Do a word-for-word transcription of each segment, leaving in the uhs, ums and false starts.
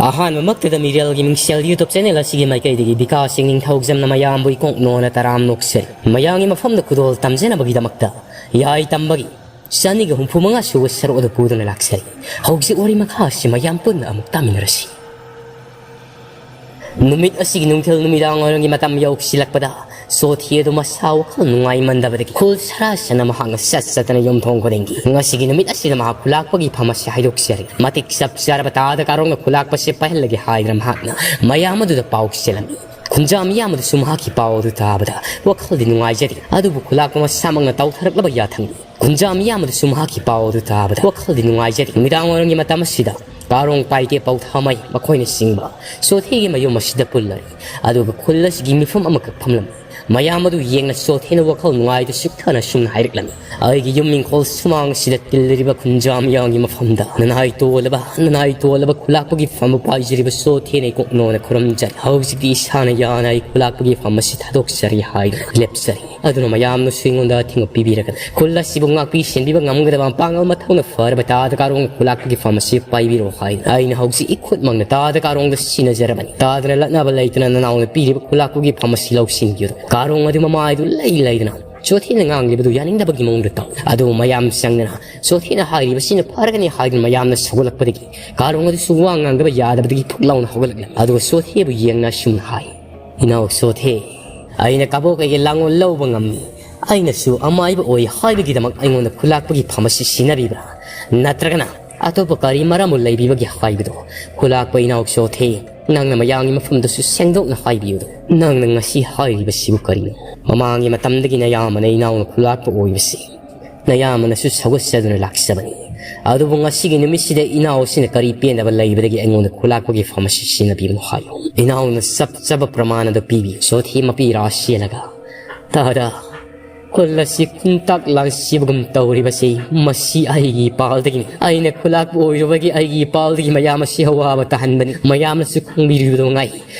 ꯑꯍꯥꯟꯕꯃꯛꯇꯗ ꯃꯤꯔꯦꯜꯒꯤ ꯃꯤꯡꯁꯦꯜ YouTube channel ꯑꯁꯤꯒꯤ ꯃꯥꯏꯀꯩꯗꯒꯤ ꯕꯤꯀꯥꯁ ꯁꯤꯡ ꯅꯤꯡꯊꯧꯖꯝꯅ ꯃꯌꯥꯝꯕꯨ ꯏꯀꯣꯛ ꯅꯣꯟꯅ ꯇꯔꯥꯝ ꯅꯣꯛꯆꯔꯤ꯫ ꯃꯌꯥꯝꯒꯤ ꯃꯐꯝꯗ ꯈꯨꯗꯣꯜ ꯇꯝꯖꯅꯕꯒꯤꯗꯃꯛꯇ ꯌꯥꯏ ꯇꯝꯕꯒꯤ ꯆꯅꯤꯒ ꯍꯨꯝꯐꯨ ꯃꯉꯥ ꯁꯨꯕ ꯁꯔꯨꯛ ꯑꯗꯨ ꯄꯨꯗꯨꯅ ꯂꯥꯛꯆꯔꯤ꯫ ꯍꯧꯖꯤꯛ ꯋꯥꯔꯤ ꯃꯈꯥ ꯑꯁꯤ ꯃꯌꯥꯝ ꯄꯨꯟꯅ ꯑꯃꯨꯛ ꯇꯥꯃꯤꯟꯅꯔꯁꯤ꯫ ꯅꯨꯃꯤꯠ ꯑꯁꯤꯒꯤ ꯅꯨꯡꯊꯤꯜ ꯅꯨꯃꯤꯗꯥꯡ ꯋꯥꯏꯔꯝꯒꯤ ꯃꯇꯝ ꯌꯧꯁꯤꯜꯂꯛꯄꯗ ꯁꯣꯊꯤ ꯑꯗꯨ ꯃꯁꯥ ꯋꯥꯈꯜ ꯅꯨꯡꯉꯥꯏꯃꯟꯗꯕꯗꯒꯤ ꯈꯨꯜ ꯁꯔꯥꯁꯅ ꯃꯍꯥꯛꯅ ꯆꯠ ꯆꯠꯇꯅ ꯌꯨꯝꯊꯣꯡ ꯈꯨꯗꯤꯡꯒꯤ ꯉꯁꯤꯒꯤ ꯅꯨꯃꯤꯠ ꯑꯁꯤꯗ ꯃꯍꯥꯛ ꯈꯨꯂꯥꯛꯄꯒꯤ ꯐꯝ ꯑꯁꯤ ꯍꯥꯏꯗꯣꯛꯆꯔꯤ꯫ ꯃꯇꯤꯛ ꯆꯞ ꯆꯥꯔꯕ ꯇꯥꯗ ꯀꯥꯔꯣꯡꯅ ꯈꯨꯂꯥꯛꯄꯁꯦ ꯄꯥꯏꯍꯜꯂꯒꯦ ꯍꯥꯏꯗꯨꯅ ꯃꯍꯥꯛꯅ ꯃꯌꯥꯝ ꯑꯗꯨꯗ ꯄꯥꯎ ꯆꯦꯜꯂꯝꯃꯤ꯫ ꯈꯨꯟꯖꯥ ꯃꯤꯌꯥꯝ ꯑꯗꯨꯁꯨ ꯃꯍꯥꯛꯀꯤ ꯄꯥꯎ ꯑꯗꯨ ꯇꯥꯕꯗ ꯋꯥꯈꯜꯗꯤ ꯅꯨꯡꯉꯥꯏꯖꯗꯦ, ꯑꯗꯨꯕꯨ ꯈꯨꯂꯥꯛꯄ ꯃꯁꯥꯃꯛꯅ ꯇꯧꯊꯔꯛꯂꯕ ꯌꯥꯊꯪꯅꯤ꯫ ꯈꯨꯟꯖꯥ ꯃꯤꯌꯥꯝ ꯑꯗꯨꯁꯨ ꯃꯍꯥꯛꯀꯤ ꯄꯥꯎ ꯑꯗꯨ ꯇꯥꯕꯗ ꯋꯥꯈꯜꯗꯤ ꯅꯨꯡꯉꯥꯏꯖꯔꯤ꯫ ꯅꯨꯃꯤꯗꯥꯡ ꯋꯥꯏꯔꯝꯒꯤ ꯃꯇꯝ ꯑꯁꯤꯗ ꯀꯥꯔꯣꯡ, ꯄꯥꯏꯇꯦ, ꯄꯧꯊꯥꯃꯩ ꯃꯈꯣꯏꯅꯆꯤꯡꯕ ꯁꯣꯊꯤꯒꯤ ꯃꯌꯨꯝ ꯑꯁꯤꯗ ꯄꯨꯜꯂꯔꯤ꯫ ꯑꯗꯨꯒ ꯈꯨꯜ ꯑꯁꯤꯒꯤ ꯃꯤꯐꯝ ꯑꯃꯈꯛ ꯐꯝꯂꯝꯃꯤ꯫ ꯃꯌꯥꯝ ꯑꯗꯨ ꯌꯦꯡꯅ ꯁꯣꯊꯤꯅ ꯋꯥꯈꯜ ꯅꯨꯡꯉꯥꯏꯇ ꯆꯤꯛꯊꯅ ꯁꯨꯝꯅ ꯍꯥꯏꯔꯛꯂꯝꯃꯤ, "ꯑꯩꯒꯤ ꯌꯨꯝ ꯏꯪꯈꯣꯜ ꯁꯨꯃꯥꯡ ꯑꯁꯤꯗ ꯇꯤꯜꯂꯤꯔꯤꯕ ꯈꯨꯟꯖꯥ ꯃꯤꯌꯥꯝꯒꯤ ꯃꯐꯝꯗ ꯅꯅꯥꯏ ꯇꯣꯜꯂꯕ, ꯅꯅꯥꯏ ꯇꯣꯜꯂꯕ ꯈꯨꯂꯥꯛꯄꯒꯤ ꯐꯝ ꯄꯥꯏꯖꯔꯤꯕ ꯁꯣꯊꯤꯅ ꯏꯀꯣꯛ ꯅꯣꯟꯅ ꯈꯨꯔꯨꯝꯖꯔꯤ꯫ ꯍꯧꯖꯤꯛꯇꯤ ꯏꯁꯥꯅ ꯌꯥꯅ ꯑꯩ ꯈꯨꯂꯥꯛꯄꯒꯤ ꯐꯝ ꯑꯁꯤ ꯊꯥꯗꯣꯛꯆꯔꯤ" ꯍꯥꯏꯗꯨꯅ ꯂꯦꯞꯆꯔꯤ꯫ ꯑꯗꯨꯅ ꯃꯌꯥꯝꯅꯁꯨ ꯑꯩꯉꯣꯟꯗ ꯑꯊꯤꯡꯕ ꯄꯤꯕꯤꯔꯒꯅꯤ꯫ ꯈꯨꯜ ꯑꯁꯤꯕꯨ ꯉꯥꯛꯄꯤ ꯁꯦꯟꯕꯤꯕ ꯉꯝꯒꯗꯕ ꯃꯄꯥꯡꯒꯜ ꯃꯊꯧꯅ ꯐꯔꯕ ꯇꯥꯗ ꯀꯥꯔꯣꯡ ꯈꯨꯂꯥꯛꯄꯒꯤ ꯐꯝ ꯑꯁꯤ ꯄꯥꯏꯕꯤꯔꯣ ꯍꯥꯏꯅ ꯑꯩꯅ ꯍꯧꯖꯤꯛ ꯏꯈꯨꯠꯃꯛꯅ ꯇꯥꯗ ꯀꯥꯔꯣꯡꯗ ꯁꯤꯟꯅꯖꯔꯕꯅꯤ꯫ ꯇꯥꯗꯅ ꯂꯛꯅꯕ ꯂꯩꯇꯅ ꯅꯅꯥꯎꯅ ꯄꯤꯔꯤꯕ ꯈꯨꯂꯥꯛꯄꯒꯤ ꯐꯝ ꯑꯁꯤ ꯂꯧꯁꯤꯟꯕꯤꯌꯨ꯫ ꯀꯥꯔꯣꯡ ꯑꯗꯨ ꯃꯃꯥꯏꯗꯨ ꯂꯩ ꯂꯩꯗꯅ ꯁꯣꯊꯤꯅ ꯉꯥꯡꯂꯤꯕꯗꯨ ꯌꯥꯅꯤꯡꯗꯕꯒꯤ ꯃꯑꯣꯡꯗ ꯇꯧ꯫ ꯑꯗꯨꯕꯨ ꯃꯌꯥꯝ ꯆꯪꯗꯅ ꯁꯣꯊꯤꯅ ꯍꯥꯏꯔꯤꯕꯁꯤꯅ ꯐꯔꯒꯅꯤ ꯍꯥꯏꯗꯨꯅ ꯃꯌꯥꯝꯅ ꯁꯧꯒꯠꯂꯛꯄꯗꯒꯤ ꯀꯥꯔꯣꯡ ꯑꯗꯨꯁꯨ ꯋꯥ ꯉꯥꯡꯗꯕ ꯌꯥꯗꯕꯗꯒꯤ ꯐꯨꯛ ꯂꯥꯎꯅ ꯍꯧꯒꯠꯂꯛꯂꯝꯃꯤ꯫ ꯑꯗꯨꯒ ꯁꯣꯊꯤꯕꯨ ꯌꯦꯡꯅ ꯑꯁꯨꯝꯅ ꯍꯥꯏ, "ꯏꯅꯥꯎ ꯁꯣꯊꯤ, ꯑꯩꯅ ꯀꯕꯣꯛ ꯀꯩꯒꯤ ꯂꯥꯡꯒꯣꯜ ꯂꯧꯕ ꯉꯝꯃꯤ꯫ ꯑꯩꯅꯁꯨ ꯑꯃꯥꯏꯕ ꯑꯣꯏ ꯍꯥꯏꯕꯒꯤꯗꯃꯛ ꯑꯩꯉꯣꯟꯗ ꯈꯨꯂꯥꯛꯄꯒꯤ ꯐꯝ ꯑꯁꯤ ꯁꯤꯟꯅꯕꯤꯕ꯭ꯔꯥ? ꯅꯠꯇ꯭ꯔꯒꯅ ꯑꯇꯣꯞꯄ ꯀꯔꯤ ꯃꯔꯝ ꯂꯩꯕꯤꯕꯒꯦ ꯍꯥꯏꯕꯗꯣ ꯈꯨꯂꯥꯛꯄ ꯏꯅꯥꯎ ꯁꯣꯊꯤ, ꯅꯪꯅ ꯃꯌꯥꯝꯒꯤ ꯃꯐꯝꯗꯁꯨ ꯁꯦꯡꯗꯣꯛꯅ ꯍꯥꯏꯕꯤꯌꯨ꯫ ꯅꯪꯅ ꯉꯁꯤ ꯍꯥꯏꯔꯤꯕꯁꯤꯕꯨ ꯀꯔꯤꯅꯣ? ꯃꯃꯥꯡꯒꯤ ꯃꯇꯝꯗꯒꯤ ꯅꯌꯥꯝꯕꯅ ꯏꯅꯥꯎꯅ ꯈꯨꯂꯥꯛꯄ ꯑꯣꯏꯕꯁꯤ ꯅꯌꯥꯝꯕꯅꯁꯨ ꯁꯧꯒꯠꯆꯗꯨꯅ ꯂꯥꯛꯆꯕꯅꯤ꯫ ꯑꯗꯨꯕꯨ ꯉꯁꯤꯒꯤ ꯅꯨꯃꯤꯠꯁꯤꯗ ꯏꯅꯥꯎ ꯑꯁꯤꯅ ꯀꯔꯤ ꯄꯦꯟꯗꯕ ꯂꯩꯕꯗꯒꯤ ꯑꯩꯉꯣꯟꯗ ꯈꯨꯂꯥꯛꯄꯒꯤ ꯐꯝ ꯑꯁꯤ ꯁꯤꯟꯅꯕꯤꯕꯅꯣ ꯍꯥꯏꯌꯨ꯫ ꯏꯅꯥꯎꯅ ꯆꯞ ꯆꯥꯕ ꯄ꯭ꯔꯃꯥꯟ ꯑꯗꯨ ꯄꯤꯕꯤꯌꯨ꯫" ꯁꯣꯊꯤ ꯃꯄꯤ ꯏꯔꯥ ꯆꯦꯜꯂꯒ, "ꯇꯥꯗ, ꯈꯨꯜ ꯑꯁꯤ ꯈꯨꯟꯇꯥꯛ ꯂꯥꯟꯁꯤꯕꯒꯨꯝ ꯇꯧꯔꯤꯕꯁꯤ ꯃꯁꯤ ꯑꯩꯒꯤ ꯏꯄꯥꯜꯗꯒꯤꯅꯤ꯫ ꯑꯩꯅ ꯈꯨꯂꯥꯛꯄ ꯑꯣꯏꯔꯨꯕꯒꯤ ꯑꯩꯒꯤ ꯏꯄꯥꯜꯗꯒꯤ ꯃꯌꯥꯝ ꯑꯁꯤ ꯑꯋꯥꯕ ꯇꯥꯍꯟꯕꯅꯤ꯫ ꯃꯌꯥꯝꯅꯁꯨ ꯈꯪꯕꯤꯔꯤꯕꯗꯨ ꯉꯥꯏ꯫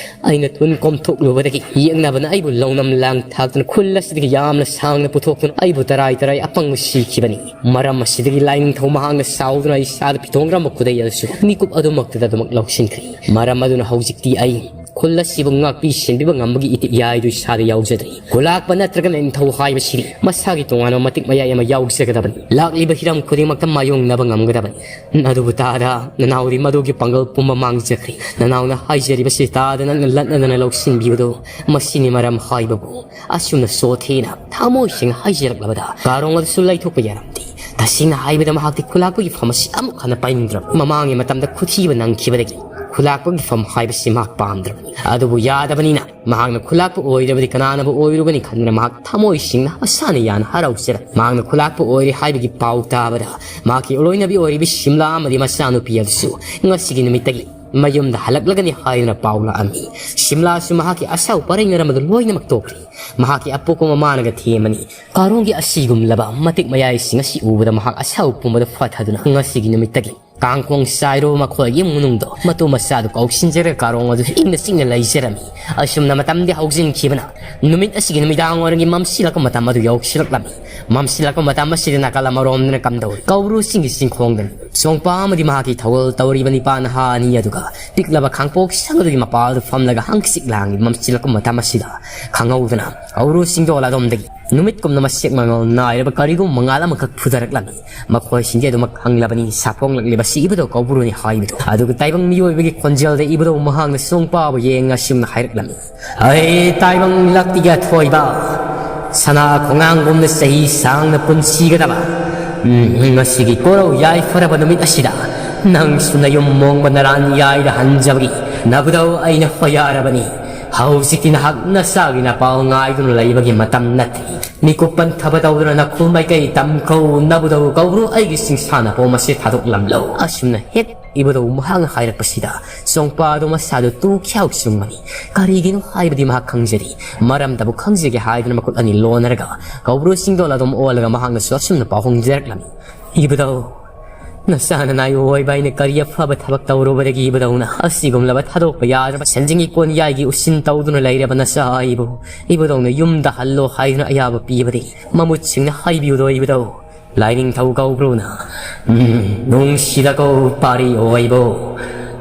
ꯑꯩꯅ ꯊꯨꯟ ꯀꯣꯝꯊꯣꯛꯂꯨꯕꯗꯒꯤ ꯌꯦꯛꯅꯕꯅ ꯑꯩꯕꯨ ꯂꯧꯅꯝ ꯂꯥꯡ ꯊꯥꯛꯇꯨꯅ ꯈꯨꯜ ꯑꯁꯤꯗꯒꯤ ꯌꯥꯝꯅ ꯁꯥꯡꯅ ꯄꯨꯊꯣꯛꯇꯨꯅ ꯑꯩꯕꯨ ꯇꯔꯥꯏ ꯇꯔꯥꯏ ꯑꯄꯪꯕ ꯁꯤꯈꯤꯕꯅꯤ꯫ ꯃꯔꯝ ꯑꯁꯤꯗꯒꯤ ꯂꯥꯏꯅꯤꯡꯊꯧ ꯃꯍꯥꯛꯅ ꯁꯥꯎꯗꯨꯅ ꯏꯁꯥꯗ ꯄꯤꯊꯣꯡꯈ꯭ꯔꯝꯕ ꯈꯨꯗꯩ ꯑꯗꯨꯁꯨ ꯃꯤꯀꯨꯞ ꯑꯗꯨꯃꯛꯇꯗ ꯑꯗꯨꯃꯛ ꯂꯧꯁꯤꯟꯈ꯭ꯔꯦ꯫ ꯃꯔꯝ ꯑꯗꯨꯅ ꯍꯧꯖꯤꯛꯇꯤ ꯑꯩ ꯈꯨꯜ ꯑꯁꯤꯕꯨ ꯉꯥꯛꯄꯤ ꯁꯦꯟꯕꯤꯕ ꯉꯝꯕꯒꯤ ꯏꯇꯤꯛ ꯏꯌꯥꯏꯗꯨ ꯏꯁꯥꯗ ꯌꯥꯎꯖꯗ꯭ꯔꯤ꯫ ꯈꯨꯂꯥꯛꯄ ꯅꯠꯇ꯭ꯔꯒ ꯅꯤꯡꯊꯧ ꯍꯥꯏꯕꯁꯤꯗꯤ ꯃꯁꯥꯒꯤ ꯇꯣꯉꯥꯟꯕ ꯃꯇꯤꯛ ꯃꯌꯥꯏ ꯑꯃ ꯌꯥꯎꯖꯒꯗꯕꯅꯤ꯫ ꯂꯥꯛꯂꯤꯕ ꯍꯤꯔꯝ ꯈꯨꯗꯤꯡꯃꯛꯇ ꯃꯥꯌꯣꯛꯅꯕ ꯉꯝꯒꯗꯕꯅꯤ꯫ ꯑꯗꯨꯕꯨ ꯇꯥꯗ, ꯅꯅꯥꯎꯗꯤ ꯃꯗꯨꯒꯤ ꯄꯥꯡꯒꯜ ꯄꯨꯝꯕ ꯃꯥꯡꯖꯈ꯭ꯔꯦ꯫ ꯅꯅꯥꯎꯅ ꯍꯥꯏꯖꯔꯤꯕꯁꯤ ꯇꯥꯗ ꯅꯪꯅ ꯂꯠꯅꯗꯅ ꯂꯧꯁꯤꯟꯕꯤꯕꯗꯨ ꯃꯁꯤꯅꯤ ꯃꯔꯝ ꯍꯥꯏꯕꯕꯨ꯫ ꯑꯁꯨꯝꯅ ꯁꯣꯊꯦꯅ ꯊꯃꯣꯏ ꯁꯦꯡꯅ ꯍꯥꯏꯖꯔꯛꯂꯕꯗ ꯀꯥꯔꯣꯡ ꯑꯗꯨꯁꯨ ꯂꯩꯊꯣꯛꯄ ꯌꯥꯔꯝꯗꯦ꯫ ꯇꯁꯦꯡꯅ ꯍꯥꯏꯕꯗ ꯃꯍꯥꯛꯇꯤ ꯈꯨꯂꯥꯛꯄꯒꯤ ꯐꯝ ꯑꯁꯤ ꯑꯃꯨꯛ ꯍꯟꯅ ꯄꯥꯏꯅꯤꯡꯗ꯭ꯔꯕ꯫ ꯃꯃꯥꯡꯒꯤ ꯃꯇꯝꯗ ꯈꯨꯊꯤꯕ ꯅꯪꯈꯤꯕꯗꯒꯤ ꯈꯨꯂꯥꯛꯄꯒꯤ ꯐꯝ ꯍꯥꯏꯕꯁꯤ ꯃꯍꯥꯛ ꯄꯥꯝꯗ꯭ꯔꯕꯅꯤ꯫ ꯑꯗꯨꯕꯨ ꯌꯥꯗꯕꯅꯤꯅ ꯃꯍꯥꯛꯅ ꯈꯨꯂꯥꯛꯄ ꯑꯣꯏꯗ꯭ꯔꯕꯗꯤ ꯀꯅꯥꯅꯕꯨ ꯑꯣꯏꯔꯨꯒꯅꯤ ꯈꯟꯗꯨꯅ ꯃꯍꯥꯛ ꯊꯃꯣꯏ ꯁꯦꯡꯅ ꯃꯁꯥꯅ ꯌꯥꯅ ꯍꯔꯥꯎꯖꯔꯝꯃꯤ꯫ ꯃꯍꯥꯛꯅ ꯈꯨꯂꯥꯛꯄ ꯑꯣꯏꯔꯦ ꯍꯥꯏꯕꯒꯤ ꯄꯥꯎ ꯇꯥꯕꯗ ꯃꯍꯥꯛꯀꯤ ꯂꯣꯏꯅꯕꯤ ꯑꯣꯏꯔꯤꯕꯤ ꯁꯤꯝꯂꯥ ꯑꯃꯗꯤ ꯃꯆꯥꯅꯨꯄꯤ ꯑꯗꯨꯁꯨ ꯉꯁꯤꯒꯤ ꯅꯨꯃꯤꯠꯇꯒꯤ ꯃꯌꯨꯝꯗ ꯍꯜꯂꯛꯂꯒꯅꯤ ꯍꯥꯏꯗꯨꯅ ꯄꯥꯎ ꯂꯥꯛꯑꯝꯃꯤ꯫ ꯁꯤꯝꯂꯥꯁꯨ ꯃꯍꯥꯛꯀꯤ ꯑꯁꯥꯎ ꯄꯔꯩꯅꯔꯝꯕꯗꯨ ꯂꯣꯏꯅꯃꯛ ꯇꯣꯛꯈ꯭ꯔꯦ꯫ ꯃꯍꯥꯛꯀꯤ ꯑꯄꯣꯛꯄ ꯃꯃꯥꯅꯒ ꯊꯦꯝꯃꯅꯤ꯫ ꯀꯥꯔꯣꯡꯒꯤ ꯑꯁꯤꯒꯨꯝꯂꯕ ꯃꯇꯤꯛ ꯃꯌꯥꯏꯁꯤꯡ ꯑꯁꯤ ꯎꯕꯗ ꯃꯍꯥꯛ ꯑꯁꯥꯎ ꯄꯨꯝꯕꯗ ꯐꯊꯗꯨꯅ ꯉꯁꯤꯒꯤ ꯅꯨꯃꯤꯠꯇꯒꯤ ꯀꯥꯡꯈꯣꯡ ꯆꯥꯏꯔꯨꯕ ꯃꯈꯣꯏꯒꯤ ꯏꯃꯨꯡ ꯃꯅꯨꯡꯗꯣ ꯃꯇꯨ ꯃꯆꯥꯗꯨ ꯀꯧꯁꯤꯟꯖꯔꯒ ꯀꯥꯔꯣꯡ ꯑꯗꯨꯁꯨ ꯏꯪꯅ ꯆꯤꯛꯅ ꯂꯩꯖꯔꯝꯃꯤ꯫ ꯑꯁꯨꯝꯅ ꯃꯇꯝꯗꯤ ꯍꯧꯖꯤꯟꯈꯤꯕꯅ ꯅꯨꯃꯤꯠ ꯑꯁꯤꯒꯤ ꯅꯨꯃꯤꯗꯥꯡ ꯋꯥꯏꯔꯝꯒꯤ ꯃꯝꯁꯤꯜꯂꯛꯄ ꯃꯇꯝ ꯑꯗꯨ ꯌꯧꯁꯤꯜꯂꯛꯂꯝꯃꯤ꯫ ꯃꯝꯁꯤꯜꯂꯛꯄ ꯃꯇꯝ ꯑꯁꯤꯗ ꯅꯥꯀꯜ ꯑꯃꯔꯣꯝꯗꯅ ꯀꯝꯗꯧꯔꯤ? ꯀꯧꯕ꯭ꯔꯨ ꯆꯤꯡꯒꯤ ꯆꯤꯡꯈꯣꯡꯗꯅꯤ꯫ ꯆꯣꯡꯄꯥ ꯑꯃꯗꯤ ꯃꯍꯥꯛꯀꯤ ꯊꯧꯒꯜ ꯇꯧꯔꯤꯕ ꯅꯤꯄꯥ ꯅꯍꯥ ꯑꯅꯤ ꯑꯗꯨꯒ ꯄꯤꯛꯂꯕ ꯈꯥꯡꯄꯣꯛ ꯁꯪ ꯑꯗꯨꯒꯤ ꯃꯄꯥꯜꯗ ꯐꯝꯂꯒ ꯍꯪꯆꯤꯛ ꯂꯥꯡꯂꯤ꯫ ꯃꯝꯁꯤꯜꯂꯛꯄ ꯃꯇꯝ ꯑꯁꯤꯗ ꯈꯪꯍꯧꯗꯅ ꯀꯧꯕ꯭ꯔꯨ ꯆꯤꯡꯗꯣꯜ ꯑꯗꯣꯝꯗꯒꯤ ꯅꯨꯃꯤꯠꯀꯨꯝꯅ ꯃꯁꯦꯛ ꯃꯉꯥꯜ ꯅꯥꯏꯔꯕ ꯀꯔꯤꯒꯨꯝꯕ ꯃꯉꯥꯜ ꯑꯃꯈꯛ ꯐꯨꯊꯔꯛꯂꯝꯃꯤ꯫ ꯃꯈꯣꯏꯁꯤꯡꯗꯤ ꯑꯗꯨꯃꯛ ꯈꯪꯂꯕꯅꯤ꯫ ꯁꯥꯐꯣꯡꯂꯛꯂꯤꯕꯁꯤ ꯏꯕꯨꯙꯧ ꯀꯧꯕ꯭ꯔꯨꯅꯤ ꯍꯥꯏꯕꯗꯨ꯫ ꯑꯗꯨꯒ ꯇꯥꯏꯕꯪ ꯃꯤꯑꯣꯏꯕꯒꯤ ꯈꯣꯟꯖꯦꯜꯗ ꯏꯕꯨꯙꯧ ꯃꯍꯥꯛꯅ ꯆꯣꯡꯄꯥꯕꯨ ꯌꯦꯡ ꯑꯁꯨꯝꯅ ꯍꯥꯏꯔꯛꯂꯝꯃꯤ꯫ "ꯑꯩ ꯇꯥꯏꯕꯪ ꯂꯛꯇꯤꯒꯤ ꯑꯊꯣꯏꯕ, ꯁꯅꯥ ꯈꯣꯡꯉꯥꯡꯒꯨꯝꯅ ꯆꯍꯤ ꯁꯥꯡꯅ ꯄꯨꯟꯁꯤꯒꯗꯕ, ꯎꯝ, ꯉꯁꯤꯒꯤ ꯀꯣꯔꯧ ꯌꯥꯏꯐꯔꯕ ꯅꯨꯃꯤꯠ ꯑꯁꯤꯗ ꯅꯪꯁꯨ ꯅꯌꯨꯝ ꯃꯣꯡꯕ ꯅꯔꯥꯟ ꯌꯥꯏꯗ ꯍꯟꯖꯕꯒꯤ ꯅꯕꯨꯙꯧ ꯑꯩꯅ ꯍꯣꯌꯥꯔꯕꯅꯤ꯫ ꯍꯧꯖꯤꯛꯇꯤ ꯅꯍꯥꯛ ꯅꯆꯥꯒꯤ ꯅꯄꯥꯎ ꯉꯥꯏꯗꯨꯅ ꯂꯩꯕꯒꯤ ꯃꯇꯝ ꯅꯠꯇꯦ꯫ ꯃꯤꯀꯨꯞ ꯄꯟꯊꯕ ꯇꯧꯗꯨꯅ ꯅꯈꯨꯜ ꯃꯥꯏꯀꯩ ꯇꯝꯈꯧ꯫ ꯅꯕꯨꯙꯧ ꯀꯧꯕ꯭ꯔꯨ ꯑꯩꯒꯤ ꯁꯤꯡꯁꯥꯅꯄꯣꯝ ꯑꯁꯤ ꯊꯥꯗꯣꯛꯂꯝꯂꯣ꯫" ꯑꯁꯨꯝꯅ ꯍꯦꯛ ꯏꯕꯨꯙꯧ ꯃꯍꯥꯛꯅ ꯍꯥꯏꯔꯛꯄꯁꯤꯗ ꯆꯣꯡꯄꯥꯗꯨ ꯃꯁꯥꯗꯨ ꯇꯨ ꯈ꯭ꯌꯥꯎ ꯆꯨꯡꯕꯅꯤ꯫ ꯀꯔꯤꯒꯤꯅꯣ ꯍꯥꯏꯕꯗꯤ ꯃꯍꯥꯛ ꯈꯪꯖꯗꯦ꯫ ꯃꯔꯝꯗꯕꯨ ꯈꯪꯖꯒꯦ ꯍꯥꯏꯗꯨꯅ ꯃꯈꯨꯠ ꯑꯅꯤ ꯂꯣꯟꯅꯔꯒ ꯀꯧꯕ꯭ꯔꯨ ꯆꯤꯡꯗꯣꯜ ꯑꯗꯨꯝ ꯑꯣꯜꯂꯒ ꯃꯍꯥꯛꯅꯁꯨ ꯑꯁꯨꯝꯅ ꯄꯥꯎꯈꯨꯝ ꯄꯤꯖꯔꯛꯂꯝꯃꯤ꯫ ꯏꯕꯨꯙꯧ, ꯅꯆꯥ ꯅꯅꯥꯏ ꯑꯣꯏꯕ ꯑꯩꯅ ꯀꯔꯤ ꯑꯐꯕ ꯊꯕꯛ ꯇꯧꯔꯨꯕꯗꯒꯤ ꯏꯕꯨꯙꯧꯅ ꯑꯁꯤꯒꯨꯝꯂꯕ ꯊꯥꯗꯣꯛꯄ ꯌꯥꯗ꯭ꯔꯕ ꯁꯦꯟꯖꯤꯡꯒꯤ ꯀꯣꯟꯌꯥꯏꯒꯤ ꯎꯁꯤꯟ ꯇꯧꯗꯨꯅ ꯂꯩꯔꯕ ꯅꯆꯥ ꯑꯩꯕꯨ ꯏꯕꯨꯙꯧꯅ ꯌꯨꯝꯗ ꯍꯜꯂꯣ ꯍꯥꯏꯗꯨꯅ ꯑꯌꯥꯕ ꯄꯤꯕꯗꯤ? ꯃꯃꯨꯠꯁꯤꯡꯅ ꯍꯥꯏꯕꯤꯌꯨꯗꯣ ꯏꯕꯨꯙꯧ꯫ ꯂꯥꯏꯅꯤꯡꯊꯧ ꯀꯧꯕ꯭ꯔꯨꯅ, "ꯎꯝ, ꯅꯨꯡꯁꯤꯗꯀꯣ ꯄꯥꯔꯤ ꯑꯣꯏꯕꯣ,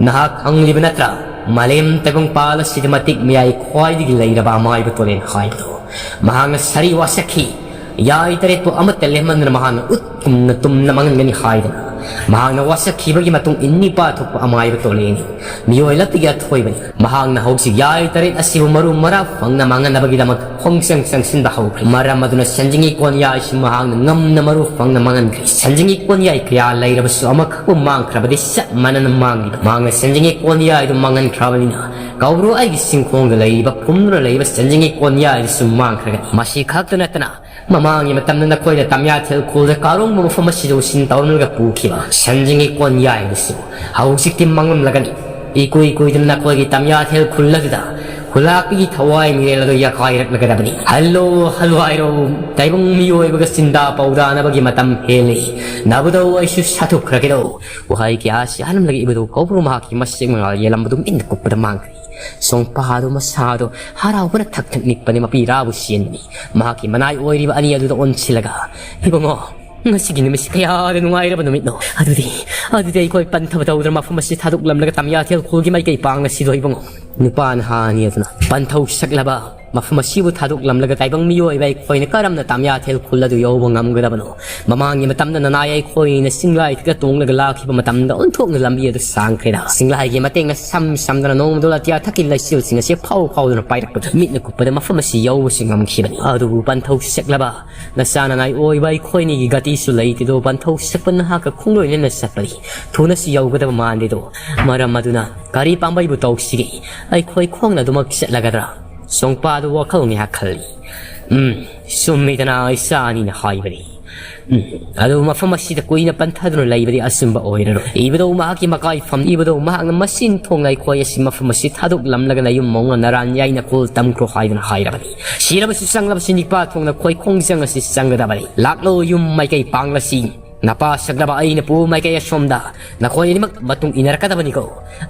ꯅꯍꯥꯛ ꯈꯪꯂꯤꯕ ꯅꯠꯇ꯭ꯔꯥ? ꯃꯥꯂꯦꯝ ꯇꯥꯏꯕꯪꯄꯥꯜ ꯑꯁꯤꯗ ꯃꯇꯤꯛ ꯃꯌꯥꯏ ꯈ꯭ꯋꯥꯏꯗꯒꯤ ꯂꯩꯔꯕ ꯑꯃꯥꯏꯕ ꯇꯣꯂꯦꯟ ꯍꯥꯏꯕꯗꯣ꯫ ꯃꯍꯥꯛꯅ ꯁꯥꯔꯤ ꯋꯥꯁꯛꯈꯤ, ꯌꯥꯏ ꯇꯔꯦꯠꯄꯨ ꯑꯃꯠꯇ ꯂꯦꯝꯍꯟꯗꯅ ꯃꯍꯥꯛꯅ ꯎꯠ ꯀꯨꯝꯅ ꯇꯨꯝꯅ ꯃꯥꯡꯍꯟꯒꯅꯤ ꯍꯥꯏꯗꯅ꯫ ꯃꯍꯥꯛꯅ ꯋꯥꯁꯛꯈꯤꯕꯒꯤ ꯃꯇꯨꯡ ꯏꯟ ꯅꯤꯄꯥ ꯊꯣꯛꯄ ꯑꯃꯥꯏꯕ ꯇꯣꯂꯦꯟꯅꯤ꯫ ꯃꯤꯑꯣꯏ ꯂꯛꯇꯒꯤ ꯑꯊꯣꯏꯕꯅꯤ꯫ ꯃꯍꯥꯛꯅ ꯍꯧꯖꯤꯛ ꯌꯥꯏ ꯇꯔꯦꯠ ꯑꯁꯤꯕꯨ ꯃꯔꯨ ꯃꯔꯥ ꯐꯪꯅ ꯃꯥꯡꯍꯟꯅꯕꯒꯤꯗꯃꯛ ꯈꯣꯡꯆꯪ ꯆꯪꯁꯤꯟꯕ ꯍꯧꯈ꯭ꯔꯦ꯫ ꯃꯔꯝ ꯑꯗꯨꯅ ꯁꯦꯟꯖꯤꯡꯒꯤ ꯀꯣꯟꯌꯥꯏꯁꯨ ꯃꯍꯥꯛꯅ ꯉꯝꯅ ꯃꯔꯨ ꯐꯪꯅ ꯃꯥꯡꯍꯟꯈ꯭ꯔꯦ꯫ ꯁꯦꯟꯖꯤꯡꯒꯤ ꯀꯣꯟꯌꯥꯏ ꯀꯌꯥ ꯂꯩꯔꯕꯁꯨ ꯑꯃꯈꯛꯄꯨ ꯃꯥꯡꯈ꯭ꯔꯕꯗꯤ ꯆꯞ ꯃꯥꯟꯅꯅ ꯃꯥꯡꯂꯤꯕ꯫ ꯃꯍꯥꯛꯅ ꯁꯦꯟꯖꯤꯡꯒꯤ ꯀꯣꯟꯌꯥꯏꯗꯨ ꯃꯥꯡꯍꯟꯈ꯭ꯔꯕꯅꯤꯅ ꯀꯧꯕ꯭ꯔꯨ ꯑꯩꯒꯤ ꯆꯤꯡꯈꯣꯡꯗ ꯂꯩꯔꯤꯕ ꯐꯨꯝꯗꯨꯅ ꯂꯩꯔꯤꯕ ꯁꯦꯟꯖꯤꯡꯒꯤ ꯀꯣꯟꯌꯥꯏꯗꯨꯁꯨ ꯃꯥꯡꯈ꯭ꯔꯒꯅꯤ꯫ ꯃꯁꯤ ꯈꯛꯇ ꯅꯠꯇꯅ ꯃꯃꯥꯡꯒꯤ ꯃꯇꯝꯗ ꯅꯈꯣꯏꯅ ꯇꯝꯌꯥꯊꯦꯜ ꯈꯨꯜꯗ ꯀꯥꯔꯣꯡꯕ ꯃꯐꯝ ꯑꯁꯤꯗ ꯎꯁꯤꯟ ꯇꯧꯔꯝꯂꯒ ꯄꯨꯈꯤꯕ ꯁꯦꯟꯖꯤꯡꯒꯤ ꯀꯣꯟꯌꯥꯏꯗꯨꯁꯨ ꯍꯧꯖꯤꯛꯇꯤ ꯃꯥꯡꯂꯝꯂꯒꯅꯤ꯫ ꯏꯀꯨꯏ ꯀꯨꯏꯗꯅ ꯅꯈꯣꯏꯒꯤ ꯇꯝꯌꯥꯊꯦꯜ ꯈꯨꯜ ꯑꯗꯨꯗ ꯈꯨꯂꯥꯛꯄꯤꯒꯤ ꯊꯋꯥꯏ ꯃꯤꯔꯦꯜ ꯑꯗꯨ ꯌꯥꯀꯥꯏꯔꯛꯂꯒꯗꯕꯅꯤ꯫ ꯍꯜꯂꯣ, ꯍꯜꯂꯣ ꯍꯥꯏꯔꯣ, ꯇꯥꯏꯕꯪ ꯃꯤꯑꯣꯏꯕꯒ ꯆꯤꯟꯗꯥ ꯄꯥꯎꯗꯥꯅꯕꯒꯤ ꯃꯇꯝ ꯍꯦꯜꯂꯤ꯫ ꯅꯕꯨꯗꯧ ꯑꯩꯁꯨ ꯁꯥꯊꯨꯞꯈ꯭ꯔꯒꯦꯗꯧ꯫ ꯋꯥꯍꯩ ꯀꯌꯥꯁꯤ ꯍꯥꯏꯔꯝꯂꯒ ꯏꯕꯨꯙꯧ ꯀꯧꯕ꯭ꯔꯨ ꯃꯍꯥꯛꯀꯤ ꯃꯁꯦꯛ ꯃꯉꯥꯜ ꯌꯦꯜꯂꯝꯕꯗꯨ ꯃꯤꯠꯅ ꯀꯨꯞꯄꯗ ꯃꯥꯡꯈ꯭ꯔꯦ꯫ ꯁꯣꯡꯄꯥꯗꯨ ꯃꯁꯥꯗꯨ ꯍꯔꯥꯎꯕꯅ ꯊꯛ ꯊꯛ ꯅꯤꯛꯄꯅꯤ, ꯃꯄꯤ ꯔꯥꯕꯨ ꯆꯦꯟꯕꯅꯤ꯫ ꯃꯍꯥꯛꯀꯤ ꯃꯅꯥꯏ ꯑꯣꯏꯔꯤꯕ ꯑꯅꯤ ꯑꯗꯨꯗ ꯑꯣꯟꯁꯤꯜꯂꯒ, "ꯏꯕꯨꯡꯉꯣ, ꯉꯁꯤꯒꯤ ꯅꯨꯃꯤꯠꯁꯤ ꯀꯌꯥꯗ ꯅꯨꯡꯉꯥꯏꯔꯕ ꯅꯨꯃꯤꯠꯅꯣ! ꯑꯗꯨꯗꯤ, ꯑꯗꯨꯗꯤ ꯑꯩꯈꯣꯏ ꯄꯟꯊꯕ ꯇꯧꯗ꯭ꯔ ꯃꯐꯝ ꯑꯁꯤ ꯊꯥꯗꯣꯛꯂꯝꯂꯒ ꯇꯝꯌꯥꯊꯦꯜ ꯈꯨꯜꯒꯤ ꯃꯥꯏꯀꯩ ꯄꯥꯡꯂꯁꯤꯗꯣ ꯏꯕꯨꯡꯉꯣ?" ꯅꯨꯄꯥ ꯅꯍꯥ ꯑꯅꯤ ꯑꯗꯨꯅ ꯄꯟꯊꯧ ꯁꯛꯂꯕ ꯃꯐꯝ ꯑꯁꯤꯕꯨ ꯊꯥꯗꯣꯛꯂꯝꯂꯒ ꯇꯥꯏꯕꯪ ꯃꯤꯑꯣꯏꯕ ꯑꯩꯈꯣꯏꯅ ꯀꯔꯝꯅ ꯇꯥꯃꯤꯌꯥꯊꯦꯜ ꯈꯨꯜ ꯑꯗꯨ ꯌꯧꯕ ꯉꯝꯒꯗꯕꯅꯣ? ꯃꯃꯥꯡꯒꯤ ꯃꯇꯝꯗ ꯅꯅꯥꯏ ꯑꯩꯈꯣꯏꯅ ꯆꯤꯡꯂꯥꯏ ꯊꯛꯇ ꯇꯣꯡꯂꯒ ꯂꯥꯛꯈꯤꯕ ꯃꯇꯝꯗ ꯑꯣꯟꯊꯣꯛꯅ ꯂꯝꯕꯤ ꯑꯗꯨ ꯁꯥꯡꯈ꯭ꯔꯦꯗ꯫ ꯆꯤꯡꯂꯥꯏꯒꯤ ꯃꯇꯦꯡꯅ ꯁꯝ ꯁꯝꯗꯅ ꯅꯣꯡꯃꯗꯣ ꯑꯇꯤꯌꯥ ꯊꯛꯀꯤ ꯂꯩꯆꯤꯜꯁꯤꯡ ꯑꯁꯤ ꯐꯥꯎ ꯐꯥꯎꯗꯨꯅ ꯄꯥꯏꯔꯛꯄꯗ ꯃꯤꯠꯅ ꯀꯨꯞꯄꯗ ꯃꯐꯝ ꯑꯁꯤ ꯌꯧꯕꯁꯨ ꯉꯝꯈꯤꯕꯅꯤ꯫ ꯑꯗꯨꯕꯨ ꯄꯟꯊꯧ ꯁꯛꯂꯕ ꯅꯆꯥ ꯅꯅꯥꯏ ꯑꯣꯏꯕ ꯑꯩꯈꯣꯏꯅꯤꯒꯤ ꯒꯥꯇꯤꯁꯨ ꯂꯩꯇꯦꯗꯣ꯫ ꯄꯟꯊꯧ ꯁꯛꯄ ꯅꯍꯥꯛꯀ ꯈꯣꯡꯂꯣꯏꯅꯅ ꯆꯠꯄꯗꯤ ꯊꯨꯅꯁꯨ ꯌꯧꯒꯗꯕ ꯃꯥꯟꯗꯦꯗꯣ꯫ ꯃꯔꯝ ꯑꯗꯨꯅ ꯀꯔꯤ ꯄꯥꯝꯕꯩꯕꯨ ꯇꯧꯁꯤꯒꯦ? ꯑꯩꯈꯣꯏ ꯈꯣꯡꯅ ꯑꯗꯨꯃꯛ ꯆꯠꯂꯒꯗ꯭ꯔꯥ? ꯆꯣꯡꯄꯥꯗꯨ ꯋꯥꯈꯜ ꯉꯥꯏꯍꯥꯛ ꯈꯜꯂꯤ꯫ "ꯎꯝ, ꯆꯨꯝꯃꯤꯗꯅ ꯏꯆꯥ ꯑꯅꯤꯅ ꯍꯥꯏꯕꯗꯤ꯫ ꯎꯝ, ꯑꯗꯨꯕꯨ ꯃꯐꯝ ꯑꯁꯤꯗ ꯀꯨꯏꯅ ꯄꯟꯊꯗꯨꯅ ꯂꯩꯕꯗꯤ ꯑꯆꯨꯝꯕ ꯑꯣꯏꯔꯔꯣꯏ꯫ ꯏꯕꯨꯙꯧ ꯃꯍꯥꯛꯀꯤ ꯃꯀꯥꯏꯐꯝ, ꯏꯕꯨꯙꯧ ꯃꯍꯥꯛꯅ ꯃꯆꯤꯟ ꯊꯣꯡꯅ ꯑꯩꯈꯣꯏ ꯑꯁꯤ ꯃꯐꯝ ꯑꯁꯤ ꯊꯥꯗꯣꯛꯂꯝꯂꯒ ꯅꯌꯨꯝ ꯃꯧꯅ ꯅꯔꯥꯟ ꯌꯥꯏꯅ ꯈꯨꯜ ꯇꯝꯈ꯭ꯔꯣ ꯍꯥꯏꯗꯨꯅ ꯍꯥꯏꯔꯕꯅꯤ꯫ ꯁꯤꯔꯕꯁꯨ ꯆꯪꯂꯕꯁꯨ ꯅꯤꯄꯥ ꯊꯣꯡꯅ ꯈꯣꯏ ꯈꯣꯡꯖꯪ ꯑꯁꯤ ꯆꯪꯒꯗꯕꯅꯤ꯫ ꯂꯥꯛꯂꯣ ꯌꯨꯝ ꯃꯥꯏꯀꯩ ꯄꯥꯡꯂꯁꯤ꯫ ꯅꯄꯥ ꯁꯛꯂꯕ ꯑꯩꯅ ꯄꯨ ꯃꯥꯏꯀꯩ ꯑꯁꯣꯝꯗ꯫ ꯅꯈꯣꯏ ꯑꯅꯤꯃꯛ ꯃꯇꯨꯡ ꯏꯟꯅꯔꯛꯀꯗꯕꯅꯤꯀꯣ꯫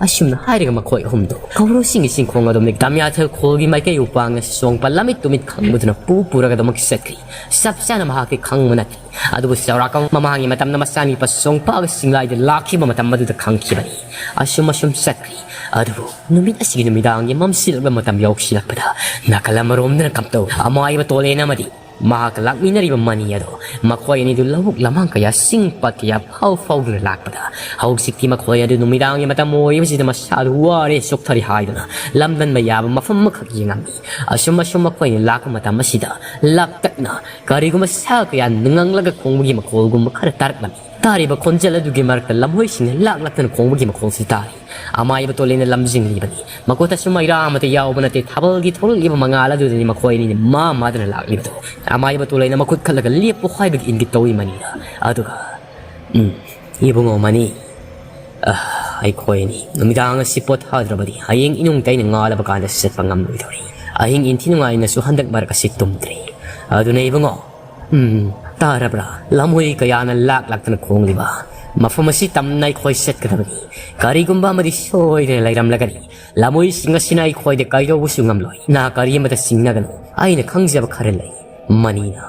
ꯑꯁꯨꯝꯅ ꯍꯥꯏꯔꯒ ꯃꯈꯣꯏ ꯑꯍꯨꯝꯗꯣ ꯀꯧꯔꯨꯁꯤꯡꯒꯤ ꯆꯤꯡꯈꯣꯡ ꯑꯗꯣꯝꯗ ꯗꯥꯝꯌꯥꯊꯜ ꯈꯣꯜꯒꯤ ꯃꯥꯏꯀꯩ ꯎꯄꯥꯡꯅ ꯁꯣꯡꯄ ꯂꯝꯃꯤꯠ ꯇꯨꯃꯤꯠ ꯈꯪꯕꯗꯨꯅ ꯄꯨ ꯄꯨꯔꯒ ꯑꯗꯨꯃꯛ ꯆꯠꯈ꯭ꯔꯤ꯫ ꯆꯞ ꯆꯥꯅ ꯃꯍꯥꯛꯇꯤ ꯈꯪꯕ ꯅꯠꯇꯦ꯫ ꯑꯗꯨꯕꯨ ꯆꯥꯎꯔꯥꯛꯄ ꯃꯃꯥꯡꯒꯤ ꯃꯇꯝꯗ ꯃꯆꯥꯅꯤꯄꯥ ꯁꯣꯡꯄꯥꯒ ꯆꯤꯡꯂꯥꯏꯗ ꯂꯥꯛꯈꯤꯕ ꯃꯇꯝ ꯑꯗꯨꯗ ꯈꯪꯈꯤꯕꯅꯤ꯫ ꯑꯁꯨꯝ ꯑꯁꯨꯝ ꯆꯠꯈ꯭ꯔꯤ꯫ ꯑꯗꯨꯕꯨ ꯅꯨꯃꯤꯠ ꯑꯁꯤꯒꯤ ꯅꯨꯃꯤꯗꯥꯡꯒꯤ ꯃꯝꯁꯤꯜꯂꯛꯄ ꯃꯇꯝ ꯌꯧꯁꯤꯜꯂꯛꯄꯗ ꯅꯥꯀꯜ ꯑꯃꯔꯣꯝꯗꯅ ꯀꯝꯇꯧ ꯑꯃꯥꯏꯕ ꯇꯣꯂꯦꯟ ꯑꯃꯗꯤ ꯃꯍꯥꯛꯀ ꯂꯥꯛꯃꯤꯟꯅꯔꯤꯕ ꯃꯅꯤ ꯑꯗꯣ ꯃꯈꯣꯏ ꯑꯅꯤꯗꯨ ꯂꯧꯕꯨꯛ ꯂꯝꯍꯥꯡ ꯀꯌꯥ, ꯆꯤꯡ ꯄꯥꯠ ꯀꯌꯥ ꯐꯥꯎ ꯐꯥꯎꯗꯨꯅ ꯂꯥꯛꯄꯗ ꯍꯧꯖꯤꯛꯇꯤ ꯃꯈꯣꯏ ꯑꯗꯨ ꯅꯨꯃꯤꯗꯥꯡꯒꯤ ꯃꯇꯝ ꯑꯣꯏꯕꯁꯤꯗ ꯃꯁꯥꯗꯨ ꯋꯥꯔꯦ, ꯆꯣꯛꯊꯔꯦ ꯍꯥꯏꯗꯨꯅ ꯂꯝꯗꯟꯕ ꯌꯥꯕ ꯃꯐꯝ ꯑꯃꯈꯛ ꯌꯦꯡꯉꯝꯃꯤ꯫ ꯑꯁꯨꯝ ꯑꯁꯨꯝ ꯃꯈꯣꯏꯅ ꯂꯥꯛꯄ ꯃꯇꯝ ꯑꯁꯤꯗ ꯂꯥꯛꯇꯛꯅ ꯀꯔꯤꯒꯨꯝꯕ ꯁꯥ ꯀꯌꯥ ꯅꯉꯪꯂꯒ ꯈꯣꯡꯕꯒꯤ ꯃꯈꯣꯜꯒꯨꯝꯕ ꯈꯔ ꯇꯥꯔꯛꯂꯝꯃꯤ꯫ ꯇꯥꯔꯤꯕ ꯈꯣꯟꯖꯦꯜ ꯑꯗꯨꯒꯤ ꯃꯔꯛꯇ ꯂꯝꯍꯣꯏꯁꯤꯡꯅ ꯂꯥꯛꯂꯛꯇꯅ ꯈꯣꯡꯕꯒꯤ ꯃꯈꯣꯜꯁꯨ ꯇꯥꯔꯤ꯫ ꯑꯃꯥꯏꯕ ꯇꯣꯂꯦꯟꯅ ꯂꯝꯖꯤꯡꯂꯤꯕꯅꯤ꯫ ꯃꯈꯨꯠꯇꯁꯨ ꯃꯩꯔꯥ ꯑꯃꯠꯇ ꯌꯥꯎꯕ ꯅꯠꯇꯦ꯫ ꯊꯥꯕꯜꯒꯤ ꯊꯣꯛꯂꯛꯂꯤꯕ ꯃꯉꯥꯜ ꯑꯗꯨꯗꯅꯤ ꯃꯈꯣꯏ ꯑꯅꯤꯅ ꯃꯥ ꯃꯥꯗꯨꯅ ꯂꯥꯛꯂꯤꯕꯗꯣ꯫ ꯑꯃꯥꯏꯕ ꯇꯣꯂꯦꯟꯅ ꯃꯈꯨꯠ ꯈꯜꯂꯒ ꯂꯦꯞꯄꯨ ꯍꯥꯏꯕꯒꯤ ꯏꯪꯒꯤꯠ ꯇꯧꯏ ꯃꯅꯤꯗ꯫ ꯑꯗꯨꯒ, "ꯎꯝ, ꯏꯕꯨꯡꯉꯣ ꯃꯅꯤ, ꯑ, ꯑꯩꯈꯣꯏ ꯑꯅꯤ ꯅꯨꯃꯤꯗꯥꯡ ꯑꯁꯤ ꯄꯣꯊꯥꯗ꯭ꯔꯕꯗꯤ ꯍꯌꯦꯡ ꯏꯅꯨꯡꯇ ꯑꯩꯅ ꯉꯥꯜꯂꯕ ꯀꯥꯟꯗ ꯆꯠꯄ ꯉꯝꯂꯣꯏꯗꯧꯔꯤ꯫ ꯑꯍꯤꯡ ꯏꯟꯊꯤ ꯅꯨꯡꯉꯥꯏꯅꯁꯨ ꯍꯟꯗꯛ ꯃꯔꯛ ꯑꯁꯤ ꯇꯨꯝꯗ꯭ꯔꯤ꯫ ꯑꯗꯨꯅ ꯏꯕꯨꯡꯉꯣ, ꯎꯝ, ꯇꯥꯔꯕ꯭ꯔꯥ? ꯂꯝꯍꯨꯏ ꯀꯌꯥꯅ ꯂꯥꯛ ꯂꯥꯛꯇꯅ ꯈꯣꯡꯂꯤꯕ ꯃꯐꯝ ꯑꯁꯤ ꯇꯝꯅ ꯑꯩꯈꯣꯏ ꯆꯠꯀꯗꯕꯅꯤ꯫ ꯀꯔꯤꯒꯨꯝꯕ ꯑꯃꯗꯤ ꯁꯣꯏꯗꯅ ꯂꯩꯔꯝꯂꯒꯅꯤ꯫ ꯂꯝꯍꯨꯏꯁꯤꯡ ꯑꯁꯤꯅ ꯑꯩꯈꯣꯏꯗ ꯀꯩꯗꯧꯕꯁꯨ ꯉꯝꯂꯣꯏ꯫ ꯅꯥ ꯀꯔꯤ ꯑꯃꯇ ꯆꯤꯡꯅꯒꯅꯨ꯫ ꯑꯩꯅ ꯈꯪꯖꯕ ꯈꯔ ꯂꯩ꯫ ꯃꯅꯤꯅ,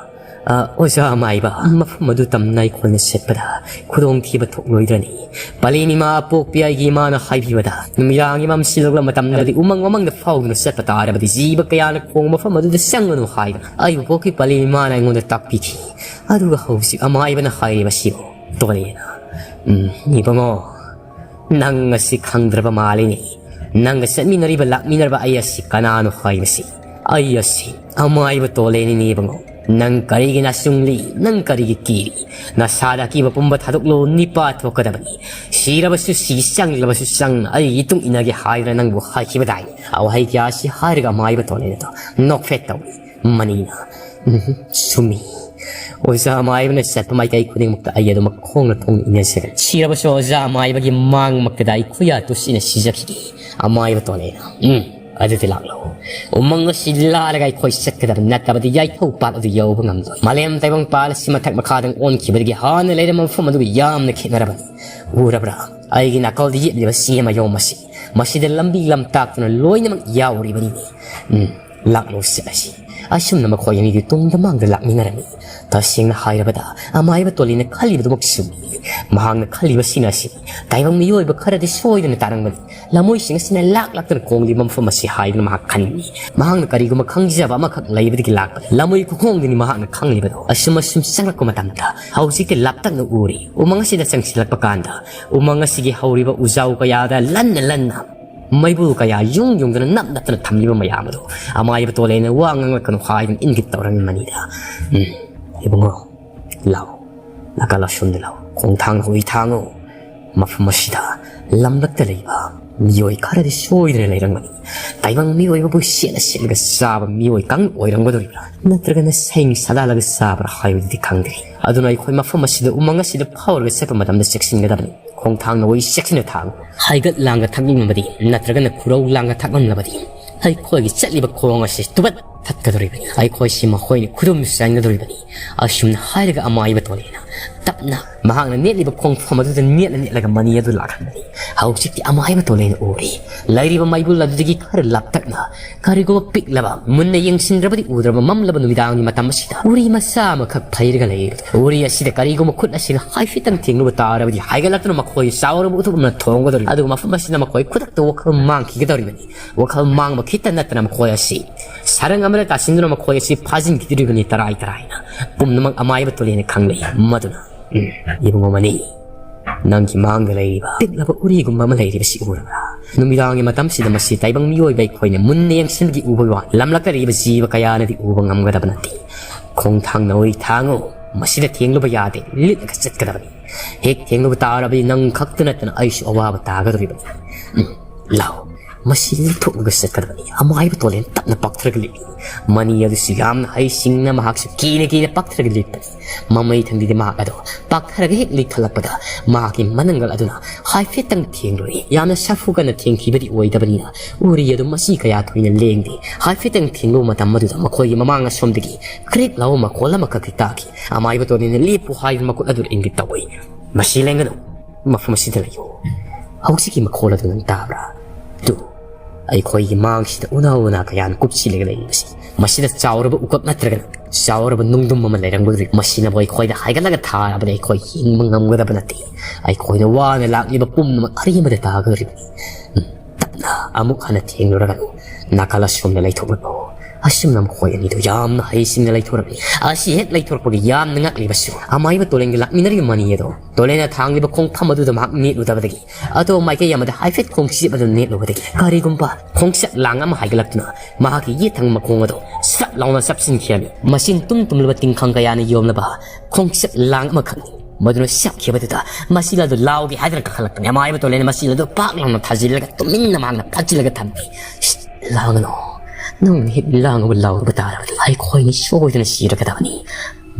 "ꯑ, ꯑꯣꯖꯥ ꯑꯃꯥꯏꯕ, ꯃꯐꯝ ꯑꯗꯨ ꯇꯝꯅ ꯑꯩꯈꯣꯏꯅ ꯆꯠꯄꯗ ꯈꯨꯗꯣꯡꯊꯤꯕ ꯊꯣꯛꯂꯣꯏꯗ꯭ꯔꯅꯤ? ꯄꯂꯦꯝ ꯏꯃꯥ ꯑꯄꯣꯛꯄꯤ ꯑꯩꯒꯤ ꯏꯃꯥꯅ ꯍꯥꯏꯕꯤꯕꯗ ꯅꯨꯃꯤꯗꯥꯡꯒꯤ ꯃꯝꯁꯤꯜꯂꯛꯂꯕ ꯃꯇꯝꯗꯗꯤ ꯎꯃꯪ ꯋꯥꯃꯪꯗ ꯐꯥꯎꯗꯨꯅ ꯆꯠꯄ ꯇꯥꯔꯕꯗꯤ ꯖꯤꯕ ꯀꯌꯥꯅ ꯈꯣꯡꯕ ꯃꯐꯝ ꯑꯗꯨꯗ ꯆꯪꯒꯅꯨ ꯍꯥꯏꯗꯅ ꯑꯩꯕꯨ ꯄꯣꯛꯄꯤ ꯄꯂꯦꯝ ꯏꯃꯥꯅ ꯑꯩꯉꯣꯟꯗ ꯇꯥꯛꯄꯤꯈꯤ꯫ ꯑꯗꯨꯒ ꯍꯧꯖꯤꯛ ꯑꯃꯥꯏꯕꯅ ꯍꯥꯏꯔꯤꯕꯁꯤꯕꯨ ꯇꯣꯂꯦꯅ, ꯎꯝ, ꯏꯕꯨꯡꯉꯣ, ꯅꯪ ꯑꯁꯤ ꯈꯪꯗ꯭ꯔꯕ ꯃꯥꯜꯂꯤꯅꯦ꯫ ꯅꯪꯒ ꯆꯠꯃꯤꯟꯅꯔꯤꯕ ꯂꯥꯛꯃꯤꯟꯅꯔꯕ ꯑꯩ ꯑꯁꯤ ꯀꯅꯥꯅꯣ ꯍꯥꯏꯕꯁꯤ? ꯑꯩ ꯑꯁꯤ ꯑꯃꯥꯏꯕ ꯇꯣꯂꯦꯅꯤꯅꯦ ꯏꯕꯨꯡꯉꯣ꯫ ꯅꯪ ꯀꯔꯤꯒꯤ ꯅꯥꯆꯨꯡꯂꯤ? ꯅꯪ ꯀꯔꯤꯒꯤ ꯀꯤꯔꯤ? ꯅꯁꯥꯗ ꯑꯀꯤꯕ ꯄꯨꯝꯕ ꯊꯥꯗꯣꯛꯂꯣ, ꯅꯤꯄꯥ ꯊꯣꯛꯀꯗꯕꯅꯤ꯫ ꯁꯤꯔꯕꯁꯨ ꯁꯤ, ꯆꯪꯂꯕꯁꯨ ꯆꯪꯅ ꯑꯩꯒꯤ ꯏꯇꯨꯡ ꯏꯟꯅꯒꯦ ꯍꯥꯏꯗꯨꯅ ꯅꯪꯕꯨ ꯍꯥꯏꯈꯤꯕꯗꯥꯏ?" ꯋꯥꯍꯩ ꯀꯌꯥ ꯑꯁꯤ ꯍꯥꯏꯔꯒ ꯑꯃꯥꯏꯕ ꯇꯣꯂꯦꯅꯗꯣ ꯅꯣꯛꯐꯦꯠ ꯇꯧꯏ꯫ ꯃꯅꯤꯅ, "ꯎꯝ, ꯆꯨꯝꯃꯤ꯫ ꯑꯣꯖꯥ ꯑꯃꯥꯏꯕꯅ ꯆꯠꯄ ꯃꯥꯏꯀꯩ ꯈꯨꯗꯤꯡꯃꯛꯇ ꯑꯩ ꯑꯗꯨꯃꯛ ꯈꯣꯡꯅ ꯈꯣꯡꯅ ꯏꯟꯅꯖꯒꯅꯤ꯫ ꯁꯤꯔꯕꯁꯨ ꯑꯣꯖꯥ ꯑꯃꯥꯏꯕꯒꯤ ꯃꯥꯡꯃꯛꯇꯗ ꯑꯩ ꯈꯨꯌꯥ ꯇꯨꯁꯤꯟꯅ ꯁꯤꯖꯈꯤꯒꯦ꯫ ꯑꯃꯥꯏꯕ ꯇꯣꯂꯦꯅ, ꯎꯝ, ꯑꯗꯨꯗꯤ ꯂꯥꯛꯂꯣ꯫ ꯎꯃꯪ ꯑꯁꯤ ꯂꯥꯜꯂꯒ ꯑꯩꯈꯣꯏ ꯆꯠꯀꯗꯕ ꯅꯠꯇꯕꯗꯤ ꯌꯥꯏꯐꯧ ꯄꯥꯠ ꯑꯗꯨ ꯌꯧꯕ ꯉꯝꯂꯣꯏ꯫ ꯃꯥꯂꯦꯝ ꯇꯥꯏꯕꯪ ꯄꯥꯠ ꯑꯁꯤ ꯃꯊꯛ ꯃꯈꯥꯗ ꯑꯣꯟꯈꯤꯕꯗꯒꯤ ꯍꯥꯟꯅ ꯂꯩꯔꯝꯕ ꯃꯐꯝ ꯑꯗꯨꯒ ꯌꯥꯝꯅ ꯈꯦꯠꯅꯔꯕꯅꯤ꯫ ꯎꯔꯕ꯭ꯔꯥ? ꯑꯩꯒꯤ ꯅꯥꯀꯜꯗ ꯌꯦꯠꯂꯤꯕ ꯆꯦ ꯃꯌꯣꯝ ꯑꯁꯤ, ꯃꯁꯤꯗ ꯂꯝꯕꯤ ꯂꯝꯇꯥꯛꯇꯨꯅ ꯂꯣꯏꯅꯃꯛ ꯌꯥꯎꯔꯤꯕꯅꯤꯅꯦ꯫ ꯎꯝ, ꯂꯥꯛꯂꯣ ꯆꯠꯂꯁꯤ꯫ ꯑꯁꯨꯝꯅ ꯃꯈꯣꯏ ꯑꯅꯤꯗꯨ ꯇꯨꯡꯗ ꯃꯥꯡꯗ ꯂꯥꯛꯃꯤꯟꯅꯔꯝꯃꯤ꯫ ꯇꯁꯦꯡꯅ ꯍꯥꯏꯔꯕꯗ, ꯑꯃꯥꯏꯕ ꯇꯣꯂꯤꯅ ꯈꯜꯂꯤꯕꯗꯨꯃꯛ ꯆꯨꯝꯃꯤ꯫ ꯃꯍꯥꯛꯅ ꯈꯜꯂꯤꯕꯁꯤꯡ ꯑꯁꯤ ꯇꯥꯏꯕꯪ ꯃꯤꯑꯣꯏꯕ ꯈꯔꯗꯤ ꯁꯣꯏꯗꯅ ꯇꯥꯔꯝꯒꯅꯤ꯫ ꯂꯃꯣꯏꯁꯤꯡ ꯑꯁꯤꯅ ꯂꯥꯛ ꯂꯥꯛꯇꯅ ꯈꯣꯡꯂꯤꯕ ꯃꯐꯝ ꯑꯁꯤ ꯍꯥꯏꯗꯨꯅ ꯃꯍꯥꯛ ꯈꯟꯃꯤ꯫ ꯃꯍꯥꯛꯅ ꯀꯔꯤꯒꯨꯝꯕ ꯈꯪꯖꯕ ꯑꯃꯈꯛ ꯂꯩꯕꯗꯒꯤ ꯂꯥꯛꯄ ꯂꯃꯣꯏ ꯈꯨꯈꯣꯡꯗꯨꯅꯤ ꯃꯍꯥꯛꯅ ꯈꯪꯂꯤꯕꯗꯣ꯫ ꯑꯁꯨꯝ ꯑꯁꯨꯝ ꯆꯪꯂꯛꯄ ꯃꯇꯝꯗ ꯍꯧꯖꯤꯛꯇꯤ ꯂꯥꯞꯇꯛꯅ ꯎꯔꯤ꯫ ꯎꯃꯪ ꯑꯁꯤꯗ ꯆꯪꯁꯤꯜꯂꯛꯄ ꯀꯥꯟꯗ ꯎꯃꯪ ꯑꯁꯤꯒꯤ ꯍꯧꯔꯤꯕ ꯎꯖꯥꯎ ꯀꯌꯥꯗ ꯂꯟꯅ ꯂꯟꯅ ꯃꯩꯕꯨꯜ ꯀꯌꯥ ꯌꯨꯡ ꯌꯨꯡꯗꯨꯅ ꯅꯞ ꯅꯞꯇꯅ ꯊꯝꯂꯤꯕ ꯃꯌꯥꯝ ꯑꯗꯨ ꯑꯃꯥꯏꯕ ꯇꯣꯂꯦꯅ ꯋꯥ ꯉꯥꯡꯂꯛꯀꯅꯨ ꯍꯥꯏꯗꯨꯅ ꯏꯪꯒꯤꯠ ꯇꯧꯔꯝꯃꯤ ꯃꯅꯤꯗ꯫ ꯎꯝ, ꯏꯕꯨꯡꯉꯣ, ꯂꯥꯛꯑꯣ, ꯅꯥꯀꯜ ꯑꯁꯣꯝꯗ ꯂꯥꯛꯑꯣ, ꯈꯣꯡꯊꯥꯡ ꯍꯨꯏ ꯊꯥꯡꯉꯨ꯫ ꯃꯐꯝ ꯑꯁꯤꯗ ꯂꯝꯂꯛꯇ ꯂꯩꯕ ꯃꯤꯑꯣꯏ ꯈꯔꯗꯤ ꯁꯣꯏꯗꯅ ꯂꯩꯔꯝꯒꯅꯤ꯫ ꯇꯥꯏꯕꯪ ꯃꯤꯑꯣꯏꯕꯕꯨ ꯁꯦꯠꯅ ꯁꯦꯠꯂꯒ ꯆꯥꯕ ꯃꯤꯑꯣꯏ ꯀꯥꯡꯂꯨꯞ ꯑꯣꯏꯔꯝꯒꯗꯧꯔꯤꯕ꯭ꯔꯥ, ꯅꯠꯇ꯭ꯔꯒꯅ ꯁꯩ ꯁꯥꯗꯥꯜꯂꯒ ꯆꯥꯕ꯭ꯔꯥ ꯍꯥꯏꯕꯗꯨꯗꯤ ꯈꯪꯗ꯭ꯔꯤ꯫ ꯑꯗꯨꯅ ꯑꯩꯈꯣꯏ ꯃꯐꯝ ꯑꯁꯤꯗ ꯎꯃꯪ ꯑꯁꯤꯗ ꯐꯥꯎꯔꯒ ꯆꯠꯄ ꯃꯇꯝꯗ ꯆꯦꯛꯁꯤꯟꯒꯗꯕꯅꯤ꯫ ꯈꯣꯡꯊꯥꯡ ꯅꯣꯏ ꯆꯦꯛꯁꯤꯟꯅ ꯊꯥꯡꯉꯨ꯫ ꯍꯥꯏꯒꯠ ꯂꯥꯡꯒ ꯊꯛꯅꯤꯡꯂꯕꯗꯤ ꯅꯠꯇ꯭ꯔꯒꯅ ꯈꯨꯔꯧ ꯂꯥꯡꯒ ꯊꯛꯂꯝꯂꯕꯗꯤ ꯑꯩꯈꯣꯏꯒꯤ ꯆꯠꯂꯤꯕ ꯈꯣꯡ ꯑꯁꯤ ꯇꯨꯕꯠ ꯊꯠꯀꯗꯧꯔꯤꯕꯅꯤ꯫ ꯑꯩꯈꯣꯏꯁꯤ ꯃꯈꯣꯏꯅ ꯈꯨꯗꯨꯝ ꯆꯟꯒꯗꯧꯔꯤꯕꯅꯤ꯫ ꯑꯁꯨꯝꯅ ꯍꯥꯏꯔꯒ ꯑꯃꯥꯏꯕ ꯇꯣꯂꯦꯅ ꯇꯞꯅ ꯃꯍꯥꯛꯅ ꯅꯦꯠꯂꯤꯕ ꯈꯣꯡꯐꯝ ꯑꯗꯨꯗ ꯅꯦꯠꯂ ꯅꯦꯠꯂꯒ ꯃꯅꯤ ꯑꯗꯨ ꯂꯥꯛꯍꯟꯕꯅꯤ꯫ ꯍꯧꯖꯤꯛꯇꯤ ꯑꯃꯥꯏꯕ ꯇꯣꯂꯦꯅ ꯎꯔꯤ꯫ ꯂꯩꯔꯤꯕ ꯃꯩꯕꯨꯜ ꯑꯗꯨꯗꯒꯤ ꯈꯔ ꯂꯥꯞꯇꯛꯅ ꯀꯔꯤꯒꯨꯝꯕ ꯄꯤꯛꯂꯕ, ꯃꯨꯟꯅ ꯌꯦꯡꯁꯤꯟꯗ꯭ꯔꯕꯗꯤ ꯎꯗ꯭ꯔꯕ ꯃꯝꯂꯕ ꯅꯨꯃꯤꯗꯥꯡꯒꯤ ꯃꯇꯝ ꯑꯁꯤꯗ ꯎꯔꯤ ꯃꯆꯥ ꯑꯃꯈꯛ ꯐꯩꯔꯒ ꯂꯩꯔꯤꯕꯗꯨ꯫ ꯎꯔꯤ ꯑꯁꯤꯗ ꯀꯔꯤꯒꯨꯝꯕ ꯈꯨꯠ ꯑꯁꯤꯅ ꯍꯥꯏꯐꯦꯠꯇꯪ ꯊꯦꯡꯂꯨꯕ ꯇꯥꯔꯕꯗꯤ ꯍꯥꯏꯒꯠꯂꯛꯇꯨꯅ ꯃꯈꯣꯏ ꯆꯥꯎꯔꯕ ꯎꯇꯨꯞ ꯑꯃꯅ ꯊꯣꯡꯒꯗꯧꯔꯤꯕ꯫ ꯑꯗꯨꯒ ꯃꯐꯝ ꯑꯁꯤꯗ ꯃꯈꯣꯏ ꯈꯨꯗꯛꯇ ꯋꯥꯈꯜ ꯃꯥꯡꯈꯤꯒꯗꯧꯔꯤꯕꯅꯤ꯫ ꯋꯥꯈꯜ ꯃꯥꯡꯕ ꯈꯤꯇ ꯅꯠꯇꯅ ꯃꯈꯣꯏ ꯑꯁꯤ ꯁꯔꯪ ꯑꯃꯗ ꯇꯥꯁꯤꯟꯗꯨꯅ ꯃꯈꯣꯏ ꯑꯁꯤ ꯐꯥꯖꯤꯟꯈꯤꯗꯧꯔꯤꯕꯅꯤ ꯇꯔꯥꯏ ꯇꯔꯥꯏꯅ꯫ ꯄꯨꯝꯅꯃꯛ ꯑꯃꯥꯏꯕ ꯇꯣꯂꯦꯅ ꯈꯪꯂꯦ꯫ ꯃꯗꯨꯅ, ꯎꯝ, ꯏꯕꯨꯡꯉꯣ ꯃꯅꯤ, ꯅꯪꯒꯤ ꯃꯥꯡꯗ ꯂꯩꯔꯤꯕ ꯄꯤꯛꯂꯕ ꯎꯔꯤꯒꯨꯝꯕ ꯑꯃ ꯂꯩꯔꯤꯕꯁꯤ ꯎꯔꯕ꯭ꯔꯥ? ꯅꯨꯃꯤꯗꯥꯡꯒꯤ ꯃꯇꯝꯁꯤꯗ ꯃꯁꯤ ꯇꯥꯏꯕꯪ ꯃꯤꯑꯣꯏꯕ ꯑꯩꯈꯣꯏꯅ ꯃꯨꯟꯅ ꯌꯦꯡꯁꯤꯟꯕꯒꯤ ꯎꯕꯒꯤ ꯋꯥ, ꯂꯝꯂꯛꯇ ꯂꯩꯔꯤꯕ ꯖꯤꯕ ꯀꯌꯥꯅꯗꯤ ꯎꯕ ꯉꯝꯒꯗꯕ ꯅꯠꯇꯦ꯫ ꯈꯣꯡꯊꯥꯡ ꯅꯣꯏ ꯊꯥꯡꯉꯨ, ꯃꯁꯤꯗ ꯊꯦꯡꯂꯨꯕ ꯌꯥꯗꯦ, ꯂꯤꯠꯂꯒ ꯆꯠꯀꯗꯕꯅꯤ꯫ ꯍꯦꯛ ꯊꯦꯡꯂꯨꯕ ꯇꯥꯔꯕꯗꯤ ꯅꯪ ꯈꯛꯇ ꯅꯠꯇꯅ ꯑꯩꯁꯨ ꯑꯋꯥꯕ ꯇꯥꯒꯗꯧꯔꯤꯕꯅꯤ꯫ ꯎꯝ, ꯂꯥꯎ, ꯃꯁꯤ ꯂꯤꯛꯊꯣꯛꯂꯒ ꯆꯠꯀꯗꯕꯅꯤ꯫ ꯑꯃꯥꯏꯕ ꯇꯣꯂꯦꯟ ꯇꯞꯅ ꯄꯥꯛꯊꯔꯒ ꯂꯦꯞꯄꯤ꯫ ꯃꯅꯤ ꯑꯗꯨꯁꯨ ꯌꯥꯝꯅ ꯍꯩꯁꯤꯡꯅ ꯃꯍꯥꯛꯁꯨ ꯀꯤꯅ ꯀꯤꯅ ꯄꯥꯛꯊꯔꯒ ꯂꯦꯞꯄꯅꯤ꯫ ꯃꯃꯩ ꯊꯪꯗꯗꯤ ꯃꯍꯥꯛ ꯑꯗꯣ ꯄꯥꯛꯊꯔꯒ ꯍꯦꯛ ꯂꯤꯛꯊꯠꯂꯛꯄꯗ ꯃꯍꯥꯛꯀꯤ ꯃꯅꯪꯒꯜ ꯑꯗꯨꯅ ꯍꯥꯏꯐꯦꯠꯇꯪ ꯊꯦꯡꯂꯨꯔꯦ꯫ ꯌꯥꯝꯅ ꯁꯥꯐꯨ ꯀꯟꯅ ꯊꯦꯡꯈꯤꯕꯗꯤ ꯑꯣꯏꯗꯕꯅꯤꯅ ꯎꯔꯤ ꯑꯗꯨ ꯃꯁꯤ ꯀꯌꯥ ꯊꯣꯏꯅ ꯂꯦꯡꯗꯦ꯫ ꯍꯥꯏꯐꯦꯠꯇꯪ ꯊꯦꯡꯂꯨꯕ ꯃꯇꯝ ꯑꯗꯨꯗ ꯃꯈꯣꯏꯒꯤ ꯃꯃꯥꯡ ꯑꯁꯣꯝꯗꯒꯤ ꯀ꯭ꯔꯤꯛ ꯂꯥꯎꯕ ꯃꯈꯣꯜ ꯑꯃꯈꯛꯇꯤ ꯇꯥꯈꯤ꯫ ꯑꯃꯥꯏꯕ ꯇꯣꯂꯦꯟꯅ ꯂꯦꯞꯄꯨ ꯍꯥꯏꯗꯨꯅ ꯃꯈꯨꯠ ꯑꯗꯨ ꯏꯪꯒꯤꯠ ꯇꯧꯏ꯫ "ꯃꯁꯤ ꯂꯦꯡꯒꯅꯨ, ꯃꯐꯝ ꯑꯁꯤꯗ ꯂꯩꯌꯨ꯫ ꯍꯧꯖꯤꯛꯀꯤ ꯃꯈꯣꯜ ꯑꯗꯨ ꯅꯪ ꯇꯥꯕ꯭ꯔꯥ? ꯇꯨ, ꯑꯩꯈꯣꯏꯒꯤ ꯃꯥꯡꯁꯤꯗ ꯎꯅꯥ ꯎꯅꯥ ꯀꯌꯥꯅ ꯀꯨꯞꯁꯤꯜꯂꯒ ꯂꯩꯔꯤꯕꯁꯤ꯫ ꯃꯁꯤꯗ ꯆꯥꯎꯔꯕ ꯎꯀꯞ ꯅꯠꯇ꯭ꯔꯒꯅ ꯆꯥꯎꯔꯕ ꯅꯨꯡꯗꯨꯝ ꯑꯃ ꯂꯩꯔꯝꯒꯗꯧꯔꯤ꯫ ꯃꯁꯤꯅꯕꯨ ꯑꯩꯈꯣꯏꯗ ꯍꯥꯏꯒꯠꯂꯒ ꯊꯥꯔꯕꯗꯤ ꯑꯩꯈꯣꯏ ꯍꯤꯡꯕ ꯉꯝꯒꯗꯕ ꯅꯠꯇꯦ꯫ ꯑꯩꯈꯣꯏꯅ ꯋꯥꯅ ꯂꯥꯛꯂꯤꯕ ꯄꯨꯝꯅꯃꯛ ꯑꯔꯦꯝꯕꯗ ꯇꯥꯒꯗꯧꯔꯤꯕꯅꯤ꯫ ꯎꯝ, ꯇꯞꯅ ꯑꯃꯨꯛ ꯍꯟꯅ ꯊꯦꯡꯂꯨꯔꯒꯅꯨ꯫ ꯅꯥꯀꯜ ꯑꯁꯣꯝꯗ ꯂꯩꯊꯣꯛꯂꯛꯂꯣ꯫" ꯑꯁꯨꯝꯅ ꯃꯈꯣꯏ ꯑꯅꯤꯗꯨ ꯌꯥꯝꯅ ꯍꯩꯁꯤꯡꯅ ꯂꯩꯊꯣꯔꯛꯂꯤ꯫ ꯑꯁꯤ ꯍꯦꯛ ꯂꯩꯊꯣꯔꯛꯄꯒꯤ ꯌꯥꯝꯅ ꯉꯛꯂꯤꯕꯁꯨ ꯑꯃꯥꯏꯕ ꯇꯣꯂꯦꯟꯒ ꯂꯥꯛꯃꯤꯟꯅꯔꯤꯕ ꯃꯅꯤ ꯑꯗꯣ ꯇꯣꯂꯦꯟꯅ ꯊꯥꯡꯂꯤꯕ ꯈꯣꯡꯐꯝ ꯑꯗꯨꯗ ꯃꯍꯥꯛ ꯅꯦꯠꯂꯨꯗꯕꯗꯒꯤ ꯑꯇꯣꯞꯄ ꯃꯥꯏꯀꯩ ꯑꯃꯗ ꯍꯥꯏꯐꯦꯠ ꯈꯣꯡꯆꯤꯞ ꯑꯗꯨ ꯅꯦꯠꯂꯨꯕꯗꯒꯤ ꯀꯔꯤꯒꯨꯝꯕ ꯈꯣꯡꯆꯠ ꯂꯥꯡ ꯑꯃ ꯍꯥꯏꯒꯠꯂꯛꯇꯨꯅ ꯃꯍꯥꯛꯀꯤ ꯌꯦꯠ ꯊꯪꯕ ꯃꯈꯣꯡ ꯑꯗꯨ ꯁꯠ ꯂꯥꯎꯅ ꯆꯞꯁꯤꯟꯈꯤꯔꯝꯃꯤ꯫ ꯃꯁꯤꯡ ꯇꯨꯝ ꯇꯨꯝꯂꯕ ꯇꯤꯡꯈꯪ ꯀꯌꯥꯅ ꯌꯣꯝꯂꯕ ꯈꯣꯡꯆꯠ ꯂꯥꯡ ꯑꯃꯈꯛꯅꯤ꯫ ꯃꯗꯨꯅ ꯁꯛꯈꯤꯕꯗꯨꯗ ꯃꯁꯤꯂꯥꯗꯨ ꯂꯥꯎꯒꯦ ꯍꯥꯏꯗꯨꯅ ꯀꯥꯈꯠꯂꯛꯄꯅꯤ꯫ ꯑꯃꯥꯏꯕ ꯇꯣꯂꯦꯟꯅ ꯃꯁꯤꯂꯥꯗꯨ ꯄꯥꯛ ꯂꯥꯎꯅ ꯊꯥꯖꯤꯜꯂꯒ ꯇꯨꯃꯤꯟꯅ ꯃꯍꯥꯛꯅ ꯐꯥꯖꯤꯜꯂꯒ ꯊꯝꯃꯤ꯫ "ꯁꯤꯠ, ꯂꯥꯡꯒꯅꯨ꯫ ꯅꯪꯅ ꯍꯦꯛ ꯂꯥꯡꯉꯕ ꯂꯥꯎꯔꯕ ꯇꯥꯔꯕꯗꯤ ꯑꯩꯈꯣꯏꯅ ꯁꯣꯏꯗꯅ ꯁꯤꯔꯒꯗꯕꯅꯤ꯫"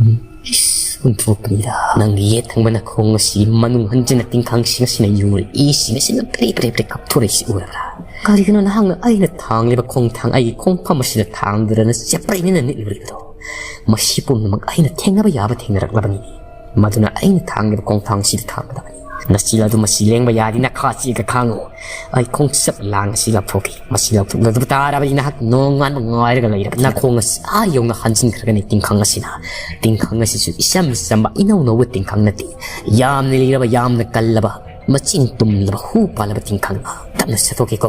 ꯎꯝ, ꯏꯁ, ꯑꯣꯟꯊꯣꯛꯄꯅꯤꯗ꯫ ꯅꯪꯒꯤ ꯌꯦꯠ ꯊꯪꯕ ꯅꯈꯣꯡ ꯑꯁꯤ ꯃꯅꯨꯡ ꯍꯟꯖꯤꯟꯅ ꯇꯤꯡꯈꯪꯁꯤꯡ ꯑꯁꯤꯅ ꯌꯨꯔꯤ ꯏꯁꯤꯡ ꯑꯁꯤꯅ ꯄ꯭ꯔꯦ ꯄ꯭ꯔꯦ ꯄ꯭ꯔꯦ ꯀꯥꯞꯊꯣꯔꯛꯏꯁꯤ ꯎꯔꯕ꯭ꯔꯥ? ꯀꯔꯤꯒꯤꯅꯣ ꯅꯍꯥꯛꯅ ꯑꯩꯅ ꯊꯥꯡꯂꯤꯕ ꯈꯣꯡꯊꯥꯡ ꯑꯩꯒꯤ ꯈꯣꯡꯐꯝ ꯑꯁꯤꯗ ꯊꯥꯡꯗꯨꯅ ꯆꯦꯄ꯭ꯔꯩꯅꯅ ꯅꯤꯛꯂꯨꯔꯤꯕꯗꯣ? ꯃꯁꯤ ꯄꯨꯝꯅꯃꯛ ꯑꯩꯅ ꯊꯦꯡꯅꯕ ꯌꯥꯕ ꯊꯦꯡꯅꯔꯛꯂꯕꯅꯤ꯫ ꯃꯗꯨꯅ ꯑꯩꯅ ꯊꯥꯡꯂꯤꯕ ꯈꯣꯡꯊꯥꯡꯁꯤꯗ ꯊꯥꯡꯒꯗꯕꯅꯤ꯫ ꯅꯆꯤꯜ ꯑꯗꯨ ꯃꯁꯤ ꯂꯦꯡꯕ ꯌꯥꯗꯦ, ꯅꯈꯥ ꯆꯦꯛꯒ ꯈꯥꯡꯉꯨ꯫ ꯑꯩ ꯈꯣꯡꯆꯞ ꯂꯥꯡ ꯑꯁꯤ ꯂꯧꯊꯣꯛꯈꯤ꯫ ꯃꯁꯤ ꯂꯧꯊꯣꯛꯂꯗꯕ ꯇꯥꯔꯕꯗꯤ ꯅꯍꯥꯛ ꯅꯣꯡꯉꯥꯟꯕ ꯉꯥꯏꯔꯒ ꯂꯩꯔꯕ ꯅꯈꯣꯡ ꯑꯁꯤ ꯑꯥ ꯌꯧꯅ ꯍꯟꯖꯤꯟꯈ꯭ꯔꯒꯅꯤ꯫ ꯇꯤꯡꯈꯪ ꯑꯁꯤꯅ, ꯇꯤꯡꯈꯪ ꯑꯁꯤꯁꯨ ꯏꯆꯝ ꯆꯝꯕ ꯏꯅꯧ ꯅꯧꯕ ꯇꯤꯡꯈꯪ ꯅꯠꯇꯦ꯫ ꯌꯥꯝꯅ ꯂꯤꯔꯕ, ꯌꯥꯝꯅ ꯀꯜꯂꯕ, ꯃꯆꯤꯟ ꯇꯨꯝꯂꯕ, ꯍꯨ ꯄꯥꯜꯂꯕ ꯇꯤꯡꯈꯪ꯫ ꯇꯞꯅ ꯆꯠꯊꯣꯛꯀꯦꯀꯣ꯫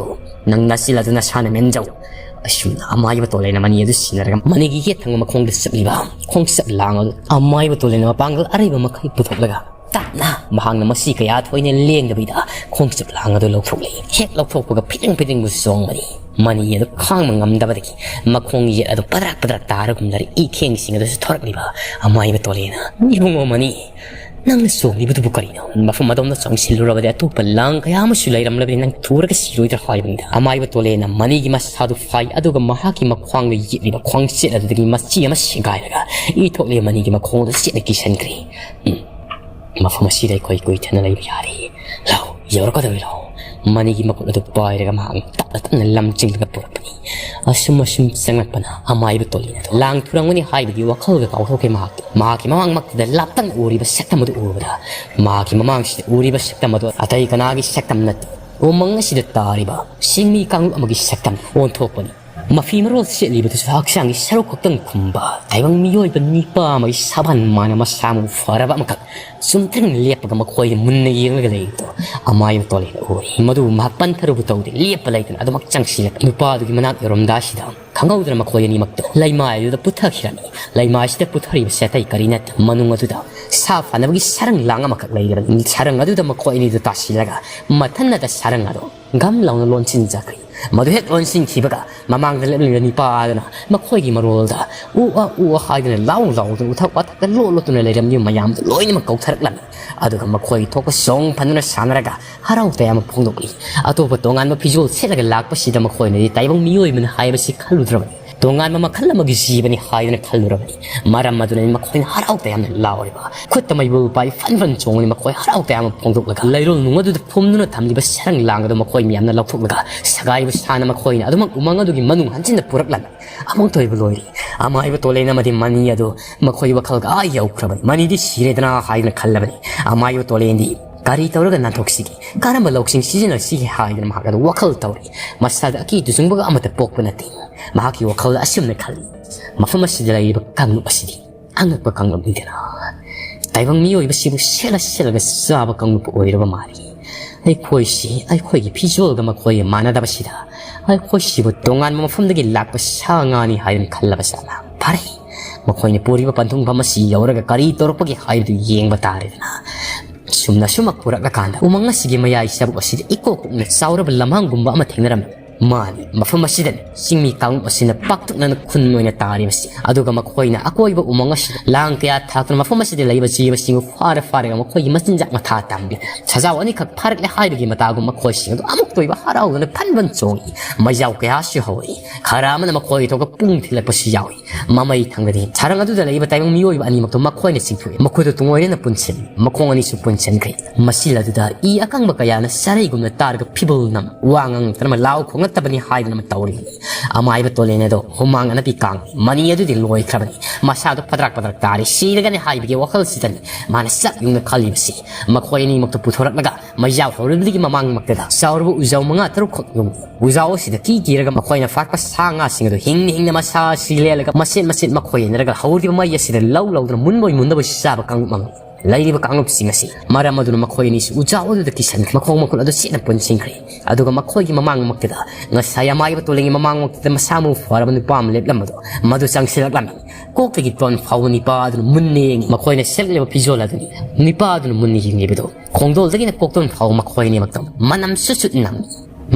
ꯅꯪ ꯅꯆꯤꯜ ꯑꯗꯨ ꯅꯁꯥꯅ ꯃꯦꯟꯖꯧ꯫ ꯑꯁꯨꯝꯅ ꯑꯃꯥꯏꯕ ꯇꯣꯂꯦꯟꯅ ꯃꯅꯤ ꯑꯗꯨ ꯁꯤꯟꯅꯔꯒ ꯃꯅꯤꯒꯤ ꯌꯦꯠ ꯊꯪꯕ ꯃꯈꯣꯡꯗ ꯆꯠꯂꯤꯕ ꯈꯣꯡꯆꯠ ꯂꯥꯡ ꯑꯗꯨ ꯑꯃꯥꯏꯕ ꯇꯣꯂꯦꯟꯅ ꯃꯄꯥꯡꯒꯜ ꯑꯔꯩꯕ ꯃꯈꯩ ꯄꯨꯊꯣꯛꯂꯒ ꯇꯞꯅ ꯃꯍꯥꯛꯅ ꯃꯁꯤ ꯀꯌꯥ ꯊꯣꯏꯅ ꯂꯦꯡꯗꯕꯤꯗ ꯈꯣꯡꯆꯠ ꯂꯥꯡ ꯑꯗꯨ ꯂꯧꯊꯣꯛꯂꯦ꯫ ꯍꯦꯛ ꯂꯧꯊꯣꯛꯄꯒ ꯐꯤꯗꯤꯡ ꯐꯤꯗꯤꯡꯕꯨ ꯆꯣꯡꯕꯅꯤ꯫ ꯃꯅꯤ ꯑꯗꯨ ꯈꯥꯡꯕ ꯉꯝꯗꯕꯗꯒꯤ ꯃꯈꯣꯡ ꯌꯦꯠ ꯑꯗꯨ ꯄꯗ꯭ꯔꯛ ꯄꯗ꯭ꯔꯛ ꯇꯥꯔꯒꯨꯝꯂꯔꯦ꯫ ꯏ ꯈꯦꯡꯁꯤꯡ ꯑꯗꯨꯁꯨ ꯊꯣꯔꯛꯂꯤꯕ ꯑꯃꯥꯏꯕ ꯇꯣꯂꯦꯟꯅ, "ꯏꯕꯨꯡꯉꯣ ꯃꯅꯤ, "ꯅꯪꯅ ꯆꯣꯡꯂꯤꯕꯗꯨꯕꯨ ꯀꯔꯤꯅꯣ?" ꯃꯐꯝ ꯑꯗꯣꯝꯗ ꯆꯪꯁꯤꯜꯂꯨꯔꯕꯗꯤ ꯑꯇꯣꯞꯄ ꯂꯥꯡ ꯀꯌꯥ ꯑꯃꯁꯨ ꯂꯩꯔꯝꯂꯕꯗꯤ ꯅꯪ ꯊꯨꯔꯒ ꯁꯤꯔꯣꯏꯗ꯭ꯔꯥ ꯍꯥꯏꯕꯅꯤꯗ꯫ ꯑꯃꯥꯏꯕ ꯇꯣꯂꯦꯅ ꯃꯅꯤꯒꯤ ꯃꯁꯥꯗꯨ ꯐꯥꯏ, ꯑꯗꯨꯒ ꯃꯍꯥꯛꯀꯤ ꯃꯈ꯭ꯋꯥꯡꯗ ꯌꯦꯠꯂꯤꯕ ꯈ꯭ꯋꯥꯡꯆꯦꯠ ꯑꯗꯨꯗꯒꯤ ꯃꯆꯤ ꯑꯃ ꯁꯦꯒꯥꯏꯔꯒ ꯏ ꯊꯣꯛꯂꯤꯕ ꯃꯅꯤꯒꯤ ꯃꯈꯣꯡꯗ ꯆꯦꯠꯅ ꯀꯤꯁꯟꯈ꯭ꯔꯦ꯫ ꯎꯝ, ꯃꯐꯝ ꯑꯁꯤꯗ ꯑꯩꯈꯣꯏ ꯀꯨꯏꯊꯅ ꯂꯩꯕ ꯌꯥꯔꯦ꯫ ꯂꯥꯎ, ꯌꯧꯔꯛꯀꯗꯧꯔꯦ, ꯂꯥꯎ꯫ ꯃꯅꯤꯒꯤ ꯃꯈꯨꯠ ꯑꯗꯨ ꯄꯥꯏꯔꯒ ꯃꯍꯥꯛꯅ ꯇꯞꯅ ꯇꯞꯅ ꯂꯝꯖꯤꯡꯂꯒ ꯄꯨꯔꯛꯄꯅꯤ꯫ ꯑꯁꯨꯝ ꯑꯁꯨꯝ ꯆꯪꯂꯛꯄꯅ ꯑꯃꯥꯏꯕ ꯇꯣꯂꯦꯅ ꯂꯥꯡ ꯊꯨꯔꯝꯒꯅꯤ ꯍꯥꯏꯕꯒꯤ ꯋꯥꯈꯜꯒ ꯀꯥꯎꯊꯣꯛꯈ꯭ꯔꯦ ꯃꯍꯥꯛꯇꯤ꯫ ꯃꯍꯥꯛꯀꯤ ꯃꯃꯥꯡꯃꯛꯇꯗ ꯂꯥꯞꯇꯛꯅ ꯎꯔꯤꯕ ꯁꯛꯇꯝ ꯑꯗꯨ ꯎꯕꯗ, ꯃꯍꯥꯛꯀꯤ ꯃꯃꯥꯡꯁꯤꯗ ꯎꯔꯤꯕ ꯁꯛꯇꯝ ꯑꯗꯨ ꯑꯇꯩ ꯀꯅꯥꯒꯤ ꯁꯛꯇꯝ ꯅꯠꯇꯦ, ꯎꯃꯪ ꯑꯁꯤꯗ ꯇꯥꯔꯤꯕ ꯁꯤꯡꯃꯤ ꯀꯥꯡꯂꯨꯞ ꯑꯃꯒꯤ ꯁꯛꯇꯝ ꯑꯣꯟꯊꯣꯛꯄꯅꯤ꯫ ꯃꯐꯤ ꯃꯔꯣꯜ ꯁꯦꯠꯂꯤꯕꯗꯨꯁꯨ ꯍꯛꯆꯥꯡꯒꯤ ꯁꯔꯨꯛ ꯈꯛꯇꯪ ꯈꯨꯝꯕ ꯇꯥꯏꯕꯪ ꯃꯤꯑꯣꯏꯕ ꯅꯤꯄꯥ ꯑꯃꯒꯤ ꯁꯥꯕꯟ ꯃꯥꯅ ꯃꯁꯥ ꯃꯎ ꯐꯔꯕ ꯑꯃꯈꯛ ꯆꯨꯝꯗ꯭ꯔꯤꯡ ꯂꯦꯞꯄꯒ ꯃꯈꯣꯏꯗ ꯃꯨꯟꯅ ꯌꯦꯡꯂꯒ ꯂꯩꯕꯗꯣ ꯑꯃꯥꯏꯕ ꯇꯣꯂꯦꯅ ꯎꯔꯤ꯫ ꯃꯗꯨ ꯃꯍꯥꯛ ꯄꯟꯊꯔꯨꯕ ꯇꯧꯗꯦ, ꯂꯦꯞꯄ ꯂꯩꯇꯅ ꯑꯗꯨꯃꯛ ꯆꯪꯁꯤꯜꯂꯛꯄ ꯅꯨꯄꯥꯗꯨꯒꯤ ꯃꯅꯥꯛ ꯌꯧꯔꯝꯗꯥꯏꯁꯤꯗ ꯈꯪꯍꯧꯗꯅ ꯃꯈꯣꯏ ꯑꯅꯤꯃꯛꯇꯣ ꯂꯩꯃꯥꯏ ꯑꯗꯨꯗ ꯄꯨꯊꯈꯤꯔꯝꯃꯤ꯫ ꯂꯩꯃꯥꯏꯁꯤꯗ ꯄꯨꯊꯔꯤꯕꯁꯦ ꯑꯇꯩ ꯀꯔꯤ ꯅꯠꯇꯦ, ꯃꯅꯨꯡ ꯑꯗꯨꯗ ꯁꯥ ꯐꯅꯕꯒꯤ ꯁꯔꯪ ꯂꯥꯡ ꯑꯃꯈꯛ ꯂꯩꯔꯕꯅꯤ꯫ ꯁꯔꯪ ꯑꯗꯨꯗ ꯃꯈꯣꯏ ꯑꯅꯤꯗꯨ ꯇꯥꯁꯤꯜꯂꯒ ꯃꯊꯟꯅꯇ ꯁꯔꯪ ꯑꯗꯨ ꯒꯝ ꯂꯥꯎꯅ ꯂꯣꯟꯁꯤꯟꯖꯈ꯭ꯔꯤ꯫ ꯃꯗꯨ ꯍꯦꯛ ꯂꯣꯟꯁꯤꯟꯈꯤꯕꯒ ꯃꯃꯥꯡꯗ ꯂꯦꯞꯂꯤꯕ ꯅꯤꯄꯥ ꯑꯗꯨꯅ ꯃꯈꯣꯏꯒꯤ ꯃꯔꯣꯜꯗ ꯎ ꯑ ꯎ ꯑ ꯍꯥꯏꯗꯨꯅ ꯂꯥꯎ ꯂꯥꯎꯗꯨꯅ ꯎꯊꯛ ꯋꯥꯊꯛꯇ ꯂꯣꯠ ꯂꯣꯠꯇꯨꯅ ꯂꯩꯔꯝꯂꯤꯕ ꯃꯌꯥꯝꯗꯨ ꯂꯣꯏꯅꯃꯛ ꯀꯧꯊꯔꯛꯂꯝꯃꯤ꯫ ꯑꯗꯨꯒ ꯃꯈꯣꯏ ꯊꯣꯛꯄ ꯆꯣꯡ ꯐꯟꯗꯨꯅ ꯁꯥꯟꯅꯔꯒ ꯍꯔꯥꯎ ꯇꯌꯥꯝꯕ ꯐꯣꯡꯗꯣꯛꯂꯤ꯫ ꯑꯇꯣꯞꯄ ꯇꯣꯉꯥꯟꯕ ꯐꯤꯖꯣꯜ ꯁꯦꯠꯂꯒ ꯂꯥꯛꯄꯁꯤꯗ ꯃꯈꯣꯏꯅꯗꯤ ꯇꯥꯏꯕꯪ ꯃꯤꯑꯣꯏꯕꯅꯤ ꯍꯥꯏꯕꯁꯤ ꯈꯜꯂꯨꯗ꯭ꯔꯕꯅꯤ꯫ ꯇꯣꯉꯥꯟꯕ ꯃꯈꯜ ꯑꯃꯒꯤ ꯖꯤꯕꯅꯤ ꯍꯥꯏꯗꯨꯅ ꯈꯜꯂꯨꯔꯕꯅꯤ꯫ ꯃꯔꯝ ꯑꯗꯨꯅꯅꯤ ꯃꯈꯣꯏꯅ ꯍꯔꯥꯎ ꯇꯌꯥꯝꯅ ꯂꯥꯎꯔꯤꯕ꯫ ꯈꯨꯠꯇ ꯃꯩꯕꯨꯜ ꯄꯥꯏ ꯐꯟ ꯐꯟ ꯆꯣꯡꯂꯤ ꯃꯈꯣꯏ ꯍꯔꯥꯎ ꯇꯌꯥꯝꯅ ꯐꯣꯡꯗꯣꯛꯂꯒ ꯂꯩꯔꯣꯜ ꯅꯨꯡ ꯑꯗꯨꯗ ꯐꯨꯝꯗꯨꯅ ꯊꯝꯂꯤꯕ ꯁꯔꯪ ꯂꯥꯡ ꯑꯗꯨ ꯃꯈꯣꯏ ꯃꯌꯥꯝꯅ ꯂꯧꯊꯣꯛꯂꯒ ꯁꯒꯥꯏꯕ ꯁꯥꯅ ꯃꯈꯣꯏꯅ ꯑꯗꯨꯃꯛ ꯎꯃꯪ ꯑꯗꯨꯒꯤ ꯃꯅꯨꯡ ꯍꯟꯖꯤꯟꯅ ꯄꯨꯔꯛꯂꯝꯃꯤ꯫ ꯑꯃꯨꯛꯇ ꯑꯣꯏꯕ ꯂꯣꯏꯔꯦ꯫ ꯑꯃꯥꯏꯕ ꯇꯣꯂꯦꯟ ꯑꯃꯗꯤ ꯃꯅꯤ ꯑꯗꯨ ꯃꯈꯣꯏ ꯋꯥꯈꯜꯒ ꯑꯥ ꯌꯧꯈ꯭ꯔꯕꯅꯤ꯫ ꯃꯅꯤꯗꯤ ꯁꯤꯔꯦꯗꯅ ꯍꯥꯏꯗꯨꯅ ꯈꯜꯂꯕꯅꯤ꯫ ꯑꯃꯥꯏꯕ ꯇꯣꯂꯦꯟꯗꯤ ꯀꯔꯤ ꯇꯧꯔꯒ ꯅꯥꯟꯊꯣꯛꯁꯤꯒꯦ, ꯀꯔꯝꯕ ꯂꯧꯁꯤꯡ ꯁꯤꯖꯤꯟꯅꯁꯤꯒꯦ ꯍꯥꯏꯗꯨꯅ ꯃꯍꯥꯛ ꯑꯗꯨ ꯋꯥꯈꯜ ꯇꯧꯔꯤ꯫ ꯃꯁꯥꯗ ꯑꯀꯤ ꯇꯨꯖꯨꯡꯕꯒ ꯑꯃꯠꯇ ꯄꯣꯛꯄ ꯅꯠꯇꯦ꯫ ꯃꯍꯥꯛꯀꯤ ꯋꯥꯈꯜꯗ ꯑꯁꯨꯝꯅ ꯈꯜꯂꯤ, "ꯃꯐꯝ ꯑꯁꯤꯗ ꯂꯩꯔꯤꯕ ꯀꯥꯡꯂꯨꯞ ꯑꯁꯤꯗꯤ ꯑꯉꯛꯄ ꯀꯥꯡꯂꯨꯞꯅꯤꯗꯅ꯫ ꯇꯥꯏꯕꯪ ꯃꯤꯑꯣꯏꯕꯁꯤꯕꯨ ꯁꯦꯠꯂ ꯁꯦꯠꯂꯒ ꯆꯥꯕ ꯀꯥꯡꯂꯨꯞ ꯑꯣꯏꯔꯕ ꯃꯥꯜꯂꯤ꯫ ꯑꯩꯈꯣꯏꯁꯤ ꯑꯩꯈꯣꯏꯒꯤ ꯐꯤꯖꯣꯜꯒ ꯃꯈꯣꯏꯒ ꯃꯥꯟꯅꯗꯕꯁꯤꯗ ꯑꯩꯈꯣꯏꯁꯤꯕꯨ ꯇꯣꯉꯥꯟꯕ ꯃꯐꯝꯗꯒꯤ ꯂꯥꯛꯄ ꯁꯥ ꯉꯥꯅꯤ ꯍꯥꯏꯗꯨꯅ ꯈꯜꯂꯕ ꯖꯥꯠꯂ? ꯐꯔꯦ, ꯃꯈꯣꯏꯅ ꯄꯨꯔꯤꯕ ꯄꯟꯊꯨꯡꯐꯝ ꯑꯁꯤ ꯌꯧꯔꯒ ꯀꯔꯤ ꯇꯧꯔꯛꯄꯒꯦ ꯍꯥꯏꯕꯗꯨ ꯌꯦꯡꯕ ꯇꯥꯔꯦꯗꯅ꯫" ꯁꯨꯝꯅ ꯁꯨꯝ ꯄꯨꯔꯛꯂꯀꯥꯟꯗ ꯎꯃꯪ ꯑꯁꯤꯒꯤ ꯃꯌꯥꯏ ꯆꯕꯨꯛ ꯑꯁꯤꯗ ꯏꯀꯣꯛ ꯀꯣꯛꯅ ꯆꯥꯎꯔꯕ ꯂꯝꯍꯥꯡꯒꯨꯝꯕ ꯑꯃ ꯊꯦꯡꯅꯔꯝꯃꯤ꯫ ꯃꯥꯅꯤ, ꯃꯐꯝ ꯑꯁꯤꯗꯅꯤ ꯆꯤꯡꯃꯤ ꯀꯥꯡꯂꯨꯞ ꯑꯁꯤꯅ ꯄꯥꯛꯇꯛꯅꯅ ꯈꯨꯟ ꯑꯣꯏꯅ ꯇꯥꯔꯤꯕꯁꯤ꯫ ꯑꯗꯨꯒ ꯃꯈꯣꯏꯅ ꯑꯀꯣꯏꯕ ꯎꯃꯪ ꯑꯁꯤꯗ ꯂꯥꯡ ꯀꯌꯥ ꯊꯥꯛꯇꯨꯅ ꯃꯐꯝ ꯑꯁꯤꯗ ꯂꯩꯕ ꯖꯤꯕꯁꯤꯡꯕꯨ ꯐꯥꯔ ꯐꯥꯔꯒ ꯃꯈꯣꯏꯒꯤ ꯃꯆꯤꯟꯖꯥꯛ ꯃꯊꯥ ꯇꯝꯕꯤ꯫ ꯁꯖꯥꯎ ꯑꯅꯤꯈꯛ ꯐꯥꯔꯛꯂꯦ ꯍꯥꯏꯕꯒꯤ ꯃꯇꯥꯒꯨꯝ ꯃꯈꯣꯏꯁꯤꯡ ꯑꯗꯨ ꯑꯃꯨꯛꯇ ꯑꯣꯏꯕ ꯍꯔꯥꯎꯗꯨꯅ ꯐꯟꯕꯟ ꯆꯣꯡꯏ꯫ ꯃꯩꯖꯥꯎ ꯀꯌꯥꯁꯨ ꯍꯧꯏ꯫ ꯈꯔ ꯑꯃꯅ ꯃꯈꯣꯏꯒꯤ ꯊꯣꯛꯄ ꯄꯨꯡ ꯊꯤꯜꯂꯛꯄꯁꯨ ꯌꯥꯎꯏ꯫ ꯃꯃꯩ ꯊꯪꯗꯗꯤ ꯁꯔꯪ ꯑꯗꯨꯗ ꯂꯩꯕ ꯇꯥꯏꯕꯪ ꯃꯤꯑꯣꯏꯕ ꯑꯅꯤꯃꯛꯇꯨ ꯃꯈꯣꯏꯅ ꯆꯤꯡꯊꯣꯛꯏ꯫ ꯃꯈꯣꯏꯗꯨ ꯇꯨꯡꯑꯣꯏꯅꯅ ꯄꯨꯟꯁꯤꯜꯂꯤ꯫ ꯃꯈꯣꯡ ꯑꯅꯤꯁꯨ ꯄꯨꯟꯁꯤꯟꯈ꯭ꯔꯦ꯫ ꯃꯁꯤꯜ ꯑꯗꯨꯗ ꯏ ꯑꯀꯪꯕ ꯀꯌꯥꯅ ꯆꯔꯩꯒꯨꯝꯅ ꯇꯥꯔꯒ ꯐꯤꯕꯜ ꯅꯝ꯫ ꯋꯥ ꯉꯥꯡꯂꯛꯇꯅ ꯂꯥꯎ ꯈꯣꯡꯂꯛꯇꯕꯅꯤ ꯍꯥꯏꯗꯨꯅ ꯇꯧꯔꯤ꯫ ꯑꯃꯥꯏꯕ ꯇꯣꯂꯦꯟ ꯑꯗꯣ ꯍꯨꯃꯥꯡ ꯑꯅꯞꯄꯤ ꯀꯥꯡ꯫ ꯃꯅꯤ ꯑꯗꯨꯗꯤ ꯂꯣꯏꯈ꯭ꯔꯕꯅꯤ꯫ ꯃꯁꯥꯗꯣ ꯐꯗ꯭ꯔꯥꯛ ꯐꯗ꯭ꯔꯥꯛ ꯇꯥꯔꯤ꯫ ꯁꯤꯔꯒꯅꯤ ꯍꯥꯏꯕꯒꯤ ꯋꯥꯈꯜꯁꯤꯗꯅꯤ ꯃꯥꯅ ꯆꯞ ꯌꯨꯡꯅ ꯈꯜꯂꯤꯕꯁꯤ꯫ ꯃꯈꯣꯏ ꯑꯅꯤꯃꯛꯇꯨ ꯄꯨꯊꯣꯔꯛꯂꯒ ꯃꯩꯖꯥꯎ ꯍꯧꯔꯕꯗꯒꯤ ꯃꯃꯥꯡꯃꯛꯇꯗ ꯆꯥꯎꯔꯕ ꯎꯖꯥꯎ ꯃꯉꯥ ꯇꯔꯨꯛ ꯈꯛ ꯌꯨꯡꯏ꯫ ꯎꯖꯥꯎ ꯑꯁꯤꯗ ꯀꯤ ꯀꯤꯔꯒ ꯃꯈꯣꯏꯅ ꯐꯥꯔꯛꯄ ꯁꯥ ꯉꯥꯁꯤꯡ ꯑꯗꯨ ꯍꯤꯡꯅ ꯍꯤꯡꯅ ꯃꯁꯥ ꯑꯁꯤ ꯂꯦꯜꯂꯒ ꯃꯆꯦꯠ ꯃꯆꯦꯠ ꯃꯈꯣꯏ ꯌꯦꯟꯅꯔꯒ ꯍꯧꯔꯤꯕ ꯃꯩ ꯑꯁꯤꯗ ꯂꯧ ꯂꯧꯗꯨꯅ ꯃꯨꯟꯕꯣꯏ ꯃꯨꯟꯗꯕꯣꯏ ꯆꯥꯕ ꯀꯥꯡꯂꯨꯞ ꯑꯃꯅꯤ꯫ ꯂꯩꯔꯤꯕ ꯀꯥꯡꯂꯨꯞꯁꯤꯡ ꯑꯁꯤ ꯃꯔꯝ ꯑꯗꯨꯅ ꯃꯈꯣꯏ ꯑꯅꯤꯁꯨ ꯎꯖꯥꯎ ꯑꯗꯨꯗ ꯀꯤꯁꯟꯈ꯭ꯔꯦ꯫ ꯃꯈꯣꯡ ꯃꯈꯨꯠ ꯑꯗꯨ ꯆꯦꯠꯅ ꯄꯨꯟꯁꯤꯟꯈ꯭ꯔꯦ꯫ ꯑꯗꯨꯒ ꯃꯈꯣꯏꯒꯤ ꯃꯃꯥꯡꯃꯛꯇꯗ ꯉꯁꯥꯏ ꯑꯃꯥꯏꯕ ꯇꯣꯂꯦꯟꯒꯤ ꯃꯃꯥꯡꯃꯛꯇꯗ ꯃꯁꯥ ꯃꯎ ꯐꯔꯕ ꯅꯨꯄꯥ ꯑꯃ ꯂꯦꯞꯂꯝꯕꯗꯣ ꯃꯗꯨ ꯆꯪꯁꯤꯜꯂꯛꯂꯝꯃꯤ꯫ ꯀꯣꯛꯇꯒꯤ ꯇꯣꯟ ꯐꯥꯎꯕ ꯅꯤꯄꯥ ꯑꯗꯨꯅ ꯃꯨꯟꯅ ꯌꯦꯡꯉꯤ꯫ ꯃꯈꯣꯏꯅ ꯁꯦꯠꯂꯤꯕ ꯐꯤꯖꯣꯜ ꯑꯗꯨꯅꯤ ꯅꯤꯄꯥ ꯑꯗꯨꯅ ꯃꯨꯟꯅ ꯌꯦꯡꯂꯤꯕꯗꯨ꯫ ꯈꯣꯡꯗꯣꯜꯗꯒꯤꯅ ꯀꯣꯛꯇꯣꯟ ꯐꯥꯎꯕ ꯃꯈꯣꯏ ꯑꯅꯤꯃꯛꯇ ꯃꯅꯝ ꯁꯨꯠ ꯁꯨꯠ ꯅꯝꯃꯤ꯫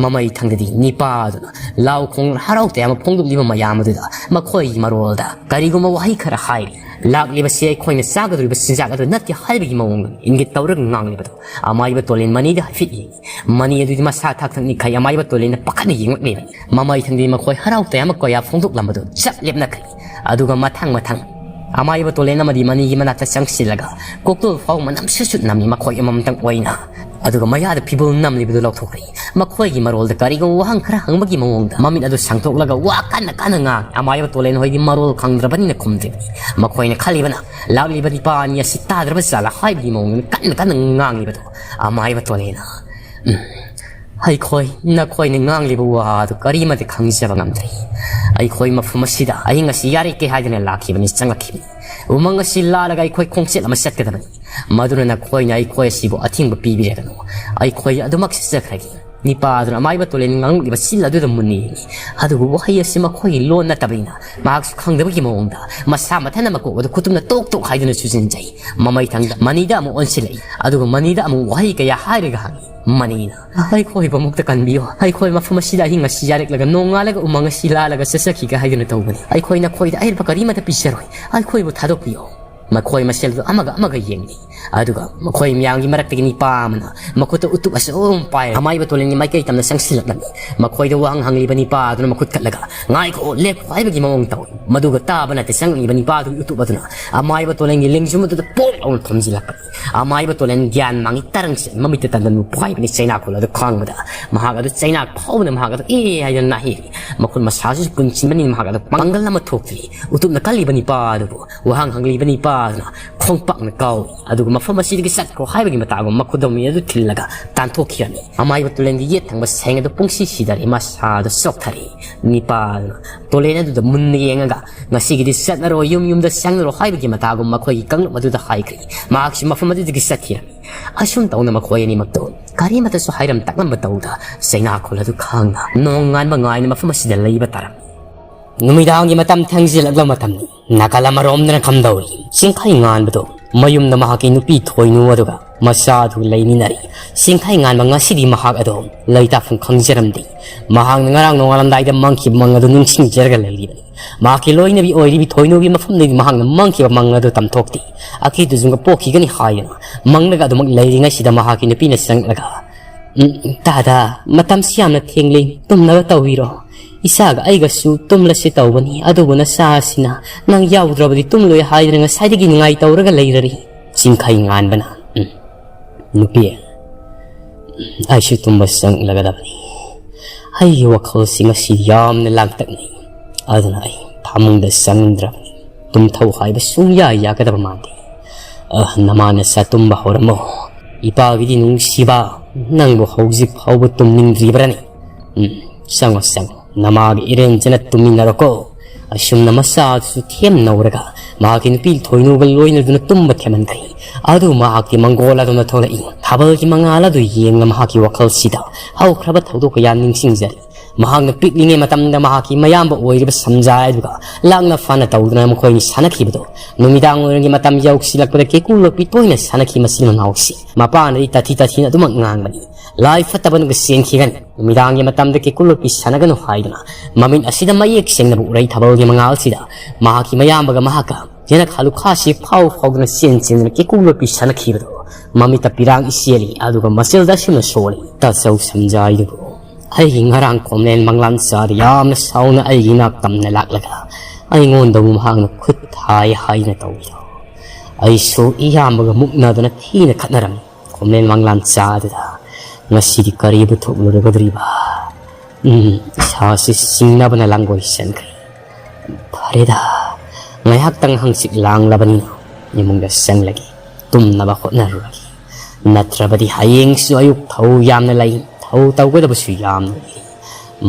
ꯃꯃꯩ ꯊꯪꯗꯗꯤ ꯅꯤꯄꯥ ꯑꯗꯨꯅ ꯂꯥꯎ ꯈꯣꯡ ꯍꯔꯥꯎ ꯇꯌꯥꯝꯕ ꯐꯣꯡꯗꯣꯛꯂꯤꯕ ꯃꯌꯥꯝ ꯑꯗꯨꯗ ꯃꯈꯣꯏꯒꯤ ꯃꯔꯣꯜꯗ ꯀꯔꯤꯒꯨꯝꯕ ꯋꯥꯍꯩ ꯈꯔ ꯍꯥꯏꯔꯤ꯫ ꯂꯥꯛꯂꯤꯕꯁꯤ ꯑꯩꯈꯣꯏꯅ ꯆꯥꯒꯗꯧꯔꯤꯕ ꯆꯤꯟꯖꯥꯛ ꯑꯗꯨ ꯅꯠꯇꯦ ꯍꯥꯏꯕꯒꯤ ꯃꯑꯣꯡꯗ ꯏꯪꯒꯤꯠ ꯇꯧꯔꯒ ꯉꯥꯡꯂꯤꯕꯗꯣ ꯑꯃꯥꯏꯕ ꯇꯣꯂꯦꯟ ꯃꯅꯤꯗ ꯍꯥꯏꯐꯦꯠ ꯌꯦꯡꯉꯤ꯫ ꯃꯅꯤ ꯑꯗꯨꯗꯤ ꯃꯁꯥ ꯊꯛ ꯊꯛꯅꯤꯈꯩ ꯑꯃꯥꯏꯕ ꯇꯣꯂꯦꯟꯅ ꯄꯥꯈꯠꯅ ꯌꯦꯡꯂꯛꯂꯤꯕꯅꯤ꯫ ꯃꯃꯩ ꯊꯪꯗꯤ ꯃꯈꯣꯏ ꯍꯔꯥꯎ ꯇꯌꯥꯝꯕ ꯀꯌꯥ ꯐꯣꯡꯗꯣꯛꯂꯝꯕꯗꯨ ꯆꯞ ꯂꯦꯞꯅꯈ꯭ꯔꯦ꯫ ꯑꯗꯨꯒ ꯃꯊꯪ ꯃꯊꯪ ꯑꯃꯥꯏꯕ ꯇꯣꯂꯦꯟ ꯑꯃꯗꯤ ꯃꯅꯤꯒꯤ ꯃꯅꯥꯛꯇ ꯆꯪꯁꯤꯜꯂꯒ ꯀꯣꯛꯇꯣꯜ ꯐꯥꯎ ꯃꯅꯝ ꯁꯨꯠ ꯁꯨꯠ ꯅꯝꯃꯤ꯫ ꯃꯈꯣꯏ ꯑꯃꯃꯝꯇꯪ ꯑꯣꯏꯅ꯫ ꯑꯗꯨꯒ ꯃꯌꯥꯗ ꯐꯤꯕꯣꯜ ꯅꯝꯂꯤꯕꯗꯨ ꯂꯧꯊꯣꯛꯈ꯭ꯔꯦ꯫ ꯃꯈꯣꯏꯒꯤ ꯃꯔꯣꯜꯗ ꯀꯔꯤꯒꯨꯝꯕ ꯋꯥꯍꯪ ꯈꯔ ꯍꯪꯕꯒꯤ ꯃꯑꯣꯡꯗ ꯃꯃꯤꯠ ꯑꯗꯨ ꯁꯥꯡꯗꯣꯛꯂꯒ ꯋꯥ ꯀꯟꯅ ꯀꯟꯅ ꯉꯥꯡ꯫ ꯑꯃꯥꯏꯕ ꯇꯣꯂꯦꯟ ꯍꯣꯏꯗꯤ ꯃꯔꯣꯜ ꯈꯪꯗ꯭ꯔꯕꯅꯤꯅ ꯈꯨꯝꯗ꯭ꯔꯤꯕꯅꯤ꯫ ꯃꯈꯣꯏꯅ ꯈꯜꯂꯤꯕꯅ ꯂꯥꯛꯂꯤꯕ ꯅꯤꯄꯥ ꯑꯅꯤ ꯑꯁꯤ ꯇꯥꯗ꯭ꯔꯕ ꯖꯥꯠꯂ ꯍꯥꯏꯕꯒꯤ ꯃꯑꯣꯡꯗ ꯀꯟꯅ ꯀꯟꯅ ꯉꯥꯡꯂꯤꯕꯗꯣ꯫ ꯑꯃꯥꯏꯕ ꯇꯣꯂꯦꯟꯅ, "ꯎꯝ, ꯑꯩꯈꯣꯏ ꯅꯈꯣꯏꯅ ꯉꯥꯡꯂꯤꯕ ꯋꯥ ꯑꯗꯨ ꯀꯔꯤꯃꯗꯤ ꯈꯪꯖꯕ ꯉꯝꯗ꯭ꯔꯤ꯫ ꯑꯩꯈꯣꯏ ꯃꯐꯝ ꯑꯁꯤꯗ ꯑꯍꯤꯡ ꯑꯁꯤ ꯌꯥꯔꯦꯛꯀꯦ ꯍꯥꯏꯗꯨꯅ ꯂꯥꯛꯈꯤꯕꯅꯤ, ꯆꯪꯂꯛꯈꯤꯕꯅꯤ꯫ ꯎꯃꯪ ꯑꯁꯤ ꯂꯥꯜꯂꯒ ꯑꯩꯈꯣꯏ ꯈꯣꯡꯆꯠ ꯑꯃ ꯆꯠꯀꯗꯕꯅꯤ꯫ ꯃꯗꯨꯅ ꯅꯈꯣꯏꯅ ꯑꯩꯈꯣꯏ ꯑꯁꯤꯕꯨ ꯑꯊꯤꯡꯕ ꯄꯤꯕꯤꯔꯒꯅꯨ꯫ ꯑꯩꯈꯣꯏ ꯑꯗꯨꯃꯛ ꯆꯠꯆꯈ꯭ꯔꯒꯦ꯫" ꯅꯤꯄꯥ ꯑꯗꯨꯅ ꯑꯃꯥꯏꯕ ꯇꯣꯂꯦꯟ ꯉꯥꯡꯂꯛꯂꯤꯕ ꯆꯤꯜ ꯑꯗꯨꯗ ꯃꯨꯟꯅ ꯌꯦꯡꯉꯤ꯫ ꯑꯗꯨꯕꯨ ꯋꯥꯍꯩ ꯑꯁꯤ ꯃꯈꯣꯏꯒꯤ ꯂꯣꯟ ꯅꯠꯇꯕꯅꯤꯅ ꯃꯍꯥꯛꯁꯨ ꯈꯪꯗꯕꯒꯤ ꯃꯑꯣꯡꯗ ꯃꯁꯥ ꯃꯊꯟꯅ ꯃꯀꯣꯛ ꯑꯗꯨ ꯈꯨꯇꯨꯝꯅ ꯇꯣꯛ ꯇꯣꯛ ꯍꯥꯏꯗꯨꯅ ꯁꯨꯖꯤꯟꯖꯩ꯫ ꯃꯃꯩ ꯊꯪꯗ ꯃꯅꯤꯗ ꯑꯃꯨꯛ ꯑꯣꯟꯁꯤꯜꯂꯛꯏ꯫ ꯑꯗꯨꯒ ꯃꯅꯤꯗ ꯑꯃꯨꯛ ꯋꯥꯍꯩ ꯀꯌꯥ ꯍꯥꯏꯔꯒ ꯍꯪꯉꯤ꯫ ꯃꯅꯤꯅ, "ꯑꯩꯈꯣꯏꯕꯨ ꯑꯃꯨꯛꯇ ꯀꯟꯕꯤꯌꯨ꯫ ꯑꯩꯈꯣꯏ ꯃꯐꯝ ꯑꯁꯤꯗ ꯑꯍꯤꯡ ꯑꯁꯤ ꯌꯥꯔꯦꯛꯂꯒ ꯅꯣꯡꯉꯥꯜꯂꯒ ꯎꯃꯪ ꯑꯁꯤ ꯂꯥꯜꯂꯒ ꯆꯠꯆꯈꯤꯒꯦ ꯍꯥꯏꯗꯨꯅ ꯇꯧꯕꯅꯤ꯫ ꯑꯩꯈꯣꯏ ꯅꯈꯣꯏꯗ ꯑꯍꯦꯟꯕ ꯀꯔꯤꯃꯠꯇ ꯄꯤꯖꯔꯣꯏ꯫ ꯑꯩꯈꯣꯏꯕꯨ ꯊꯥꯗꯣꯛꯄꯤꯌꯨ꯫ ꯃꯈꯣꯏ ꯃꯁꯦꯜꯗꯨ ꯑꯃꯒ ꯑꯃꯒ ꯌꯦꯡꯂꯤ꯫ ꯑꯗꯨꯒ ꯃꯈꯣꯏ ꯃꯌꯥꯝꯒꯤ ꯃꯔꯛꯇꯒꯤ ꯅꯤꯄꯥ ꯑꯃꯅ ꯃꯈꯨꯠꯇ ꯎꯇꯨꯞ ꯑꯆꯧꯕ ꯑꯃ ꯄꯥꯏꯔꯒ ꯑꯃꯥꯏꯕ ꯇꯣꯂꯦꯟꯒꯤ ꯃꯥꯏꯀꯩ ꯇꯝꯅ ꯆꯪꯁꯤꯜꯂꯛꯂꯝꯃꯤ꯫ ꯃꯈꯣꯏꯗ ꯋꯥꯍꯪ ꯍꯪꯂꯤꯕ ꯅꯤꯄꯥ ꯑꯗꯨꯅ ꯃꯈꯨꯠ ꯀꯠꯂꯒ, "ꯉꯥꯏꯈꯣ, ꯂꯦꯞꯈꯣ" ꯍꯥꯏꯕꯒꯤ ꯃꯑꯣꯡ ꯇꯧꯏ꯫ ꯃꯗꯨꯒ ꯇꯥꯕ ꯅꯠꯇꯦ, ꯆꯪꯂꯛꯂꯤꯕ ꯅꯤꯄꯥ ꯑꯗꯨꯒꯤ ꯎꯇꯨꯞ ꯑꯗꯨꯅ ꯑꯃꯥꯏꯕ ꯇꯣꯂꯦꯟꯒꯤ ꯂꯦꯡꯖꯨꯝ ꯑꯗꯨꯗ ꯄꯣꯛ ꯂꯥꯎꯅ ꯊꯣꯝꯖꯤꯜꯂꯛꯄꯅꯤ꯫ ꯑꯃꯥꯏꯕ ꯇꯣꯂꯦꯟ ꯒ꯭ꯌꯥꯟ ꯃꯥꯡꯉꯤ ꯇꯔꯪꯁꯦ ꯃꯃꯤꯠꯇ ꯇꯟꯗꯟꯕꯨ ꯄꯣꯛꯈꯥꯏꯕꯅꯤ꯫ ꯆꯩꯅꯥ ꯈꯣꯜ ꯑꯗꯨ ꯈꯥꯡꯕꯗ ꯃꯍꯥꯛ ꯑꯗꯨ ꯆꯩꯅꯥ ꯐꯥꯎꯕꯅ ꯃꯍꯥꯛ ꯑꯗꯨ "ꯑꯦ" ꯍꯥꯏꯗꯨꯅ ꯅꯥꯍꯦꯔꯤ꯫ ꯃꯈꯨꯠ ꯃꯁꯥꯁꯤꯁꯨ ꯄꯨꯟꯁꯤꯟꯕꯅꯤꯅ ꯃꯍꯥꯛ ꯑꯗꯨ ꯄꯥꯡꯒꯜ ꯑꯃ ꯊꯣꯛꯇ꯭ꯔꯤ꯫ ꯎꯇꯨꯞꯅ ꯀꯜꯂꯤꯕ ꯅꯤꯄꯥ ꯑꯗꯨꯕꯨ ꯋꯥꯍꯪ ꯍꯪꯂꯤꯕ ꯅꯤꯄꯥ ꯑꯗꯨꯅ ꯈꯣꯡꯄꯥꯛꯅ ꯀꯥꯎꯏ꯫ ꯑꯗꯨꯒ ꯃꯐꯝ ꯑꯁꯤꯗꯒꯤ ꯆꯠꯈ꯭ꯔꯣ ꯍꯥꯏꯕꯒꯤ ꯃꯇꯥꯒꯨꯝ ꯃꯈꯨꯗꯣꯝ ꯑꯗꯨ ꯊꯤꯜꯂꯒ ꯇꯥꯟꯊꯣꯛꯈꯤꯔꯝꯃꯤ꯫ ꯑꯃꯥꯏꯕ ꯇꯨꯂꯦꯟꯒꯤ ꯌꯦꯠ ꯊꯪꯕ ꯁꯦꯡ ꯑꯗꯨ ꯄꯨꯡꯁꯤ ꯁꯤꯗꯔꯦ, ꯃꯁꯥ ꯑꯗꯨ ꯆꯣꯛꯊꯔꯦ꯫ ꯅꯤꯄꯥ ꯑꯗꯨꯅ ꯇꯨꯂꯦꯟ ꯑꯗꯨꯗ ꯃꯨꯟꯅ ꯌꯦꯡꯉꯒ, "ꯉꯁꯤꯒꯤꯗꯤ ꯆꯠꯂꯔꯣ, ꯌꯨꯝ ꯌꯨꯝꯗ ꯆꯪꯂꯔꯣ" ꯍꯥꯏꯕꯒꯤ ꯃꯇꯥꯒꯨꯝ ꯃꯈꯣꯏꯒꯤ ꯀꯥꯡꯂꯨꯞ ꯑꯗꯨꯗ ꯍꯥꯏꯈ꯭ꯔꯦ꯫ ꯃꯍꯥꯛꯁꯨ ꯃꯐꯝ ꯑꯗꯨꯗꯒꯤ ꯆꯠꯈꯤꯔꯝꯃꯤ꯫ ꯑꯁꯨꯝ ꯇꯧꯅ ꯃꯈꯣꯏ ꯑꯅꯤꯃꯛꯇꯨ ꯀꯔꯤꯃꯠꯇꯁꯨ ꯍꯥꯏꯔꯝ ꯇꯥꯛꯂꯝꯕ ꯇꯧꯗ ꯆꯩꯅꯥꯈꯣꯜ ꯑꯗꯨ ꯈꯥꯡꯅ ꯅꯣꯡꯉꯥꯟꯕ ꯉꯥꯏꯅ ꯃꯐꯝ ꯑꯁꯤꯗ ꯂꯩꯕ ꯇꯥꯔꯝꯃꯤ꯫ ꯅꯨꯃꯤꯗꯥꯡꯒꯤ ꯃꯇꯝ ꯊꯦꯡꯖꯤꯜꯂꯛꯂꯕ ꯃꯇꯝꯅꯤ꯫ ꯅꯥꯀꯜ ꯑꯃꯔꯣꯝꯗꯅ ꯀꯝꯗꯧꯔꯤ? ꯆꯤꯡꯈꯩ ꯉꯥꯟꯕꯗꯣ ꯃꯌꯨꯝꯗ ꯃꯍꯥꯛꯀꯤ ꯅꯨꯄꯤ ꯊꯣꯏꯅꯨ ꯑꯗꯨꯒ ꯃꯆꯥ ꯑꯗꯨ ꯂꯩꯃꯤꯟꯅꯔꯤ꯫ ꯆꯤꯡꯈꯩ ꯉꯥꯟꯕ ꯉꯁꯤꯗꯤ ꯃꯍꯥꯛ ꯑꯗꯣ ꯂꯩꯇꯥꯐꯝ ꯈꯪꯖꯔꯝꯗꯦ꯫ ꯃꯍꯥꯛꯅ ꯉꯔꯥꯡ ꯅꯣꯡꯉꯥꯜꯂꯝꯗꯥꯏꯗ ꯃꯪꯈꯤꯕ ꯃꯪ ꯑꯗꯨ ꯅꯤꯡꯁꯤꯡꯖꯔꯒ ꯂꯩꯔꯤꯕꯅꯤ꯫ ꯃꯍꯥꯛꯀꯤ ꯂꯣꯏꯅꯕꯤ ꯑꯣꯏꯔꯤꯕꯤ ꯊꯣꯏꯅꯨꯒꯤ ꯃꯐꯝꯗꯒꯤ ꯃꯍꯥꯛꯅ ꯃꯪꯈꯤꯕ ꯃꯪ ꯑꯗꯨ ꯇꯝꯊꯣꯛꯇꯦ꯫ ꯑꯀꯤꯇꯨꯖꯨꯡꯒ ꯄꯣꯛꯈꯤꯒꯅꯤ ꯍꯥꯏꯗꯨꯅ ꯃꯪꯂꯒ ꯑꯗꯨꯃꯛ ꯂꯩꯔꯤꯉꯩꯁꯤꯗ ꯃꯍꯥꯛꯀꯤ ꯅꯨꯄꯤꯅ ꯆꯪꯂꯛꯂꯒ, "ꯎꯝ, ꯇꯥꯗ, ꯃꯇꯝꯁꯤ ꯌꯥꯝꯅ ꯊꯦꯡꯂꯦ, ꯇꯨꯝꯅꯕ ꯇꯧꯕꯤꯔꯣ꯫ ꯏꯆꯥꯒ ꯑꯩꯒꯁꯨ ꯇꯨꯝꯂꯁꯤ ꯇꯧꯕꯅꯤ, ꯑꯗꯨꯕꯨ ꯅꯆꯥ ꯑꯁꯤꯅ ꯅꯪ ꯌꯥꯎꯗ꯭ꯔꯕꯗꯤ ꯇꯨꯝꯂꯣꯏ ꯍꯥꯏꯗꯨꯅ ꯉꯁꯥꯏꯗꯒꯤ ꯅꯤꯡꯉꯥꯏ ꯇꯧꯔꯒ ꯂꯩꯔꯔꯤ"꯫ ꯆꯤꯡꯈꯩ ꯉꯥꯟꯕꯅ, "ꯎꯝ, ꯅꯨꯄꯤ, ꯑꯩꯁꯨ ꯇꯨꯝꯕ ꯆꯪꯂꯒꯗꯕꯅꯤ꯫ ꯑꯩꯒꯤ ꯋꯥꯈꯜꯁꯤ ꯉꯁꯤ ꯌꯥꯝꯅ ꯂꯥꯡꯇꯛꯅꯩ, ꯑꯗꯨꯅ ꯑꯩ ꯐꯃꯨꯡꯗ ꯆꯪꯗ꯭ꯔꯕꯅꯤ꯫ ꯇꯨꯝꯊꯧ ꯍꯥꯏꯕ ꯁꯨꯡꯌꯥ ꯌꯥꯒꯗꯕ ꯃꯥꯟꯗꯦ꯫ ꯑ, ꯅꯃꯥ ꯅꯆꯥ ꯇꯨꯝꯕ ꯍꯧꯔꯝꯃꯣ꯫ ꯏꯄꯥꯒꯤꯗꯤ ꯅꯨꯡꯁꯤꯕ, ꯅꯪꯕꯨ ꯍꯧꯖꯤꯛ ꯐꯥꯎꯕ ꯇꯨꯝꯅꯤꯡꯗ꯭ꯔꯤꯕ꯭ꯔꯅꯦ? ꯎꯝ, ꯆꯪꯉꯣ, ꯆꯪꯉꯣ, ꯅꯃꯥꯒ ꯏꯔꯦꯟꯖꯅ ꯇꯨꯝꯃꯤꯟꯅꯔꯣꯀꯣ"꯫ ꯑꯁꯨꯝꯅ ꯃꯆꯥ ꯑꯗꯨꯁꯨ ꯊꯦꯝꯅꯧꯔꯒ ꯃꯍꯥꯛꯀꯤ ꯅꯨꯄꯤ ꯊꯣꯏꯅꯨꯒ ꯂꯣꯏꯅꯗꯨꯅ ꯇꯨꯝꯕ ꯊꯦꯝꯍꯟꯈ꯭ꯔꯦ꯫ ꯑꯗꯨ ꯃꯍꯥꯛꯇꯤ ꯃꯪꯒꯣꯜ ꯑꯗꯨꯅ ꯊꯣꯛꯂꯛꯏ꯫ ꯊꯥꯕꯜꯒꯤ ꯃꯉꯥꯜ ꯑꯗꯨ ꯌꯦꯡꯂ ꯃꯍꯥꯛꯀꯤ ꯋꯥꯈꯜꯁꯤꯗ ꯍꯧꯈ꯭ꯔꯕ ꯊꯧꯗꯣꯛ ꯀꯌꯥ ꯅꯤꯡꯁꯤꯡꯖꯔꯤ꯫ ꯃꯍꯥꯛꯅ ꯄꯤꯛꯂꯤꯉꯩ ꯃꯇꯝꯗ ꯃꯍꯥꯛꯀꯤ ꯃꯌꯥꯝꯕ ꯑꯣꯏꯔꯤꯕ ꯁꯝꯖꯥꯏ ꯑꯗꯨꯒ ꯂꯥꯛꯅ ꯐꯥꯅ ꯇꯧꯗꯨꯅ ꯃꯈꯣꯏꯅꯤ ꯁꯥꯟꯅꯈꯤꯕꯗꯣ, ꯅꯨꯃꯤꯗꯥꯡ ꯋꯥꯏꯔꯝꯒꯤ ꯃꯇꯝ ꯌꯧꯁꯤꯜꯂꯛꯄꯗ ꯀꯦꯀꯨ ꯂꯣꯠꯄꯤ ꯇꯣꯏꯅ ꯁꯥꯟꯅꯈꯤ꯫ ꯃꯆꯤꯟ ꯃꯅꯥꯎꯁꯤ ꯃꯄꯥꯅꯗꯤ ꯇꯥꯊꯤ ꯇꯥꯊꯤꯅ ꯑꯗꯨꯃꯛ ꯉꯥꯡꯕꯅꯤ꯫ "ꯂꯥꯏ ꯐꯠꯇꯕꯅꯒ ꯆꯦꯟꯈꯤꯒꯅꯤ, ꯅꯨꯃꯤꯗꯥꯡꯒꯤ ꯃꯇꯝꯗ ꯀꯦꯀꯨ ꯂꯣꯠꯄꯤ ꯁꯥꯟꯅꯒꯅꯨ" ꯍꯥꯏꯗꯨꯅ꯫ ꯃꯃꯤꯠ ꯑꯁꯤꯗ ꯃꯌꯦꯛ ꯁꯦꯡꯅꯕ ꯎꯔꯩ ꯊꯥꯕꯜꯒꯤ ꯃꯉꯥꯜꯁꯤꯗ ꯃꯍꯥꯛꯀꯤ ꯃꯌꯥꯝꯕꯒ ꯃꯍꯥꯛꯀ ꯌꯦꯅꯈꯥ ꯂꯨꯈꯥꯁꯤ ꯐꯥꯎ ꯐꯥꯎꯗꯨꯅ ꯆꯦꯟ ꯆꯦꯟꯗꯨꯅ ꯀꯦꯀꯨ ꯂꯣꯠꯄꯤ ꯁꯥꯟꯅꯈꯤꯕꯗꯣ꯫ ꯃꯃꯤꯠꯇ ꯄꯤꯔꯥꯡ ꯏꯆꯦꯜꯂꯤ, ꯑꯗꯨꯒ ꯃꯆꯤꯜꯗ ꯑꯁꯨꯝꯅ ꯁꯣꯜꯂꯤ: "ꯇꯥꯆꯧ ꯁꯝꯖꯥꯏꯗꯨꯕꯨ, ꯑꯩꯒꯤ ꯉꯔꯥꯡ ꯈꯣꯝꯂꯦꯟ ꯃꯪꯂꯥꯟ ꯆꯥꯗ ꯌꯥꯝꯅ ꯁꯥꯎꯅ ꯑꯩꯒꯤ ꯏꯅꯥꯛ ꯇꯝꯅ ꯂꯥꯛꯂꯒ ꯑꯩꯉꯣꯟꯗꯕꯨ ꯃꯍꯥꯛꯅ ꯈꯨꯠ ꯊꯥꯏ ꯍꯥꯏꯅ ꯇꯧꯕꯗꯣ, ꯑꯩꯁꯨ ꯏꯌꯥꯝꯕꯒ ꯃꯨꯛꯅꯗꯨꯅ ꯊꯤꯅ ꯈꯠꯅꯔꯝꯃꯤ꯫ ꯈꯣꯝꯂꯦꯟ ꯃꯪꯂꯥꯟ ꯆꯥꯗꯨꯗ ꯉꯁꯤꯗꯤ ꯀꯔꯤꯕꯨ ꯊꯣꯛꯂꯨꯔꯒꯗꯧꯔꯤꯕ? ꯎꯝ, ꯏꯁꯥꯁꯤ ꯁꯤꯡꯅꯕꯅ ꯂꯥꯡꯒꯣꯏ ꯆꯟꯈ꯭ꯔꯦ꯫ ꯐꯔꯦꯗ, ꯉꯥꯏꯍꯥꯛꯇꯪ ꯍꯪꯆꯤꯠ ꯂꯥꯡꯂꯕꯅꯤꯅ ꯏꯃꯨꯡꯗ ꯆꯪꯂꯒꯦ, ꯇꯨꯝꯅꯕ ꯍꯣꯠꯅꯔꯨꯔꯒꯦ꯫ ꯅꯠꯇ꯭ꯔꯕꯗꯤ ꯍꯌꯦꯡꯁꯨ ꯑꯌꯨꯛ ꯊꯧ ꯌꯥꯝꯅ ꯂꯩ, ꯊꯧ ꯇꯧꯒꯗꯕꯁꯨ ꯌꯥꯝꯅ ꯂꯩ꯫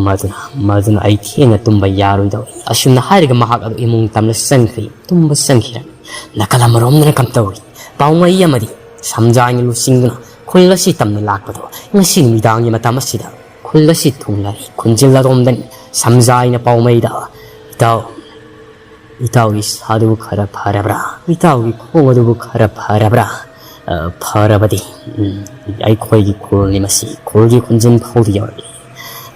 ꯃꯗꯨꯅ, ꯃꯗꯨꯅ ꯑꯩ ꯊꯦꯡꯅ ꯇꯨꯝꯕ ꯌꯥꯔꯣꯏꯗꯧꯔꯤ"꯫ ꯑꯁꯨꯝꯅ ꯍꯥꯏꯔꯒ ꯃꯍꯥꯛ ꯑꯗꯨ ꯏꯃꯨꯡ ꯇꯝꯅ ꯆꯪꯈ꯭ꯔꯤ, ꯇꯨꯝꯕ ꯆꯪꯈꯤꯔꯝꯃꯤ꯫ ꯅꯥꯀꯜ ꯑꯃꯔꯣꯝꯗꯅ ꯀꯝꯗꯧꯔꯤ? ꯄꯥꯎꯃꯩ ꯑꯃꯗꯤ ꯁꯝꯖꯥꯏꯅ ꯂꯨꯆꯤꯡꯗꯨꯅ ꯈꯨꯜ ꯑꯁꯤ ꯇꯝꯅ ꯂꯥꯛꯄꯗꯣ ꯉꯁꯤ ꯅꯨꯃꯤꯗꯥꯡꯒꯤ ꯃꯇꯝ ꯑꯁꯤꯗ ꯈꯨꯜ ꯑꯁꯤ ꯊꯨꯡꯂꯔꯤ꯫ ꯈꯨꯟꯖꯤꯜ ꯑꯗꯣꯝꯗꯅꯤ ꯁꯝꯖꯥꯏꯅ ꯄꯥꯎꯃꯩꯗ, "ꯏꯇꯥꯎ, ꯏꯇꯥꯎꯒꯤ ꯏꯁꯥꯗꯨꯕꯨ ꯈꯔ ꯐꯔꯕ꯭ꯔꯥ? ꯏꯇꯥꯎꯒꯤ ꯈꯣꯡ ꯑꯗꯨꯕꯨ ꯈꯔ ꯐꯔꯕ꯭ꯔꯥ?" "ꯑ, ꯐꯔꯕꯗꯤ, ꯎꯝ, ꯑꯩꯈꯣꯏꯒꯤ ꯈꯨꯜꯅꯤ ꯃꯁꯤ, ꯈꯨꯜꯒꯤ ꯈꯨꯟꯖꯤꯟ ꯐꯥꯎꯗ ꯌꯧꯔꯛꯂꯤ꯫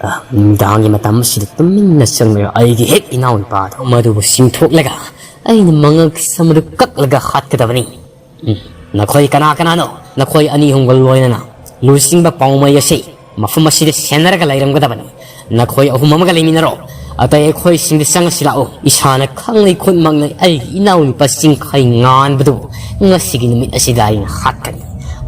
ꯑ, ꯅꯨꯃꯤꯗꯥꯡꯒꯤ ꯃꯇꯝ ꯑꯁꯤꯗ ꯇꯨꯃꯤꯟꯅ ꯆꯪꯂꯒ ꯑꯩꯒꯤ ꯍꯦꯛ ꯏꯅꯥꯎ ꯅꯨꯄꯥꯗꯣ ꯃꯗꯨꯕꯨ ꯆꯤꯡꯊꯣꯛꯂꯒ ꯑꯩꯅ ꯃꯉꯛ ꯁꯝ ꯑꯗꯨ ꯀꯛꯂꯒ ꯍꯥꯠꯀꯗꯕꯅꯤ꯫ ꯎꯝ, ꯅꯈꯣꯏ ꯀꯅꯥ ꯀꯅꯥꯅꯣ? ꯅꯈꯣꯏ ꯑꯅꯤ ꯑꯍꯨꯝꯒ ꯂꯣꯏꯅꯅ ꯂꯨꯆꯤꯡꯕ ꯄꯥꯎꯃꯩ ꯑꯁꯤ ꯃꯐꯝ ꯑꯁꯤꯗ ꯁꯦꯟꯅꯔꯒ ꯂꯩꯔꯝꯒꯗꯕꯅꯤ꯫ ꯅꯈꯣꯏ ꯑꯍꯨꯝ ꯑꯃꯒ ꯂꯩꯃꯤꯟꯅꯔꯣ꯫ ꯑꯇꯩ ꯑꯩꯈꯣꯏꯁꯤꯡꯗ ꯆꯪꯉꯁꯤ ꯂꯥꯛꯎ꯫ ꯏꯁꯥꯅ ꯈꯪꯅꯩ ꯈꯨꯠꯃꯛꯅ ꯑꯩꯒꯤ ꯏꯅꯥꯎꯅꯨꯄꯥ ꯆꯤꯡꯈꯩ ꯉꯥꯟꯕꯗꯨ ꯉꯁꯤꯒꯤ ꯅꯨꯃꯤꯠ ꯑꯁꯤꯗ ꯑꯩꯅ ꯍꯥꯠꯀꯅꯤ"꯫